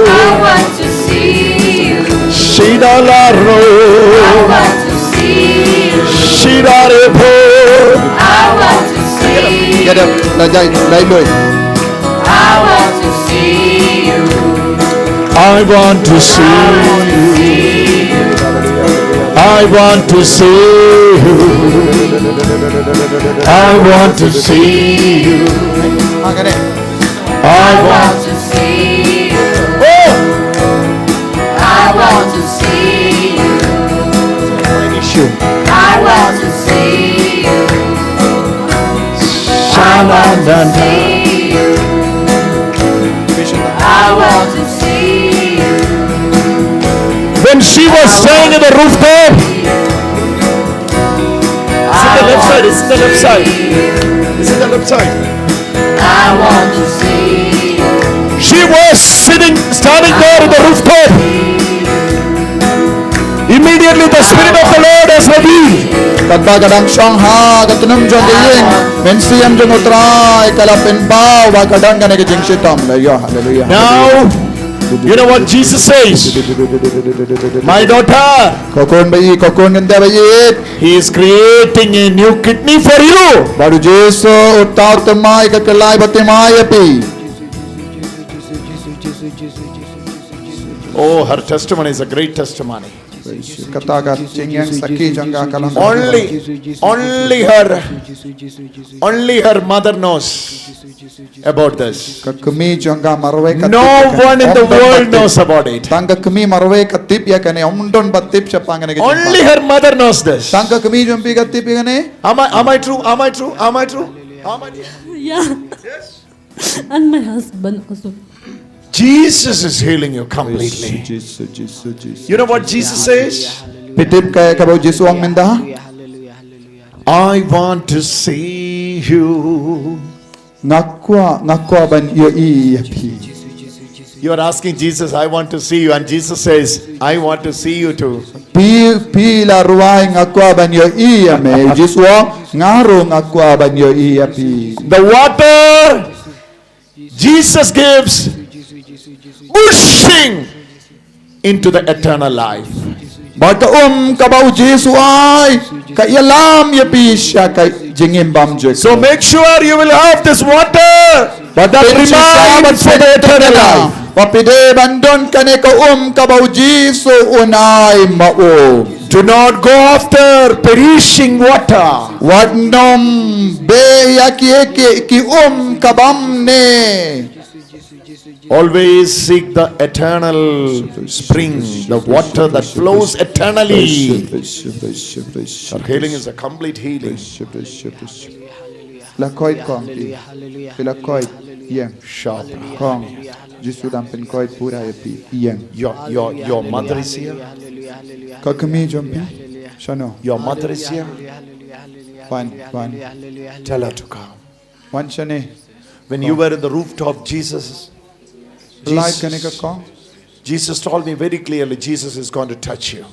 I want to see you. Shidalaro. I want to see you. Shidarebo. I want to see you. Get up. Lajai, lailoi. I want to see you. I want to see you. I want to see you. I want to see you. I want to see you. Oh! I want to see you. I want to see you. I want to see you. I want to see you. When she was standing at the rooftop, is it the left side? Is it the left side? Is it the left side? I want to see you. She was sitting, standing there at the rooftop. Immediately the Spirit of the Lord has revealed. Katba ka dang shong ha ka tnum jong ka ïing, mynsiem jong U Trai ka la pynpaw ba ka don kane ka jingshitom. Hallelujah, hallelujah. Now, you know what Jesus says? My daughter, Ko khun ba ïeit, ko khun kynthei ba ïeit. He is creating a new kidney for you. Bad U Jisu u thaw thymmai, ka khlaiñ ba thymmai ïa phi. Oh, her testimony is a great testimony. Kata ka jingïeng sakhi jong ka ka long. Only, only her, only her mother knows about this. Ka kmie jong ka marwei ka tip. No one in the world knows about it. Tang ka kmie marwei ka tip ïa kane, ym don ba tip shaphang kane ka jingpang. Only her mother knows this. Tang ka kmie jong phi ka tip ïa kane. Am I, am I true? Am I true? Am I true? Am I true? Yeah. And my husband also. Jesus is healing you completely. Jisu, Jisu, Jisu. You know what Jesus says? Phi tip ka, kaba U Jisu u ong mynta? I want to see you. Nga kwah, nga kwah ban ïohi ïa phi. You are asking Jesus, "I want to see you," and Jesus says, "I want to see you too." Phi, phi la rwai, nga kwah ban ïohi ïa me. Jisu u ong, nga ruh nga kwah ban ïohi ïa phi. The water Jesus gives, gushing into the eternal life. Bad ka um kaba U Jisu u ai, ka ïalam ïa phi sha ka jingim bymjukut. So make sure you will have this water that remains for the eternal life. Ba phi dei ban don kane ka um kaba U Jisu un ai ma u. Do not go after perishing water. Wat nym beh ïa ki, ki, ki um ki bym ne. Always seek the eternal spring, the water that flows eternally. Her healing is a complete healing. La koit kong phi. Phi la koit. Ïeng. Sharp. Kong. Jisu dang pynkoit pura ïa phi. Ïeng. Your, your, your mother is here. Ka kmie jong phi. Shano. Your mother is here. Wan, wan. Tell her to come. Wan shane. When you were in the rooftop, Jesus, Lai kane ka kong. Jesus told me very clearly, Jesus is going to touch you.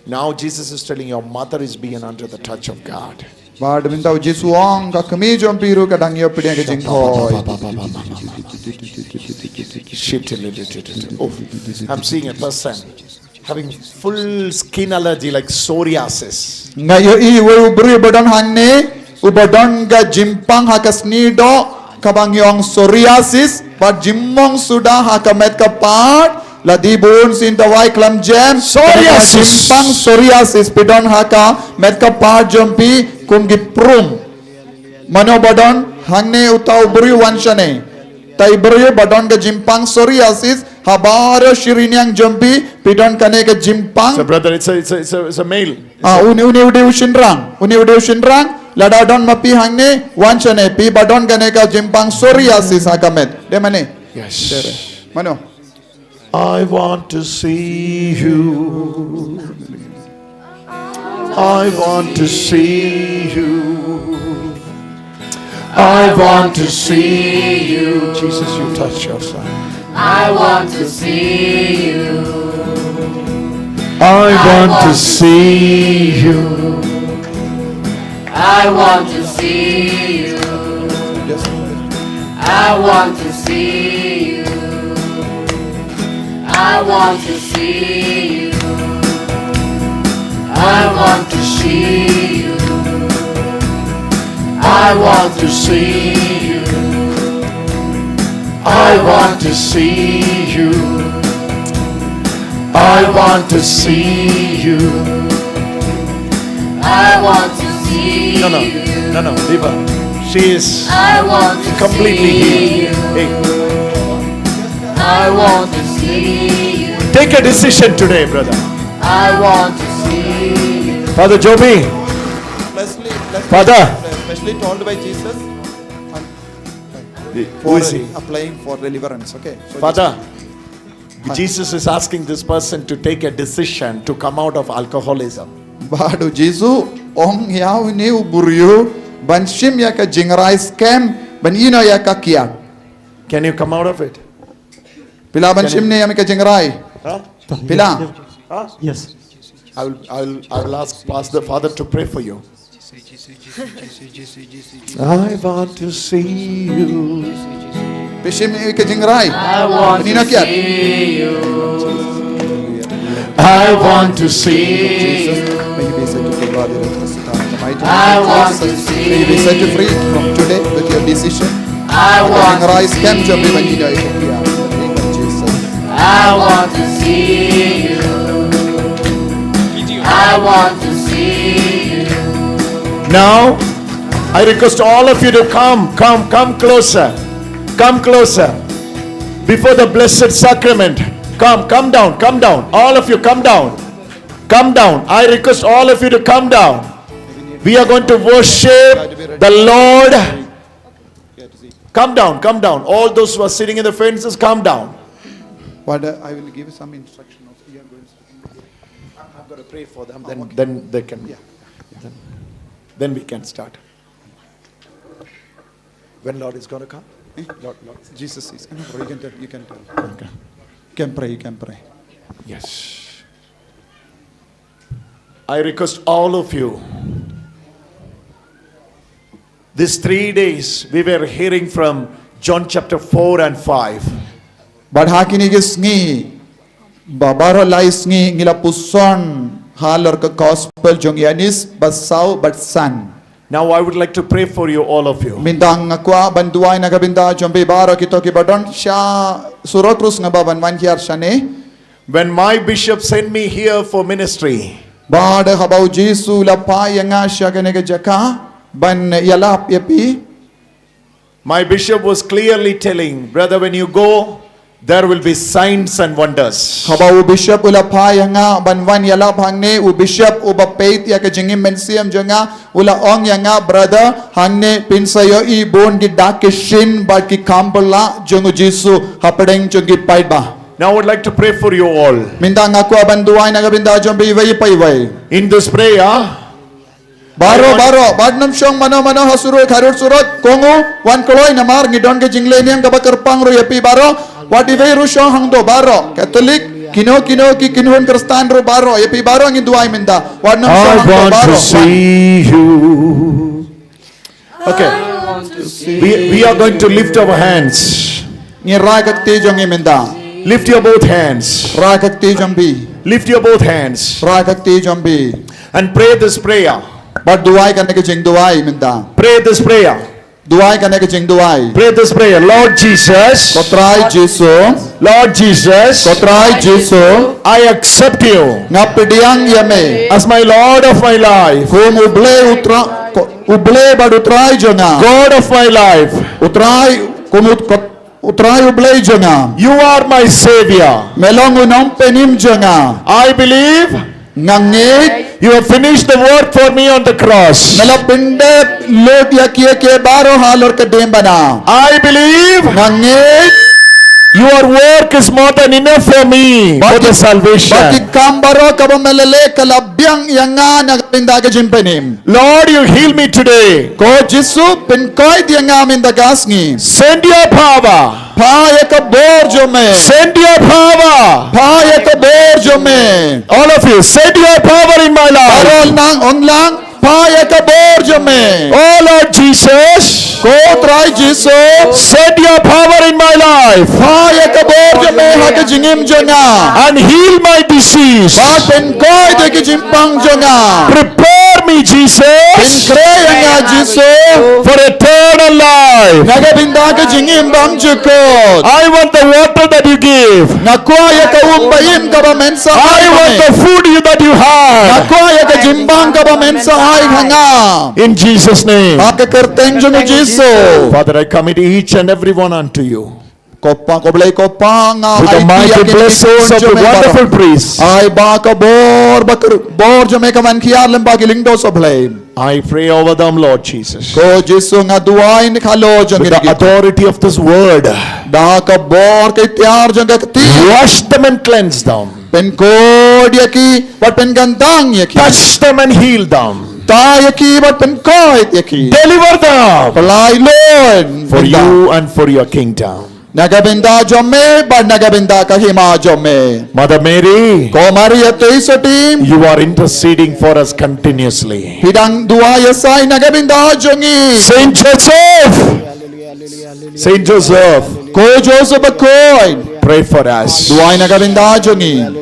Now Jesus is telling, "Your mother is being under the touch of God." Bad mynta U Jisu u ong ka kmie jong phi ruh ka dang ïoh pdiang ka jingkoit. Oh, I'm seeing a person having full skin allergy like psoriasis. Nga ïohi wei u briew ba don hangne, uba don ka jingpang ha ka sngi doh, kaba ngi ong psoriasis, bad jingmong suda ha ka met ka phad, La dei bun sien dawai khlem jem. Psoriasis. Jingpang psoriasis phi don ha ka met ka par jong phi kum ki prum. Mano ba don hangne, uta u briew wan shane. Uta u briew ba don ka jingpang psoriasis, ha baroh shi ri niang jong phi, phi don kane ka jingpang. So brother, it's a, it's a, it's a, it's a male. Ah, une, une u dei u shynrang. Une u dei u shynrang. Lada don ma phi hangne, wan shane, phi ba don kane ka jingpang psoriasis ha ka met. Dei mane? Yes. Mano? I want to see you. I want to see you. I want to see you. Jesus, you touch your son. I want to see you. I want to see you. I want to see you. Yes. I want to see you. I want to see you. I want to see you. I want to see you. I want to see you. I want to see you. I want to see you. No, no, no, no, leave her. She is I want to completely see healed. You. Hey. I want to see you. Take a decision today, brother. I want to see you. Father Joby. Blessedly, blessedly, Father. Specially told by Jesus. And the, for who is he? Applying for deliverance, okay? So Father, Jesus is asking this person to take a decision to come out of alcoholism. Bad u Jisu ong ïa une u briew ban shim ïa ka jingrai skhem ban ïehnoh ïa ka kiad. Can you come out of it? Phi lah ban shim ne ïa kane ka jingrai? Huh? Phi lah? Huh? Yes. I will, I will, I will ask Pastor, Father to pray for you. I want to see you. Phi shim ïa ka jingrai. I want to see you. I want to see you. May you be set to free. I want to see you. May you be set free from today with your decision. I want to see you. Ka jingrai skhem jong phi ban ïehnoh ïa ka kiad. In the name of Jesus. I want to see you. I want to see you. Now, I request all of you to come, come, come closer. Come closer. Before the blessed sacrament. Come, come down, come down. All of you, come down. Come down. I request all of you to come down. We are going to worship the Lord. Come down, come down. All those who are sitting in the fences, come down. What, uh, I will give some instruction of, you are going to, I- I've got to pray for them, then, okay, then they can, yeah, then, then we can start. When Lord is going to come? Eh? Lord, Lord. Jesus is. No, you can tell, you can tell. Okay. You can pray, you can pray. Yes. I request all of you. These three days we were hearing from John chapter four and five. Bad ha kine ki sngi, ba baroh lai sngi ngi la puson halor ka gospel jong u Ïoannis bad saw bad san. Now I would like to pray for you, all of you. Mynta nga kwah ban duwai na ka bynta jong phi baroh kito kiba don sha surok, ruh nga ba ban wan hiar shane. When my bishop sent me here for ministry, bad haba u Jisu u la phah ïa nga sha kane ka jaka ban ïalap ïa phi. My bishop was clearly telling, brother, when you go, there will be signs and wonders. Haba u bishop u la phah ïa nga ban wan ïalap hangne, u bishop uba peit ïa ka jingim mynsiem jong nga u la ong ïa nga, brother, hangne phin sa ïohi bun ki dak ki shin bad ki kam phylla jong u Jisu hapdeng jong ki paidbah. Now I would like to pray for you all. Mynta nga kwah ban duwai na ka bynta jong phi iwei pa iwei. In this prayer, baroh, baroh, bad nym shong mano mano ha surok, harud surok, kohnguh, wan kloi namar ngi don ka jinglehniam kaba kyrpang ruh ïa phi baroh, wat iwei ruh shong hangto baroh, Katholik, kino kino ki kynhun Khristan ruh baroh, ïa phi baroh ngin duwai mynta, wat nym shong hangto baroh. I want to see you. Okay. We, we are going to lift our hands. Ngin rai ka kti jong ngi mynta. Lift your both hands. Rai ka kti jong phi. Lift your both hands. Rai ka kti jong phi. And pray this prayer. Bad duwai kane ka jingduwai mynta. Pray this prayer. Duwai kane ka jingduwai. Pray this prayer. Lord Jesus. Ko Trai Jisu. Lord Jesus. Ko Trai Jisu. I accept you. Nga pdiang ïa me. As my Lord of my life. Kum u Blei u Trai, ko, u Blei bad u Trai jong nga. God of my life. U Trai, kum u, ko, u Trai u Blei jong nga. You are my Savior. Me long u nongpynim jong nga. I believe. Nga ngeit. You have finished the work for me on the cross. Me la pyndep lut ïa kiei kiei baroh halor ka diengphna. I believe. Nga ngeit. Your work is more than enough for me for the salvation. Ba ki kam baroh kaba me la leh ka la biang ïa nga na ka bynta ka jingpynim. Lord, you heal me today. Ko Jisu, pynkoit ïa nga mynta ka sngi. Send your power. Phah ïa ka bor jong me. Send your power. Phah ïa ka bor jong me. All of you, send your power in my life. Baroh nang ong lang, phah ïa ka bor jong me. Oh Lord Jesus. Ko Trai Jisu. Send your power in my life. Phah ïa ka bor jong me ha ka jingim jong nga. And heal my disease. Bad pynkoit ïa ka jingpang jong nga. Prepare me, Jesus. Pynkhreh ïa nga Jisu. For eternal life. Na ka bynta ka jingim bymjukut. I want the water that you give. Nga kwah ïa ka um ba im kaba men sa ai ha me. I want the food you, that you have. Nga kwah ïa ka jingbang kaba men sa ai ha nga. In Jesus' name. Ha ka kyrteng jong u Jisu. Father, I commit each and every one unto you. Ko Pa, ko Blei ko Pa, nga ai ïa kine ki khun jong me baroh. With the mighty blessings of the wonderful priest. Ai ba ka bor ba kyr-, bor jong me ka ban khiar lem bad ki lyngdoh sohblei. I pray over them, Lord Jesus. Ko Jisu, nga duwai halor jong kine ki khun. With the authority of this word. Da ka bor ka iktiar jong ka ktien. Wash them and cleanse them. Pynkoit ïa ki bad pynkyntang ïa ki. Touch them and heal them. Tah ïa ki bad pynkoit ïa ki. Deliver them. Pyllait lun. For you and for your kingdom. Na ka bynta jong me bad na ka bynta ka hima jong me. Mother Mary, ko Maria Theisotti, you are interceding for us continuously. Phi dang duwai ïa ngi na ka bynta jong ngi. Saint Joseph, Saint Joseph, ko Joseph bakhuid, pray for us. Duwai na ka bynta jong ngi.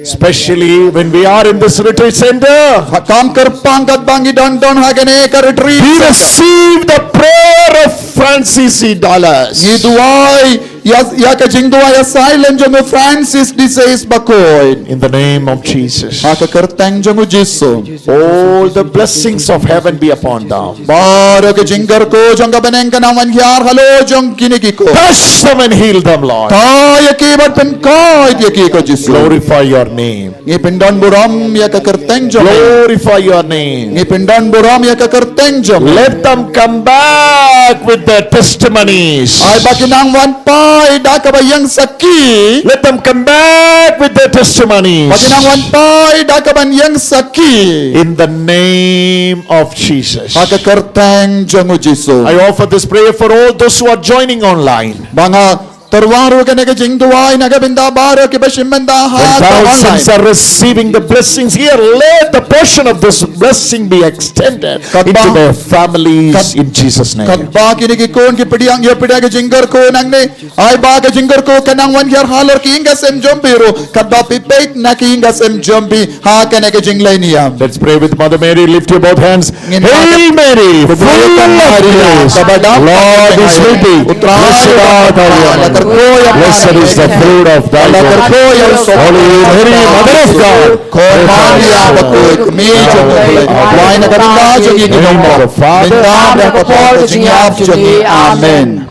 Especially when we are in this retreat center. Ha, kam kyrpang katba ngi don don ha kane ka retreat center. We receive the prayer of Francis de Sales. Ngi duwai ïa, ïa ka jingduwai ïa silent jong u Francis de Sales bakhuid. In the name of Jesus. Ha ka kyrteng jong u Jisu. All the blessings of heaven be upon them. Baroh ka jingkyrkhu jong ka bneng kan nang wan hiar halor jong kine ki khun. Touch them and heal them, Lord. Tah ïa ki bad pynkoit ïa ki ko Jisu. Glorify your name. Ngi pyndon burom ïa ka kyrteng jong me. Glorify your name. Ngi pyndon burom ïa ka kyrteng jong me. Let them come back with their testimonies. Ai ba kin nang wan phai da kaba ïeng sakhi. Let them come back with their testimonies. Ba kin nang wan phai da kaba ïeng sakhi. In the name of Jesus. Ha ka kyrteng jong u Jisu. I offer this prayer for all those who are joining online. Ba nga tyrwa ruh kane ka jingduwai na ka bynta baroh kiba shim bynta ha ka online. When thousands are receiving the blessings here, let the portion of this blessing be extended into their families in Jesus' name. Katba kine ki khun ki pdiang ïa pdiang ka jingkyrkhu nangne, ai ba ka jingkyrkhu kan nang wan hiar halor ki ïing ki sem jong phi ruh, katba phi peit na ki ïing ki sem jong phi. Ha kane ka jingleh niam. Let's pray with Mother Mary. Lift your both hands. Hail Mary, full of grace, the Lord is with thee. Blessed art thou among women. Blessed is the fruit of thy womb. Holy Mary, Mother of God, pray for us sinners now and at the hour of our death. Name of the Father, Amen.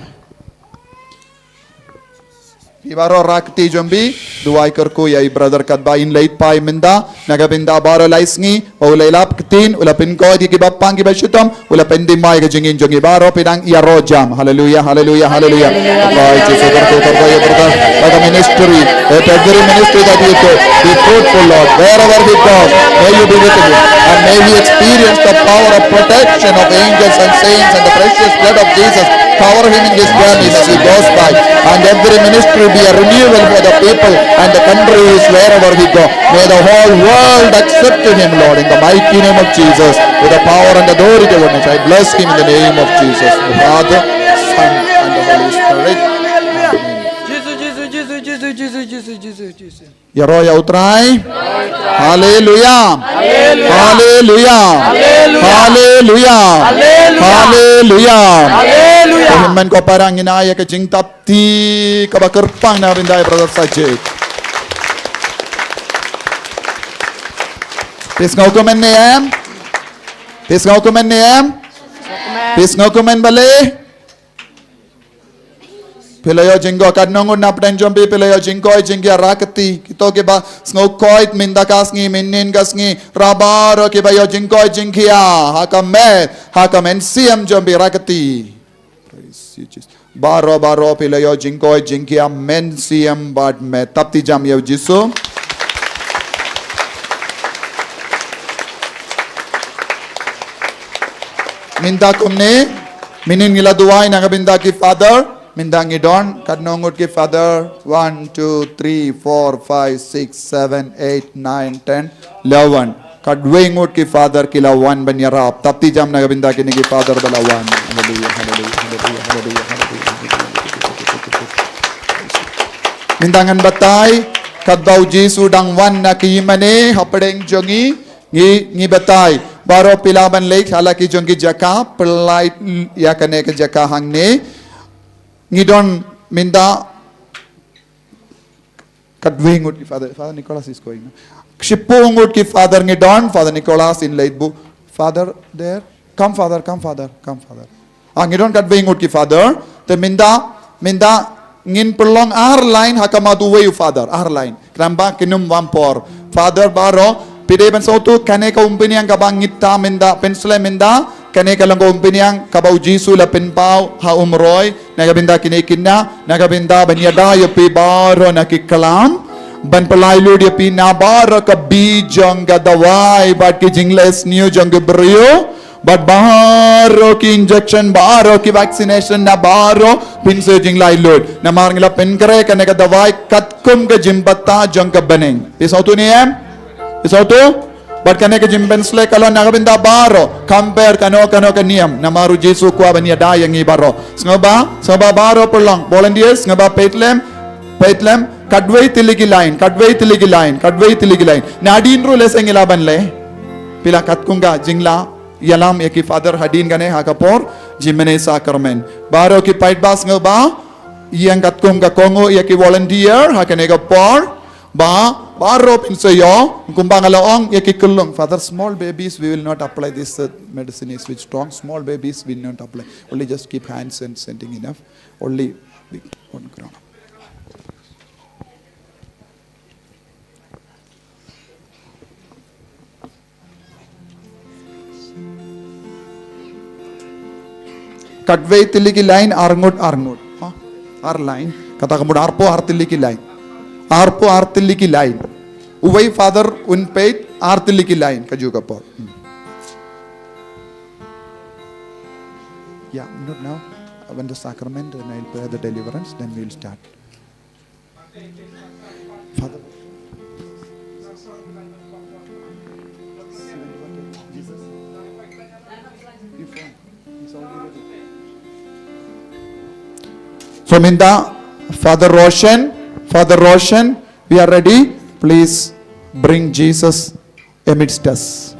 Phi baroh rah kti jong phi, duwai kyrkhu ïa i brother katba in leit phai mynta, na ka bynta baroh lai sngi, u la lap ktien, u la pynkoit ïa kiba pang kiba shitom, u la pyndem ïa ka jingim jong ngi baroh, phi dang ïaroh jam. Hallelujah, hallelujah, hallelujah. Kyrkhu, Jisu, kyrkhu, kyrkhu ïa brother. Let the ministry, let every ministry that he do be fruitful, Lord. Wherever he goes, may you be with him. And may he experience the power of protection of angels and saints and the precious blood of Jesus. Cover him in his journeys as he goes by, and every ministry be a renewal for the people and the countries wherever he go. May the whole world accept him, Lord, in the mighty name of Jesus, with the power and authority of God. I bless him in the name of Jesus, the Father, Son, and the Holy Spirit. Amen. Ïaroh ïa U Trai. Haleluya. Haleluya. Haleluya. Haleluya. Haleluya. Ko hynmen ko para, ngin ai ïa ka jingtapti kaba kyrpang na ka bynta i brother Sajid. Phi sngew kumne em? Phi sngew kumne em? Phi sngew kumne balei? Phi la ïoh jingkoit, katno ngut na pdeng jong phi phi la ïoh jingkoit jingkhia? Rakti, kito kiba sngew koit mynta ka sngi, mynnin ka sngi, ra baroh kiba ïoh jingkoit jingkhia ha ka met, ha ka mynsiem jong phi, rakti. Praise you, Jesus. Baroh baroh phi la ïoh jingkoit jingkhia mynsiem bad met. Tap ti jam ïa u Jisu. Mynta kumne, mynnin ngi la duwai na ka bynta ki father. Mynta ngi don katno ngut ki father? One, two, three, four, five, six, seven, eight, nine, ten, eleven. Katwei ngut ki father ki la wan ban ïarap. Tap ti jam na ka bynta kine ki father ba la wan. Haleluya, haleluya, haleluya, haleluya, haleluya. Mynta ngan batai katba u Jisu u dang wan na ka ïingmane hapdeng jong ngi. Ngi, ngi batai. Baroh phi lah ban leit ha la ki jong ki jaka, pynlait ïa kane ka jaka hangne. Ngi don mynta katwei ngut ki father, Father Nicholas is going. Shiphew ngut ki father ngi don, Father Nicholas in leit buh. Father there. Come, Father, come, Father, come, Father. Ah, ngi don katwei ngut ki father. Te mynta, mynta ngin pynlong ar line ha khmat uwei u father, ar line. Khnang ba kin ym wan por. Father baroh, phi dei ban sngewthuh kane ka umphniang kaba ngi ta mynta, pynshlei mynta, kane ka long ka umphniang kaba u Jisu u la pynpaw ha Umroi na ka bynta kine ki khynnah, na ka bynta ban ïada ïa phi baroh na ki klam, ban pynlait lut ïa phi na baroh ka bit jong ka dawai bad ki jingleh sniew jong ki briew. Bad baroh ki injection, baroh ki vaccination, na baroh pynshai jinglaitluid. Namar ngi la pynkhreh kane ka dawai katkum ka jingbatai jong ka bneng. Phi sngewthuh ne em? Phi sngewthuh? Bad kane ka jingpynsleh ka long na ka bynta baroh. Compare kano kano ka niam. Namar u Jisu u kwah ban ïada ïa ngi baroh. Sngewbha, sngewbha baroh pyrlong. Volunteers, sngewbha peit lem, peit lem. Katwei tylli ki line, katwei tylli ki line, katwei tylli ki line. Nadien ruh lehse ngi lah ban leh. Phi lah katkum ka jinglah ïalam ïa ki father hadien kane ha ka por jingmane sakramen. Baroh ki paidbah sngewbha ïeng katkum ka kohnguh ïa ki volunteer ha kane ka por. Ba, baroh phin sa ïoh, kumba nga la ong ïa ki khyllung. Father, small babies, we will not apply this, uh, medicine is which strong. Small babies, we will not apply. Only just keep hands and sending enough. Only big on ground. Katwei tylli ki line, ar ngut, ar ngut. Ha? Ar line. Kata ka mut arphew ar tylli ki line. Arphew ar tylli ki line. Uwei father un peit, ar tylli ki line. Ka juh ka por. Hmm. Yeah, not now. When the sacrament, then I'll pray the deliverance, then we'll start. Father. So mynta, Father Roshan, Father Roshan, we are ready. Please bring Jesus amidst us.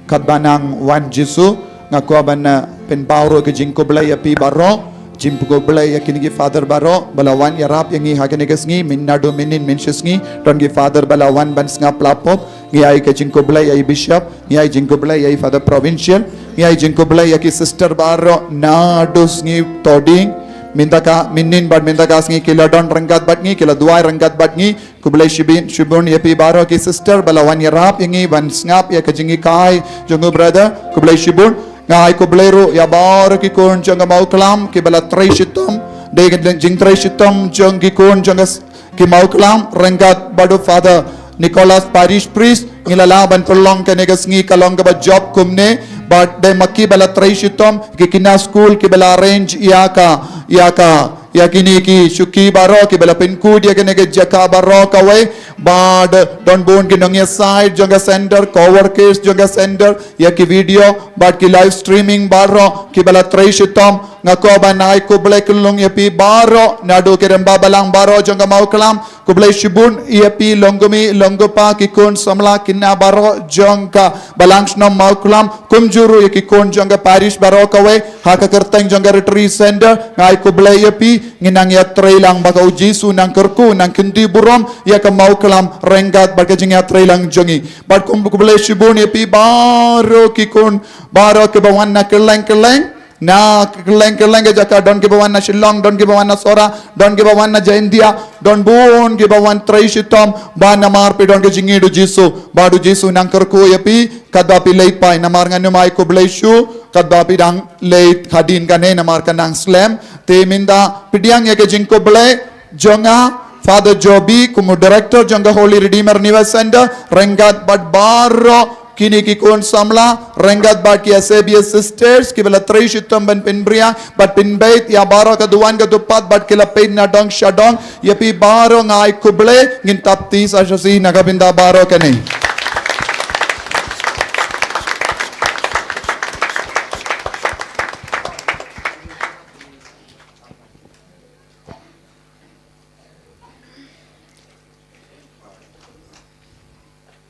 Katba nang wan Jisu, nga kwah ban, eh, pynpaw ruh ka jingkhublei ïa phi baroh, jingkhublei ïa kine ki father baroh ba la wan ïarap ïa ngi ha kane ka sngi, mynta naduh mynnin mynshisngi, don ki father ba la wan ban sngap la pop. Ngi ai ka jingkhublei ïa i bishop, ngi ai jingkhublei ïa i father provincial, ngi ai jingkhublei ïa ki sister baroh naduh sngi to ding. Mynta ka mynnin bad mynta ka sngi ki la don ryngkat bad ngi, ki la duwai ryngkat bad ngi. Khublei shibun, shibun ïa phi baroh ki sister ba la wan ïarap ïa ngi ban sngap ïa ka jinghikai jong u brother. Khublei shibun. Nga ai khublei ruh ïa baroh ki khun jong ka Mawklam kiba la trei shitom. Dei ka jingtrei shitom jong ki khun jong ka s-, ki Mawklam ryngkat bad u Father Nicholas, parish priest. Ngi la lah ban pynlong kane ka sngi ka long kaba jop kumne. Bad dei ma kiba la trei shitom, ki khynnah skul kiba la arrange ïa ka, ïa ka, ïa kine ki shuki baroh kiba la pynkut ïa kane ka jaka baroh kawei. Bad don bun ki nongïasaid jong ka center, co-workers jong ka center, ïa ki video bad ki live streaming baroh kiba la trei shitom. Nga kwah ban ai khublei kylluid ïa phi baroh, naduh ki rangbah balang baroh jong ka Mawkhlam. Khublei shibun ïa phi long kmie, long kpa, ki khun samla, ki khynnah baroh jong ka balang shnong Mawkhlam, kumjuh ruh ïa ki khun jong ka parish baroh kawei, ha ka kyrteng jong ka Retreat Center, nga ai khublei ïa phi, ngin nang ïatrei lang ba ka U Jisu un nang kyrkhu, un nang kynti burom ïa ka Mawkhlam ryngkat bad ka jingïatrei lang jong ngi. Bad kum khublei shibun ïa phi baroh ki khun, baroh kiba wan na kylleng kylleng, na kylleng kylleng ka jaka, don kiba wan na Shillong, don kiba wan na Sohra, don kiba wan na Jaintia, don bun kiba wan trei shitom, ba namar phi don ka jingïeit U Jisu, bad U Jisu un nang kyrkhu ïa phi katba phi leit phai. Namar ngan ym ai khublei shuh katba phi dang leit hadien kane, namar ka nang slem. Te mynta pdiang ïa ka jingkhublei jong nga, Father Joby, kum u director jong ka Holy Redeemer Niwas Center, ryngkat bad baroh kine ki khun samla, ryngkat bad ki S A B S sisters kiba la trei shitom ban pynbria bad pynbeit ïa baroh ka duwan ka dupat bad ki la peit na dong sha dong. Ïa phi baroh nga ai khublei, ngin tap kti sa sha shi na ka bynta baroh kane.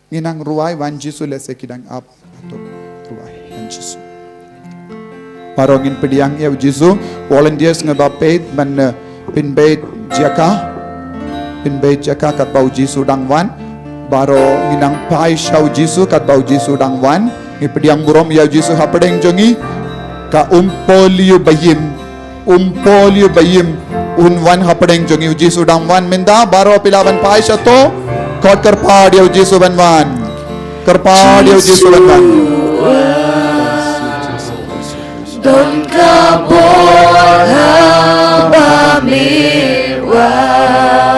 Ngin nang rwai Wan Jisu lehse ki dang ap. Ruwai Wan Jisu. Baroh ngin pdiang ïa U Jisu. Volunteers, nga ba peit ban, eh, pynbeit jaka. Pynbeit jaka katba U Jisu dang wan. Baroh ngin nang phai sha U Jisu katba U Jisu dang wan. Ngi pdiang burom ïa U Jisu hapdeng jong ngi. Ka um pol ïa u ba im. Um pol ïa u ba im, un wan hapdeng jong ngi. U Jisu dang wan mynta, baroh phi lah ban phai shato. Khot kyrpad ïa U Jisu ban wan. Kyrpad ïa U Jisu ban wan. Don ka bor haba me wan.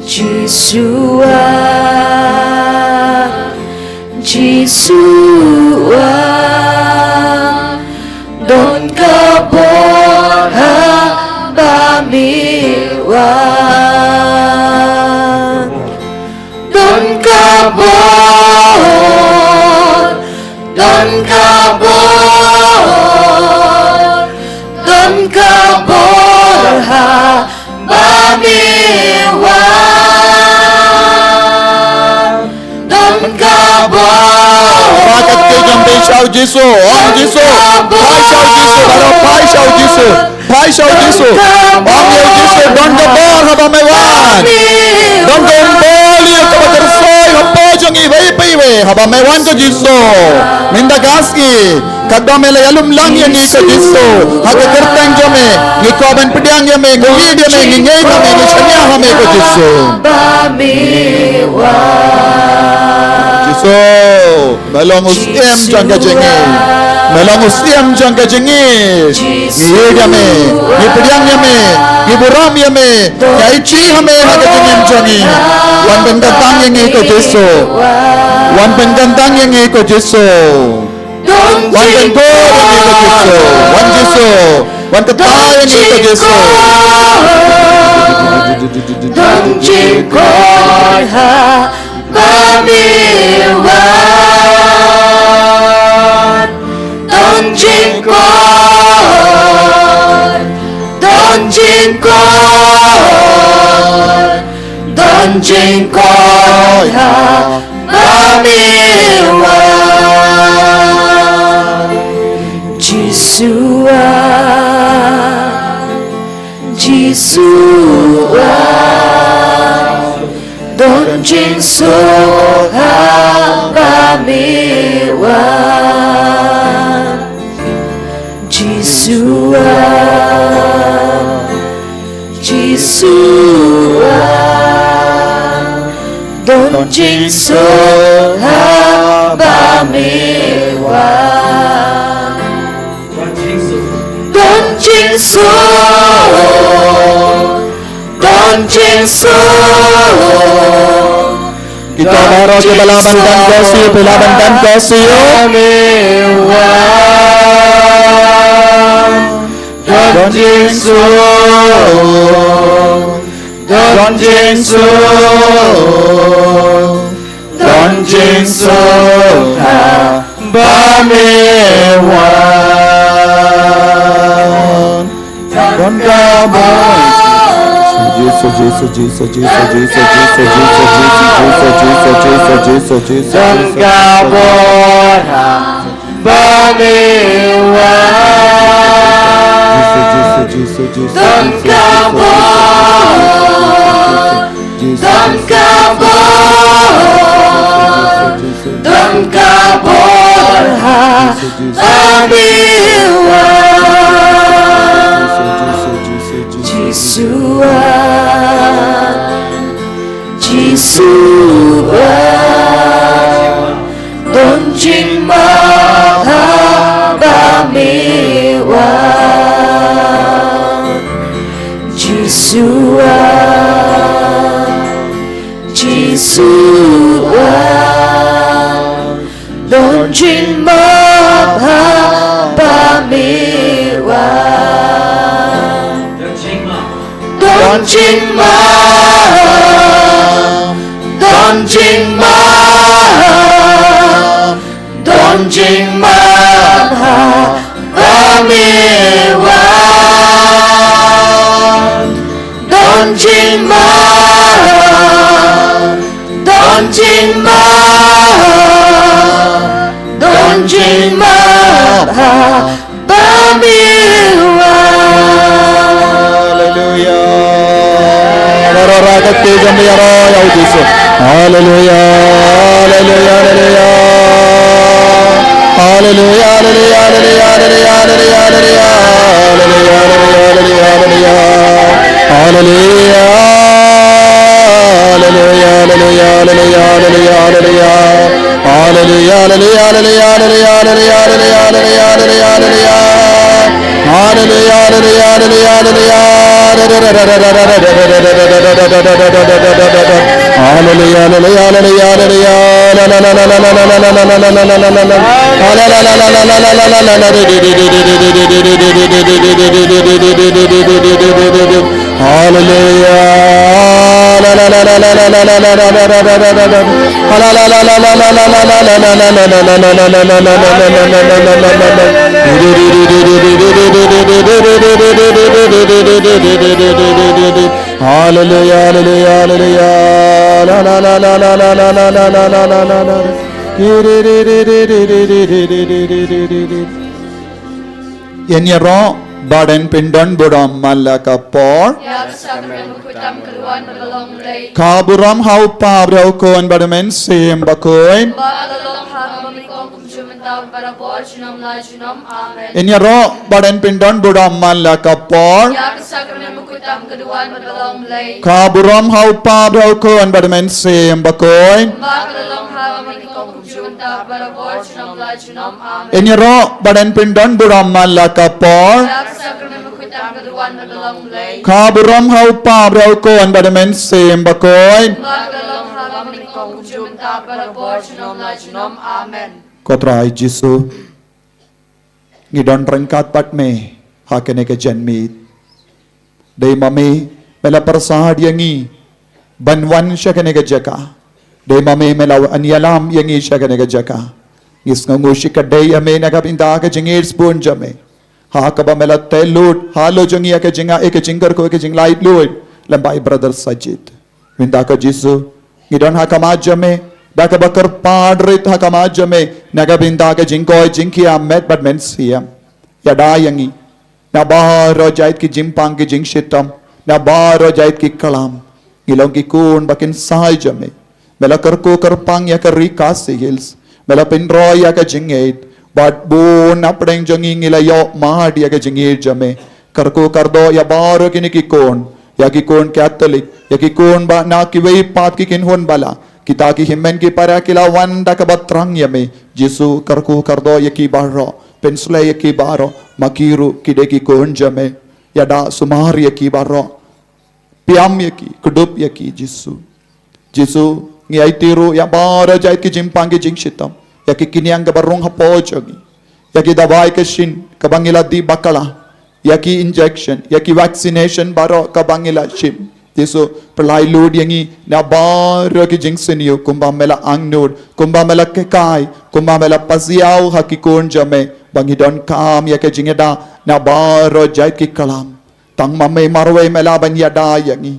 Jisu ah, Jisu ah, don ka bor haba me wan. Don ka bor, don ka bor, don ka bor ha ba me wan. Don ka bor. Ba ka te jong te sha U Jisu, ong Jisu. Phai sha U Jisu, baroh phai sha U Jisu. Phai sha U Jisu. Ong ïa U Jisu, don ka bor haba me wan. Don ka um pol ïa kaba kyrpad hapoh jong iwei pa iwei haba me wan ko Jisu. Mynta ka sngi. Katba me la ïalum lang ïa ngi ko Jisu, ha ka kyrteng jong me, ngi kwah ban pdiang ïa me, ngi ngeit ïa me, ngi ngeit ïa me, ngi shaniah ha me ko Jisu. Jisu, me long u syiem jong ka jingngeit. Me long u syiem jong ka jingngeit. Ngi ngeit ïa me, ngi pdiang ïa me, ngi burom ïa me, ngi aiti ha me ha ka jingim jong ngi. Wan pynkyntang ïa ngi ko Jisu. Wan pynkyntang ïa ngi ko Jisu. Wan pynkyntang ïa ngi ko Jisu. Wan Jisu. Wan kyntang ïa ngi ko Jisu. Don jingkoit haba me wan. Don jingkoit. Don jingkoit. Don jingkoit ha ba me wan. Jisu ah, Jisu ah, don jingsuk ha ba me wan. Jisu ah, Jisu ah, don jingsuk ha ba me wan. Don jingsuk, don jingsuk. Kita baroh kiba lah ban tan ka siew, kiba lah ban tan ka siew. Don jingsuk, don jingsuk, don jingsuk ha ba me wan. Jisu, Jisu, Jisu, Jisu, Jisu, Jisu, Jisu, Jisu, Jisu, Jisu, Jisu, Jisu, Jisu, Jisu. Don ka bor ha ba me wan. Jisu, Jisu, Jisu, Jisu, Don Jisu, ka Jisu, bor, Jisu, don Jisu, ka Jisu, bor, Jisu, Jisu, don ka bor ha Jisu, Jisu, ba me wan. Jisu, Jisu, Jisu, Jisu, Jisu, Jisu, Jisu, Jisu. Jisu ah, Jisu ah, don jingmap ha ba me wan. Jisu ah, Jisu ah, don jingmap ha ba me wan. Don jingmap, don jingmap, don jingmap ha ba me wan. Don jingmap, don jingmap, don jingmap ha ba me wan. Haleluya. Ïaroh, ïaroh, ïaroh, ïaroh, ïaroh, ïa u Jisu. Haleluya, haleluya, haleluya. Haleluya, haleluya, haleluya, haleluya. Haleluya, haleluya, haleluya, haleluya. Haleluya, haleluya, haleluya, haleluya, haleluya, haleluya. Haleluya, haleluya, haleluya, haleluya. Haleluya, haleluya, haleluya, haleluya. Haleluya, haleluya, haleluya, haleluya. Haleluya. Haleluya, haleluya, haleluya. La, la, la. Ïaroh, bad yn pyndon burom man la ka por. Ïa ka sakramen bakhuid tam ka duwan bad ka long Blei. Ka burom ha u Kpa bad ha u Khun bad u Mynsiem Bakhuid. Kumba ka la long ha kaba nyngkong, kumjuh mynta, barabor, junom la junom. Amen. Ïaroh, bad yn pyndon burom man la ka por. Ïa ka sakramen bakhuid tam ka duwan bad ka long Blei. Ka burom ha u Kpa bad ha u Khun bad u Mynsiem Bakhuid. Kumba ka la long ha kaba nyngkong, kumjuh mynta, barabor, junom la junom. Amen. Ïaroh, bad yn pyndon burom man la ka por. Ïa ka sakramen bakhuid tam ka duwan bad ka long Blei. Ka burom ha u Kpa bad ha u Khun bad u Mynsiem Bakhuid. Kumba ka la long ha kaba nyngkong, kumjuh mynta, barabor, junom la junom. Amen. Ko Trai Jisu, ngi don ryngkat bad me ha kane ka janmiet. Dei ma me me la pyrsad ïa ngi ban wan sha kane ka jaka. Dei ma me me la wan ïalam ïa ngi sha kane ka jaka. Ngi sngewnguh shikatdei ïa me na ka bynta ka jingïeit bun jong me. Ha kaba me la teh lut halor jong ngi ïa ka jinga, ïa ka jingkyrkhu, ïa ka jinglaitluid lem bad i brother Sajid. Mynta ko Jisu, ngi don ha khmat jong me da kaba kyrpad rit ha khmat jong me na ka bynta ka jingkoit jingkhiah met bad mynsiem. Ïada ïa ngi na baroh jait ki jingpang ki jingshitom, na baroh jait ki klam. Ngi long ki khun ba kin shai jong me. Me la kyrkhu kyrpang ïa ka ri Khasi Hills. Me la pynroi ïa ka jingngeit. Bad bun na pdeng jong ngi ngi la ïoh mad ïa ka jingngeit jong me. Kyrkhu kyrdoh ïa baroh kine ki khun. Ïa ki khun Katholik, ïa ki khun ba na kiwei pat ki kynhun bala. Kita ki hynmen ki para ki la wan da kaba thrang ïa me. Jisu, kyrkhu kyrdoh ïa ki baroh. Pynshlei ïa ki baroh. Ma ki ruh ki dei ki khun jong me. Ïada sumar ïa ki baroh. Pynïap ïa ki, kdup ïa ki, Jisu. Jisu, ngi aiti ruh ïa baroh jait ki jingpang ki jingshitom. Ïa ki kynïang kaba rung hapoh jong ngi. Ïa ki dawai ka shin kaba ngi la dih bakla. Ïa ki injection, ïa ki vaccination baroh kaba ngi la shim. Jisu, pynlait lut ïa ngi na baroh ki jingsniew kumba me la angnud, kumba me la kyntait, kumba me la pasiaw ha ki khun jong me. Ba ngi donkam ïa ka jingïada na baroh jait ki klam. Tang ma me marwei me lah ban ïada ïa ngi.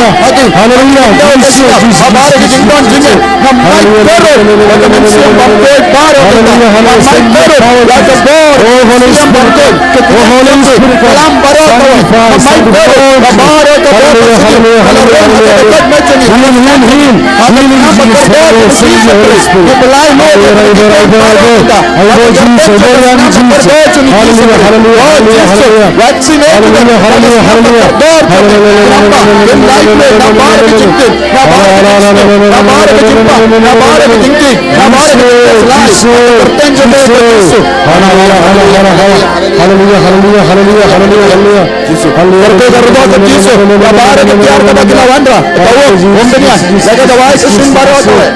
Haleluya. Haleluya. Haleluya. Haleluya. Haleluya. Haleluya. Haleluya. Haleluya. Haleluya. Oh Holy Spirit, oh Holy Spirit, sanctify, sanctify, Lord. Hallelujah, hallelujah, hallelujah, hallelujah. Heal, heal, heal, heal in Jesus' name, Holy Spirit. Hallelujah, hallelujah, hallelujah. Hallelujah, hallelujah, hallelujah, hallelujah. Hallelujah, hallelujah, hallelujah, hallelujah. Hallelujah, hallelujah, hallelujah, hallelujah. Naba ka jingtip, naba ka jingtip, naba ka jingtip, naba ka jingtip, naba ka jingtip, naba ka jingtip, naba ka jingtip, naba ka jingtip. Hallelujah, hallelujah, hallelujah, hallelujah, hallelujah. Kyrkhu ka rdor ka Jisu, naba ka jingtip kaba ki la wanrah, ka um, um bniah, la ka dawai ka shin baroh kawei.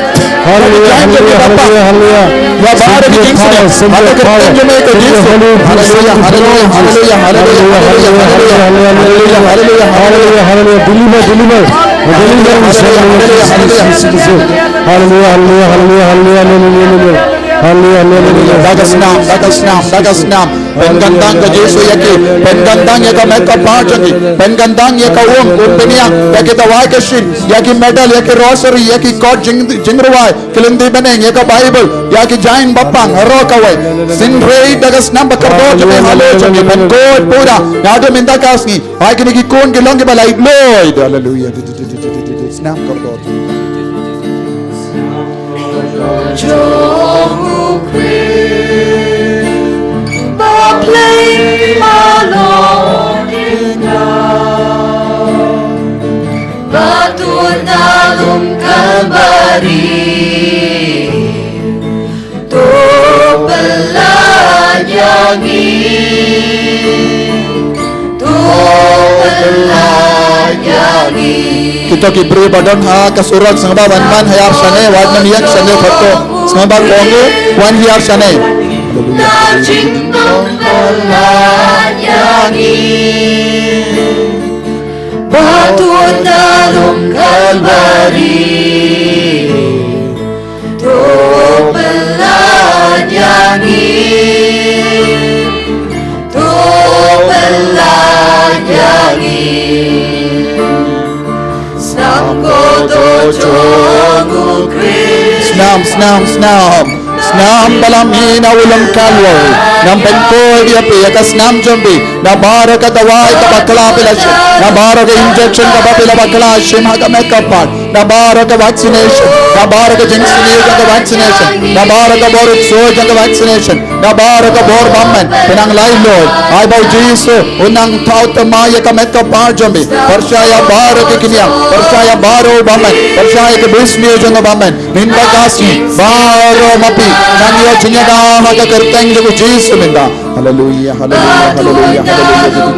Hallelujah, hallelujah, hallelujah, hallelujah. Naba ka jingtip, naba ka jingtip ka Jisu. Hallelujah, hallelujah, hallelujah, hallelujah, hallelujah, hallelujah, hallelujah, hallelujah, hallelujah. Deliver, deliver. Deliver, hallelujah, hallelujah, hallelujah. Hallelujah, hallelujah, hallelujah, hallelujah, hallelujah. Hallelujah, hallelujah. Da ka snam, da ka snam, da ka snam. Pynkyntang ka Jisu ïa ki. Pynkyntang ïa ka met ka par jong ki. Pynkyntang ïa ka um, um bniah. Ïa ki dawai ka shin. Ïa ki medal, ïa ki rosary, ïa ki kot jing, jingrwai. Ki lynti bneng, ïa ka Baibl, ïa ki jaiñ ba pang, baroh kawei. Synreit da ka snam ba kordor jong me halor jong ki, ban koit pura, naduh mynta ka sngi. Ai kine ki khun ki long kiba laitluid. Haleluia. Snam kordor. Ba pleng ba long Ba tuid na lum Kalbari. To pynlait ïa ngi. To pynlait ïa ngi. Kito ki briew ba don ha ka surok sngewbha wan man hiar shane, wat nym ïeng shane photo. Sngewbha kohnguh wan hiar shane. Na jingbam pynlait ïa ngi. Ba tuid na lum Kalbari. To pynlait ïa ngi. To pynlait ïa ngi. Snam kordor jong u Khrist. Snam, snam, snam. Snam ba la mih na u lum Kalbari. Ngan pynkoit ïa phi ïa ka snam jong phi. Na baroh ka dawai kaba bakla phi la shim. Na baroh ka injection kaba phi la bakla shim ha ka met ka par. Na baroh ka vaccination. Na baroh ka jingsniew jong ka vaccination. Na baroh ka bor u ksuid jong ka vaccination. Na baroh ka bor bymman. Pynang laitluid. Ai ba u Jisu un nang thaw thymmai ïa ka met ka par jong phi. Pyrshah ïa baroh ki kynja. Pyrshah ïa baroh u bymman. Pyrshah ïa ka bisniew jong u bymman. Mynta ka sngi baroh ma phi nang ïoh jingïada ha ka kyrteng jong u Jisu mynta. Haleluia, haleluia, haleluia, haleluia.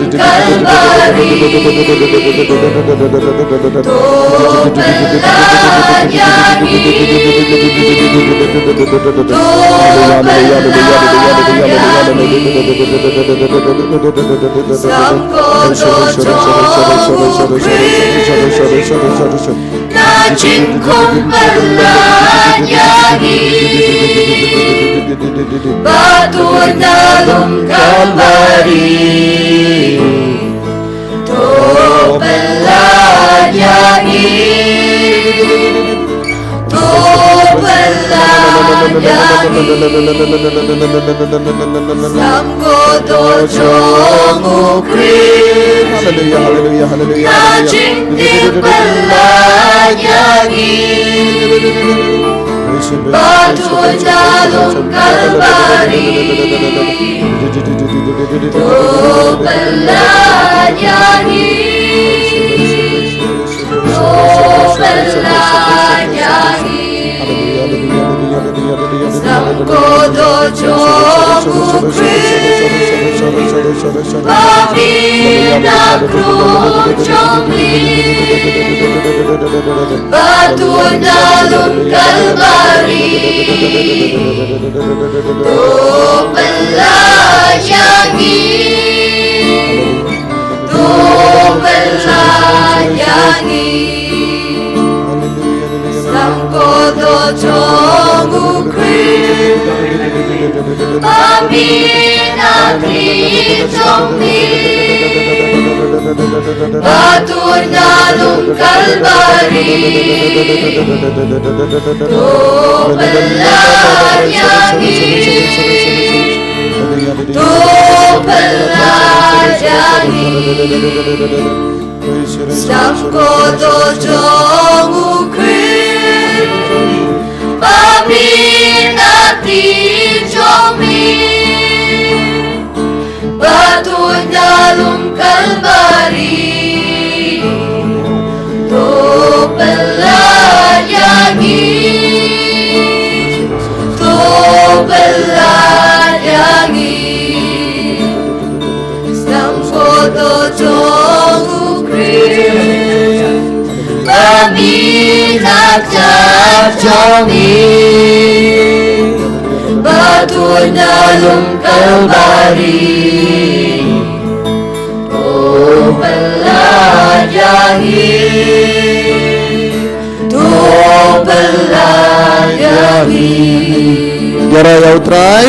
Na jingkhum pynlait ïa ngi. Ba tuid na lum Kalbari. To pynlait ïa ngi. To pynlait ïa ngi. Snam kordor jong u Khrist. Haleluia, haleluia, haleluia, haleluia. Na jingtip pynlait ïa ngi. Ba tuid na lum Kalbari. To pynlait ïa ngi. To pynlait ïa ngi. Snam kordor jong u Khrist. Ba mih na khrud jong ngi. Ba tuid na lum Kalbari. To pynlait ïa ngi. To pynlait ïa ngi. Snam kordor jong u Khrist. Ba mih na khrud jong ngi. Ba tuid na lum Kalbari. To pynlait ïa ngi. To Sdang ko to jong u Khrist, ba mi na ti jong mi, ba to na lum Kalbari, to pynlait ïa ngi, to pynlait ïa ngi. Sdang ko to jong u Khrist, ba mi na kjat jong ngi, ba to na lum Kalbari, to pynlait ïa ngi, to pynlait ïa ngi. Ïaroh ïa u Trai.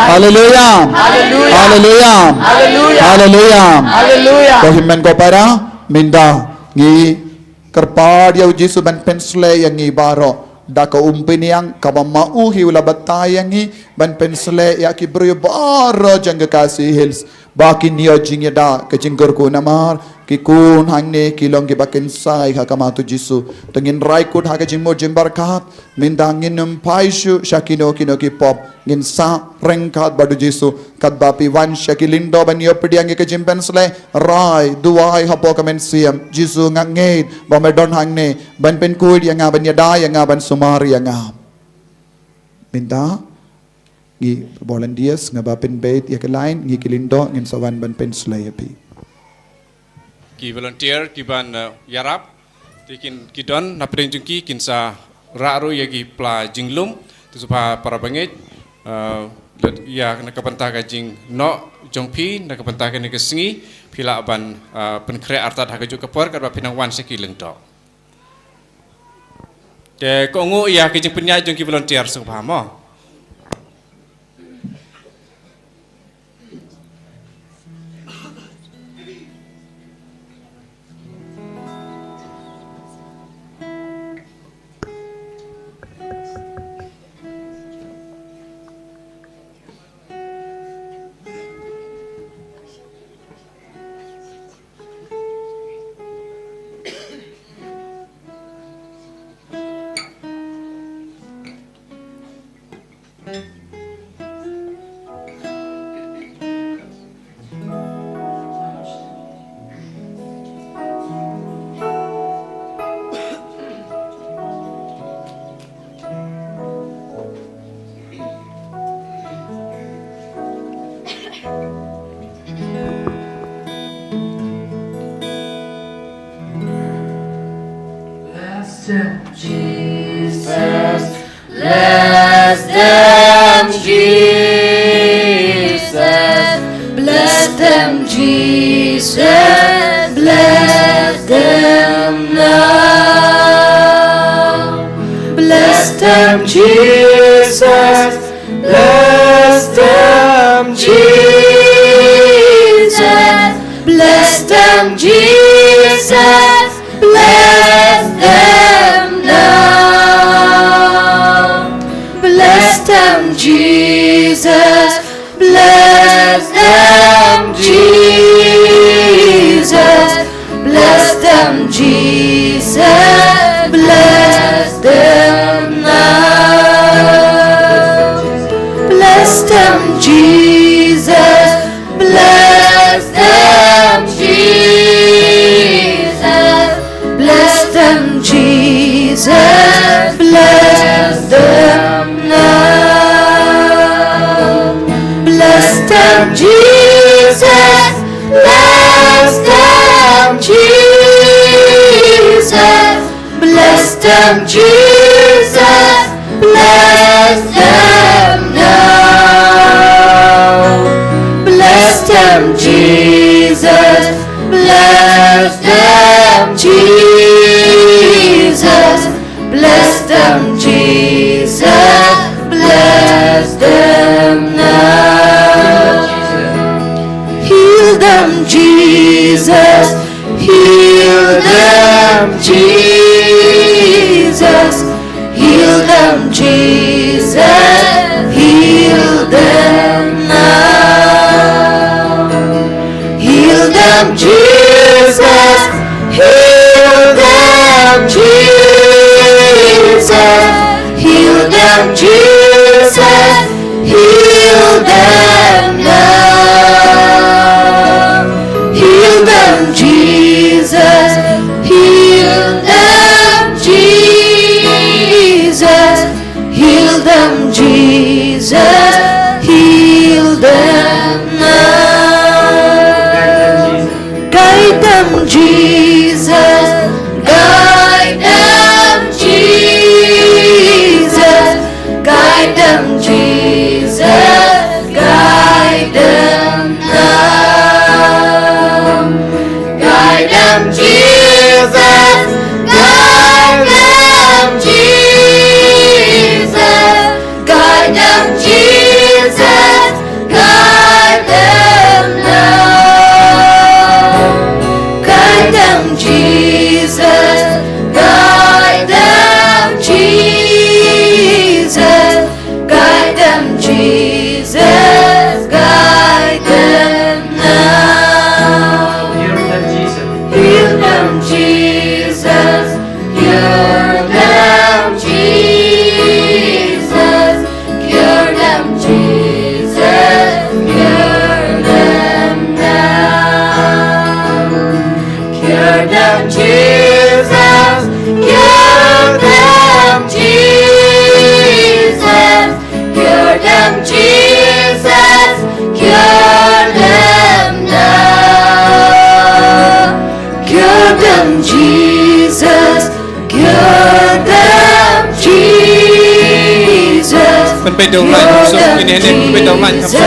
Haleluya. Haleluya. Haleluya. Haleluya. Haleluya. Haleluya. Ko hynmen ko para, mynta ngi kyrpad ïa u Jisu ban pynshlei ïa ngi baroh da ka umpynïeng kaba ma u hi u la batai ïa ngi ban pynshlei ïa ki briew baroh jong ka Khasi Hills ba kin ïoh jingïada ka jingkyrkhu, namar ki khun hangne ki long kiba kynsai ha khmat u Jisu. To ngin rai kut ha ka jingmut jingpyrkhat. Mynta ngin ym phai shuh sha kino kino ki pop, ngin sah ryngkat bad u Jisu. Katba phi wan sha ki lyngdoh ban ïoh pdiang ïa ka jingpynshlei, rai duwai hapoh ka mynsiem: Jisu, nga ngeit ba me don hangne ban pynkhuid ïa nga, ban ïada ïa nga, ban sumar ïa nga. Mynta ngi volunteers, nga ba pynbeit ïa ka line, ngi ki lyngdoh ngin sa wan ban pynshlei ïa phi. Ki volunteer ki ban, eh, ïarap, te kin ki don na pdeng jong ki, kin sa rah ruh ïa ki pla jinglum. Te sngewbha para bangeit, eh, leit ïa na ka bynta ka jingnoh jong phi na ka bynta kane ka sngi, phi lah ban, eh, pynkhreh artat ha kajuh ka por katba phi nang wan sha ki lyngdoh. Te kohnguh ïa ka jingpynïaid jong ki volunteer sngewbha mo. Bless them, Jesus. Bless them, Jesus. Bless them, Jesus. Bless them now. Bless them, Jesus. Bless them, Jesus. Bless them, Jesus. Bless them now. Bless them, Jesus. Bless them, Jesus. Bless them, Jesus. Bless them now. Bless them, Jesus. Bless them, Jesus. Bless them, Jesus. Bless them now. Bless them, Jesus. Bless them, Jesus. Bless them, Jesus. Bless them now. Bless them, Jesus. Bless them, Jesus. Bless them, Jesus. Bless them now. Heal them, Jesus. Heal them, Jesus. Heal Peit da u line kham suk, ine, ine, peit da u line kham suk.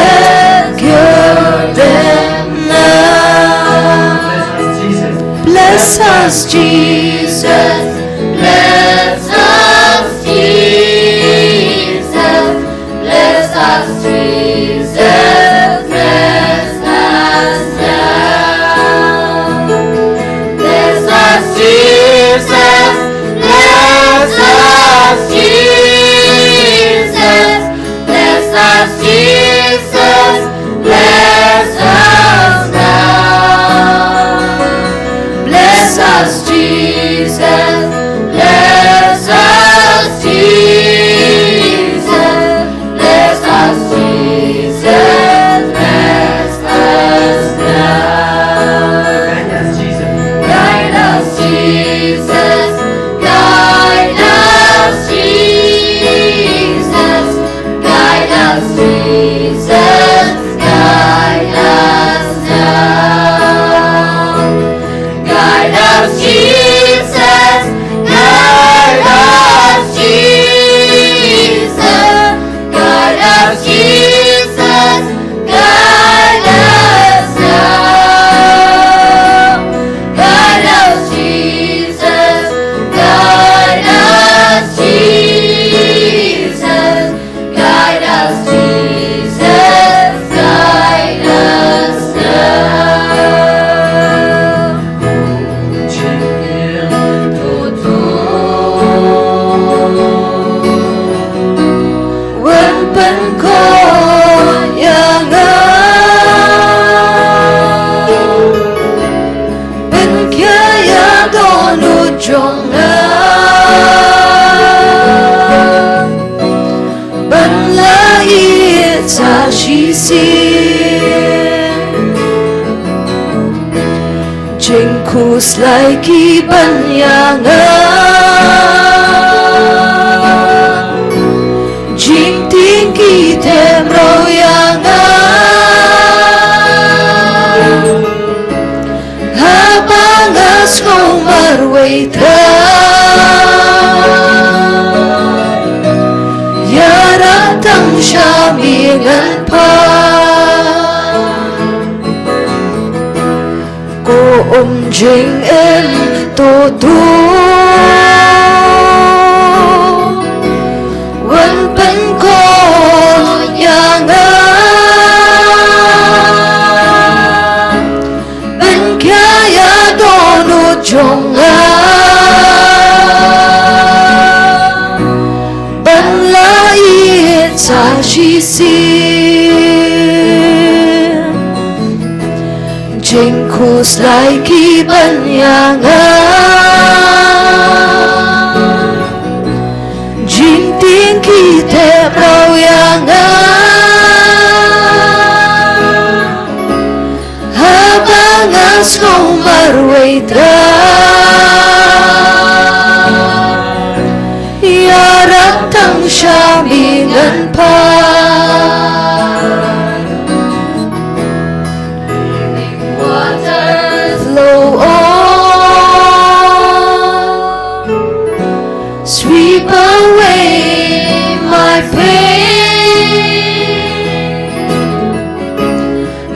Bless us, Jesus. Bless us, Jesus. Bless us, Jesus. Bless us now. Bless us, Jesus. Bless us, Jesus. Bless us, Jesus. Bless us now. Bless us, Jesus. Bless us, Jesus. Bless us, Jesus. Bless us now. Guide us, Jesus. Guide us, Jesus. Guide us, Jesus. Guide us, Jesus. Guide us now. Guide us, Jesus. Guide us, Jesus. Guide us, Jesus. Guide us now. Guide us, Jesus. Guide us, Jesus. Guide us, Jesus, guide us now. Wan pynkoit ïa nga. Ban khia ïa dohnud jong nga. Ban la ïeit sa shisien. Jingkhuslai ki ban ïa nga. Jingtieng ki te mraw ïa nga. Haba nga sngew marwei tang, ïarap tang sha me ngan pan. Ko um jingim to tu. Wan pynkoit ïa nga. Ban khia ïa dohnud jong nga. Ban la ïeit sa shisien. Jingkhuslai ki ban ïa nga. Jingtieng ki te mraw ïa nga. Haba nga sngew marwei tang, ïarap tang sha me ngan pan. Living waters flow on. Sweep away my pain.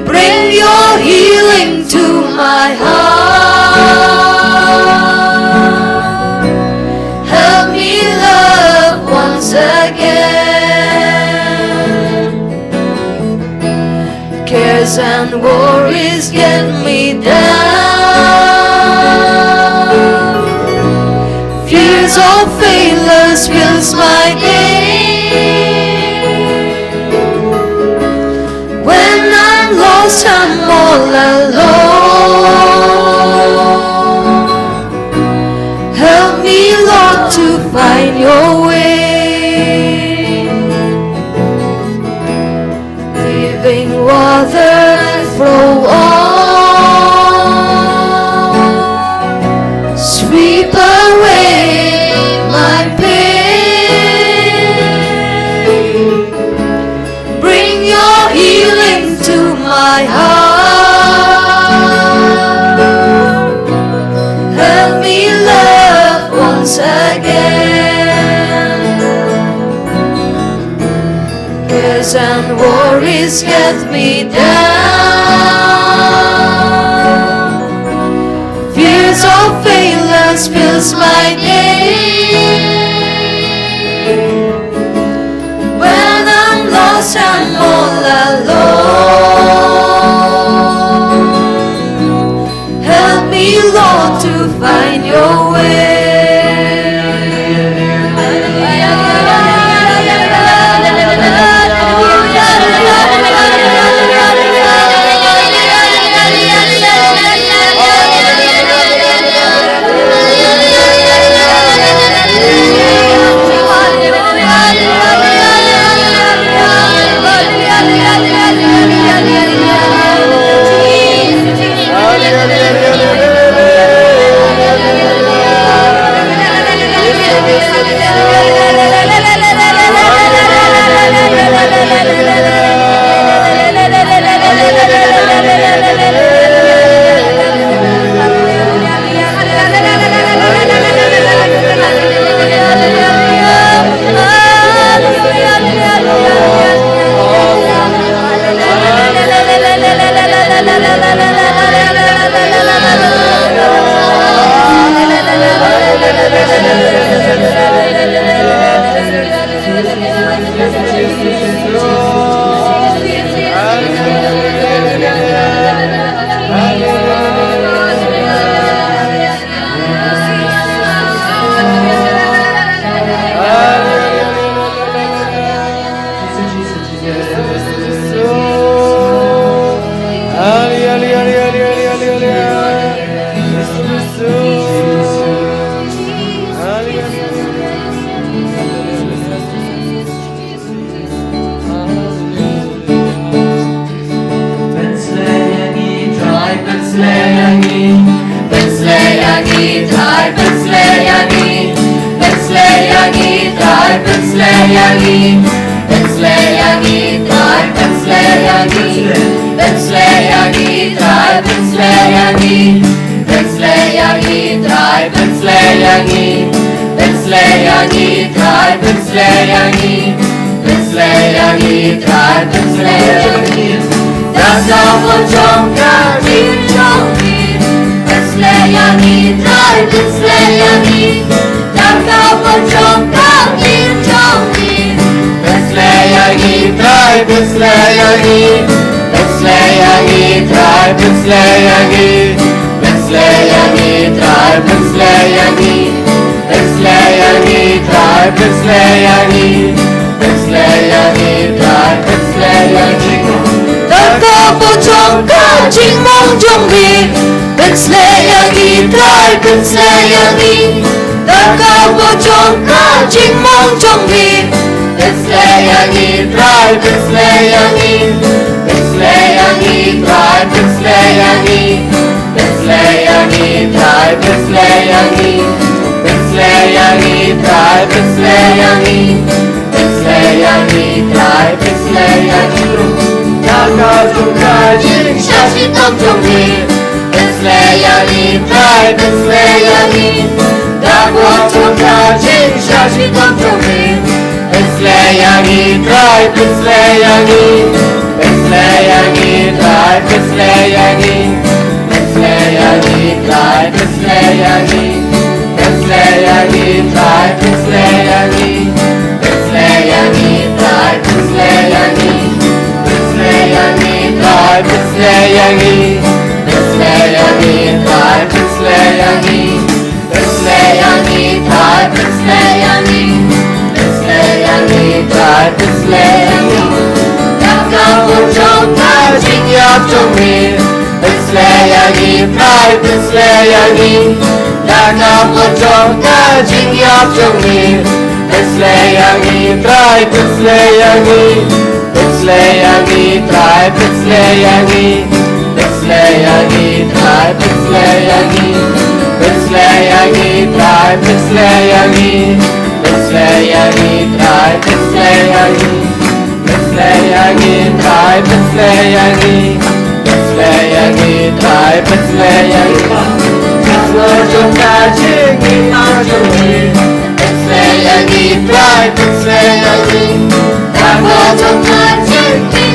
Bring your healing to my heart. Help me love once again. Cares and worries get me down. Fears of failures fills my day. When I'm lost, I'm all alone. Help me, Lord, to find your way. Living waters flow on, sweep away my pain. Bring your healing to my heart. Help me love once again. Worries get me down. Fears of failures fills my day. When I'm lost, I'm all alone. Help me, Lord, to find your way. Pynsley ïa ngi, Trai, pynsley ïa ngi, pynsley ïa ngi, Trai, pynsley ïa ngi, pynsley ïa ngi, Trai, pynsley ïa ngi. Da ka bor jong ka jingim jong ngi, pynsley ïa ngi, Trai, pynsley ïa ngi. Da ka bor jong ka jingim jong ngi, pynsley ïa ngi, Trai, pynsley ïa ngi, pynsley ïa ngi, Trai, pynsley ïa ngi. Pynsley ïa ngi, Trai, pynsley ïa ngi. Pynsley ïa ngi, Trai, pynsley ïa ngi. Pynsley ïa ngi, Trai, pynsley ïa ngi. Da ka bor jong ka jingmong jong me. Pynsley ïa ngi, Trai, pynsley ïa ngi. Da ka bor jong ka jingmong jong me. Pynsley ïa ngi, Trai, pynsley ïa ngi. Pynsley ïa ngi, Trai, pynsley ïa ngi. Pynsley ïa ngi, Trai, pynsley ïa ngi. Pynsley ïa ngi, Trai, pynsley ïa ngi. Pynsley ïa ngi, Trai, pynsley ïa ngi. Da ka bor jong ka jingshah shitom jong me. Pynsley ïa ngi, Trai, pynsley ïa ngi. Da ka bor jong ka jingshah shitom jong me. Pynsley ïa ngi, Trai, pynsley ïa ngi. Pynsley ïa ngi, Trai, pynsley ïa ngi. Pynsley ïa ngi, Trai, pynsley ïa ngi. Pynsley ïa ngi, Trai, pynsley ïa ngi. Pynsley ïa ngi, Trai, pynsley ïa ngi. Pynsley ïa ngi, Trai, pynsley ïa ngi. Pynsley ïa ngi, Trai, pynsley ïa ngi. Pynsley ïa ngi, Trai, pynsley ïa ngi. Pynsley ïa ngi, Trai, pynsley ïa ngi. Da ka bor jong ka jingïap jong me. Pynsley ïa ngi, Trai, pynsley ïa ngi. Da ka bor jong ka jingïap jong me. Pynsley ïa ngi, Trai, pynsley ïa ngi. Pynsley ïa ngi, Trai, pynsley ïa ngi. Pynsley ïa ngi, Trai, pynsley ïa ngi. Pynsley ïa ngi, Trai, pynsley ïa ngi. Pynsley ïa ngi, Trai, pynsley ïa ngi. Pynsley ïa ngi, Trai, pynsley ïa ngi. Pynsley ïa ngi, Trai, pynsley ïa ngi. Ka bor jong ka jingim jong me. Pynsley ïa ngi, Trai, pynsley ïa ngi. Ka bor jong ka jingim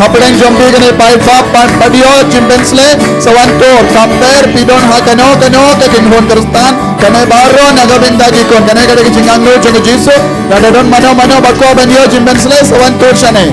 Hapdeng jong phi kane paidbah, pat pat ïoh jingpynsleh, sa wan tur, kumta phi don ha kano kano ka kynhun Khristan, kane baroh na ka bynta ki khun, kane ka dei ka jingangnud jong u Jisu, lada don mano mano ba kwah ban ïoh jingpynsleh, sa wan tur shane.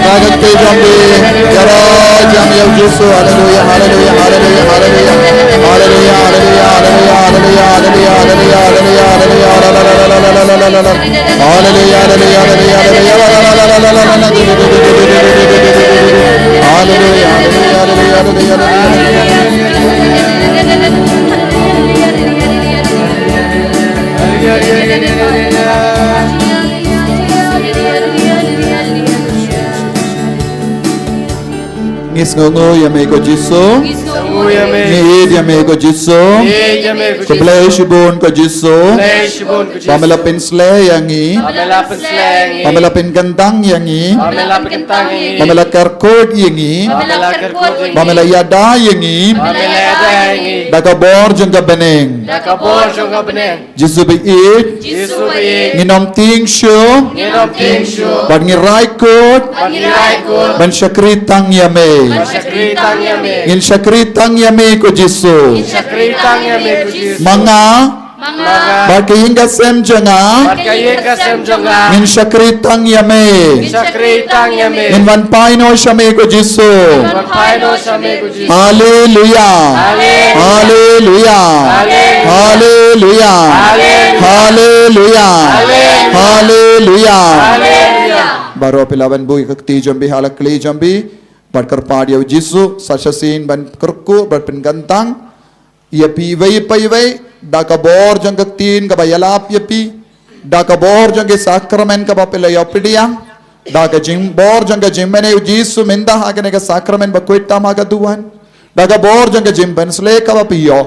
Ka kti jong phi, ïaroh jam ïa u Jisu. Haleluya, haleluya, haleluya, haleluya. Haleluya, haleluya, haleluya, haleluya. Haleluya, haleluya, haleluya, haleluya. Ngi sngewnguh ïa me ko Jisu. Ngi sngewnguh ïa me. Ngi ïeit ïa me ko Jisu. Ngi ïeit ïa me ko Jisu. Khublei shibun ko Jisu. Khublei shibun ko Jisu. Ba me la pynsleh ïa ngi. Ba me la pynsleh ïa ngi. Ba me la pynkyntang ïa ngi. Ba me la pynkyntang ïa ngi. Ba me la kyrkhu ïa ngi. Ba me la kyrkhu ïa ngi. Ba me la ïada ïa ngi. Ba me la ïada ïa ngi. Da ka bor jong ka bneng. Da ka bor jong ka bneng. Jisu ba ïeit. Jisu ba ïeit. Ngin ym tieng shuh. Ngin ym tieng shuh. Bad ngin rai kut. Bad ngin rai kut. Ban shakri tang ïa me. Ban shakri tang ïa me. Ngin shakri tang ïa me ko Jisu. Ngin shakri tang ïa me ko Jisu. Ma nga. Ma nga. Bad ka ïing ka sem jong nga. Bad ka ïing ka sem jong nga. Ngin shakri tang ïa me. Ngin shakri tang ïa me. Ngin wan phai noh sha me ko Jisu. Ngin wan phai noh sha me ko Jisu. Haleluya. Haleluya. Haleluya. Haleluya. Haleluya. Haleluya. Haleluya. Baroh phi lah ban buh ïa ka kti jong phi ha la kli jong phi. Bad kyrpad ïa u Jisu, sa shisien ban kyrkhu, ban pynkyntang ïa phi iwei pa iwei, da ka bor jong ka ktien kaba ïalap ïa phi, da ka bor jong ki sakramen kaba phi la ïoh pdiang, da ka jingbor jong ka jingmane u Jisu mynta ha kane ka sakramen ba khuid tam ha ka duwan, da ka bor jong ka jingpynsleh kaba phi ïoh,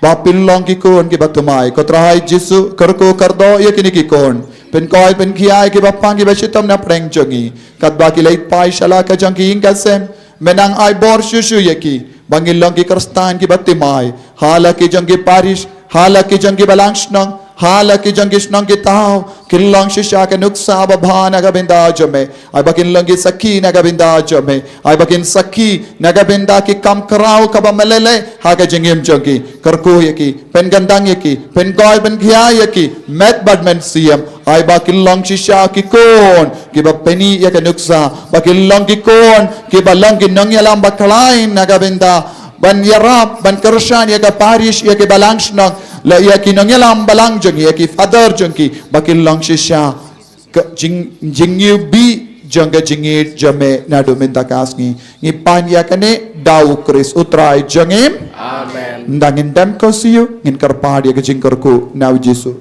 ba phin long ki khun kiba thymmai. Ko Trai Jisu, kyrkhu kyrdoh ïa kine ki khun, pynkoit pynkhia ïa kiba pang kiba shitom na pdeng jong ngi, katba ki leit phai sha la ka jong ki ïing ka sem. Mynta ai bor shuh shuh ïa ki, ba ngin long ki Khristan kiba thymmai ha la ki jong ki parish, ha la ki jong ki balang shnong, ha la ki jong ki shnong ki thaw, kin long shisha ka nuksa ba bha na ka bynta jong me. Ai ba kin long ki sakhi na ka bynta jong me. Ai ba kin sakhi na ka bynta ki kam khraw kaba me la leh ha ka jingim jong ki. Kyrkhu ïa ki, pynkyntang ïa ki, pynkoit pynkhia ïa ki, met bad mynsiem. Ai ba kin long shisha ki khun kiba pyni ïa ka nuksa, ba kin long ki khun kiba long ki nongïalam ba khlaiñ na ka bynta ban ïarap, ban kyrshan ïa ka parish, ïa ki balang shnong, la ïa ki nongïalam balang jong ngi, ïa ki father jong ki, ba kin long shisha ka jing, jingïohi jong ka jingïeit jong me naduh mynta ka sngi. Ngi pan ïa kane da u Khrist u Trai jong ngi. Amen. Ynda ngin dem ko siew, ngin kyrpad ïa ka jingkyrkhu na u Jisu.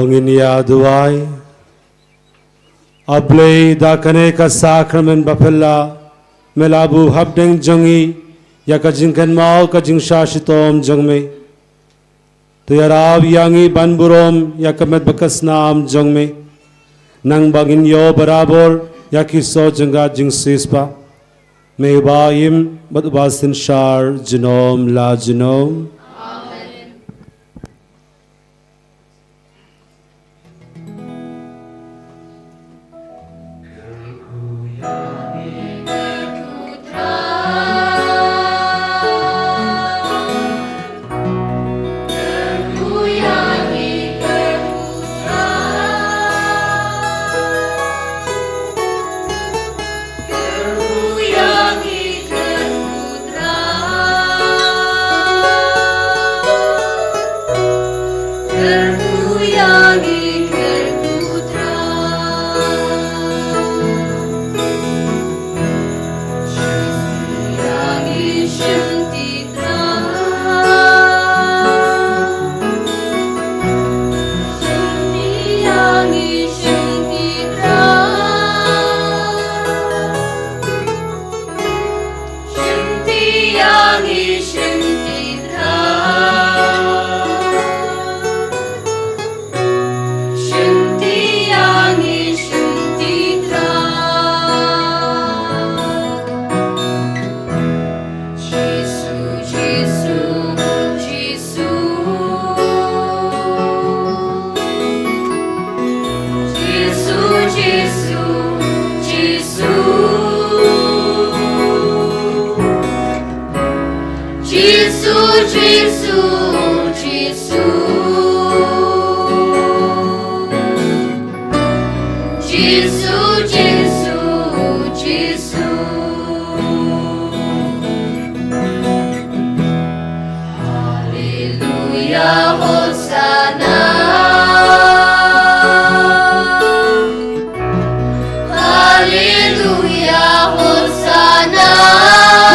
Ngin ïa duwai. A Blei, da kane ka sakramen baphylla, me la buh hapdeng jong ngi ïa ka jingkynmaw ka jingshah shitom jong me. To ïarap ïa ngi ban burom ïa ka met bad ka snam jong me, nangba ngin ïoh barabor ïa ki soh jong ka jingsiewspah. Me uba im bad uba synshar junom la junom.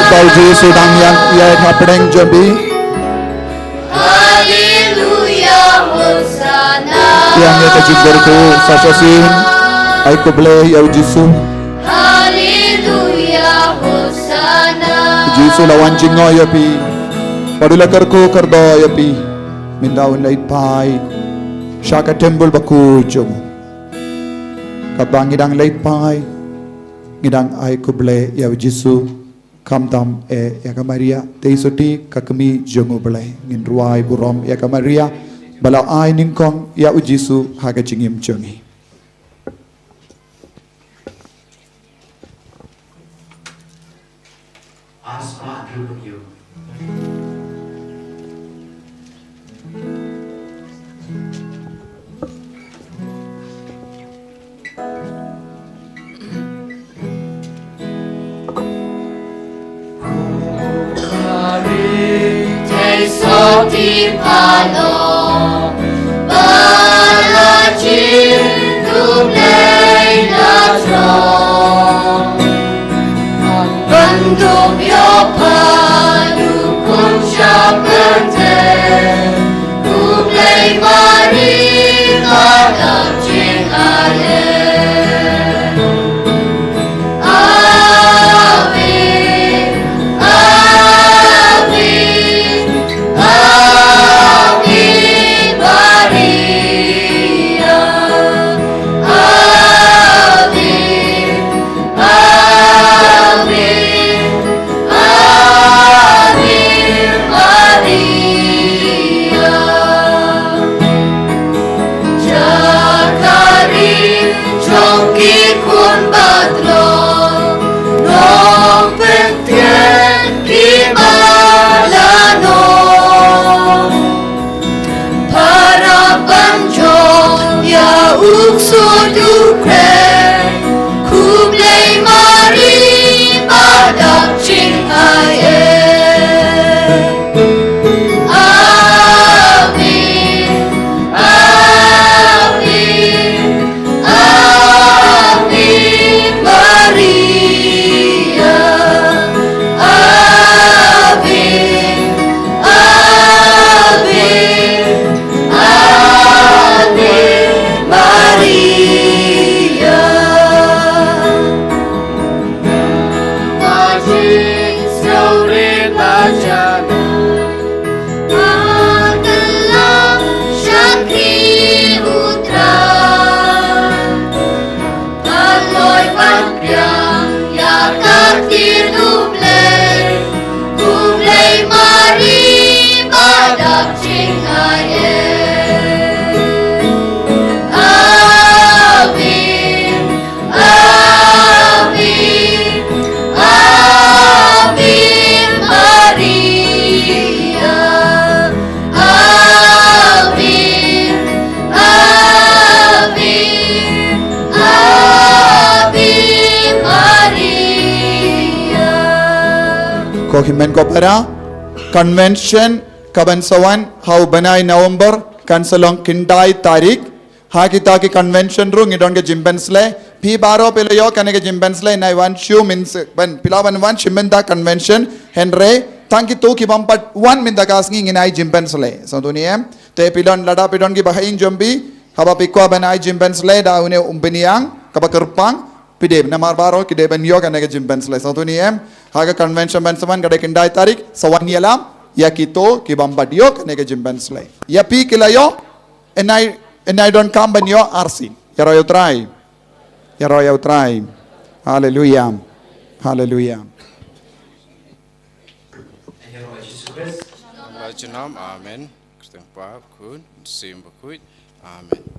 Ba u Jisu dang ïaid hapdeng jong phi. Pdiang ïa ka jingkyrkhu sa shisien. Ai khublei ïa u Jisu. U Jisu la wan jngoh ïa phi. Bad u la kyrkhu kyrdoh ïa phi. Mynta un leit phai sha ka templ bakhuid jong u. Katba ngi dang leit phai, ngi dang ai khublei ïa u Jisu. Khamtam eh ïa ka Maria, te i soti ka kmie jong u Blei. Ngin rwai burom ïa ka Maria ba la ai nyngkong ïa u Jisu ha ka jingim jong ngi. Ko hynmen ko para, convention kaban sa wan ha u bnai November kan sa long khyndai tarik. Ha kita ki convention ruh ngi don ka jingpynsleh. Phi baroh phi la ïoh kane ka jingpynsleh, nai wan shu mynta, ban phi lah ban wan shu mynta convention, hynrei tang kito ki bym pat wan mynta ka sngi ngin ai jingpynsleh. Sngewthuh ne em? Te phi don, lada phi don ki bahaïing jong phi haba phi kwah ban ai jingpynsleh da une u bnai kaba kyrpang, phi dei, namar baroh ki dei ban ïoh kane ka jingpynsleh. Sngewthuh ne em? Ha ka convention ban sa wan ka dei khyndai tarik, sa wan ïalam ïa kito ki bym pat ïoh kane ka jingpynsleh. Ïa phi ki la ïoh, yn ai, yn ai donkam ban ïoh arsien. Ïaroh ïa U Trai. Ïaroh ïa U Trai. Haleluia. Haleluia. Ïaroh ïa Jisu Khrist. Ba junom, amen. Kyrteng Kpa, Khun, Mynsiem Bakhuid. Amen.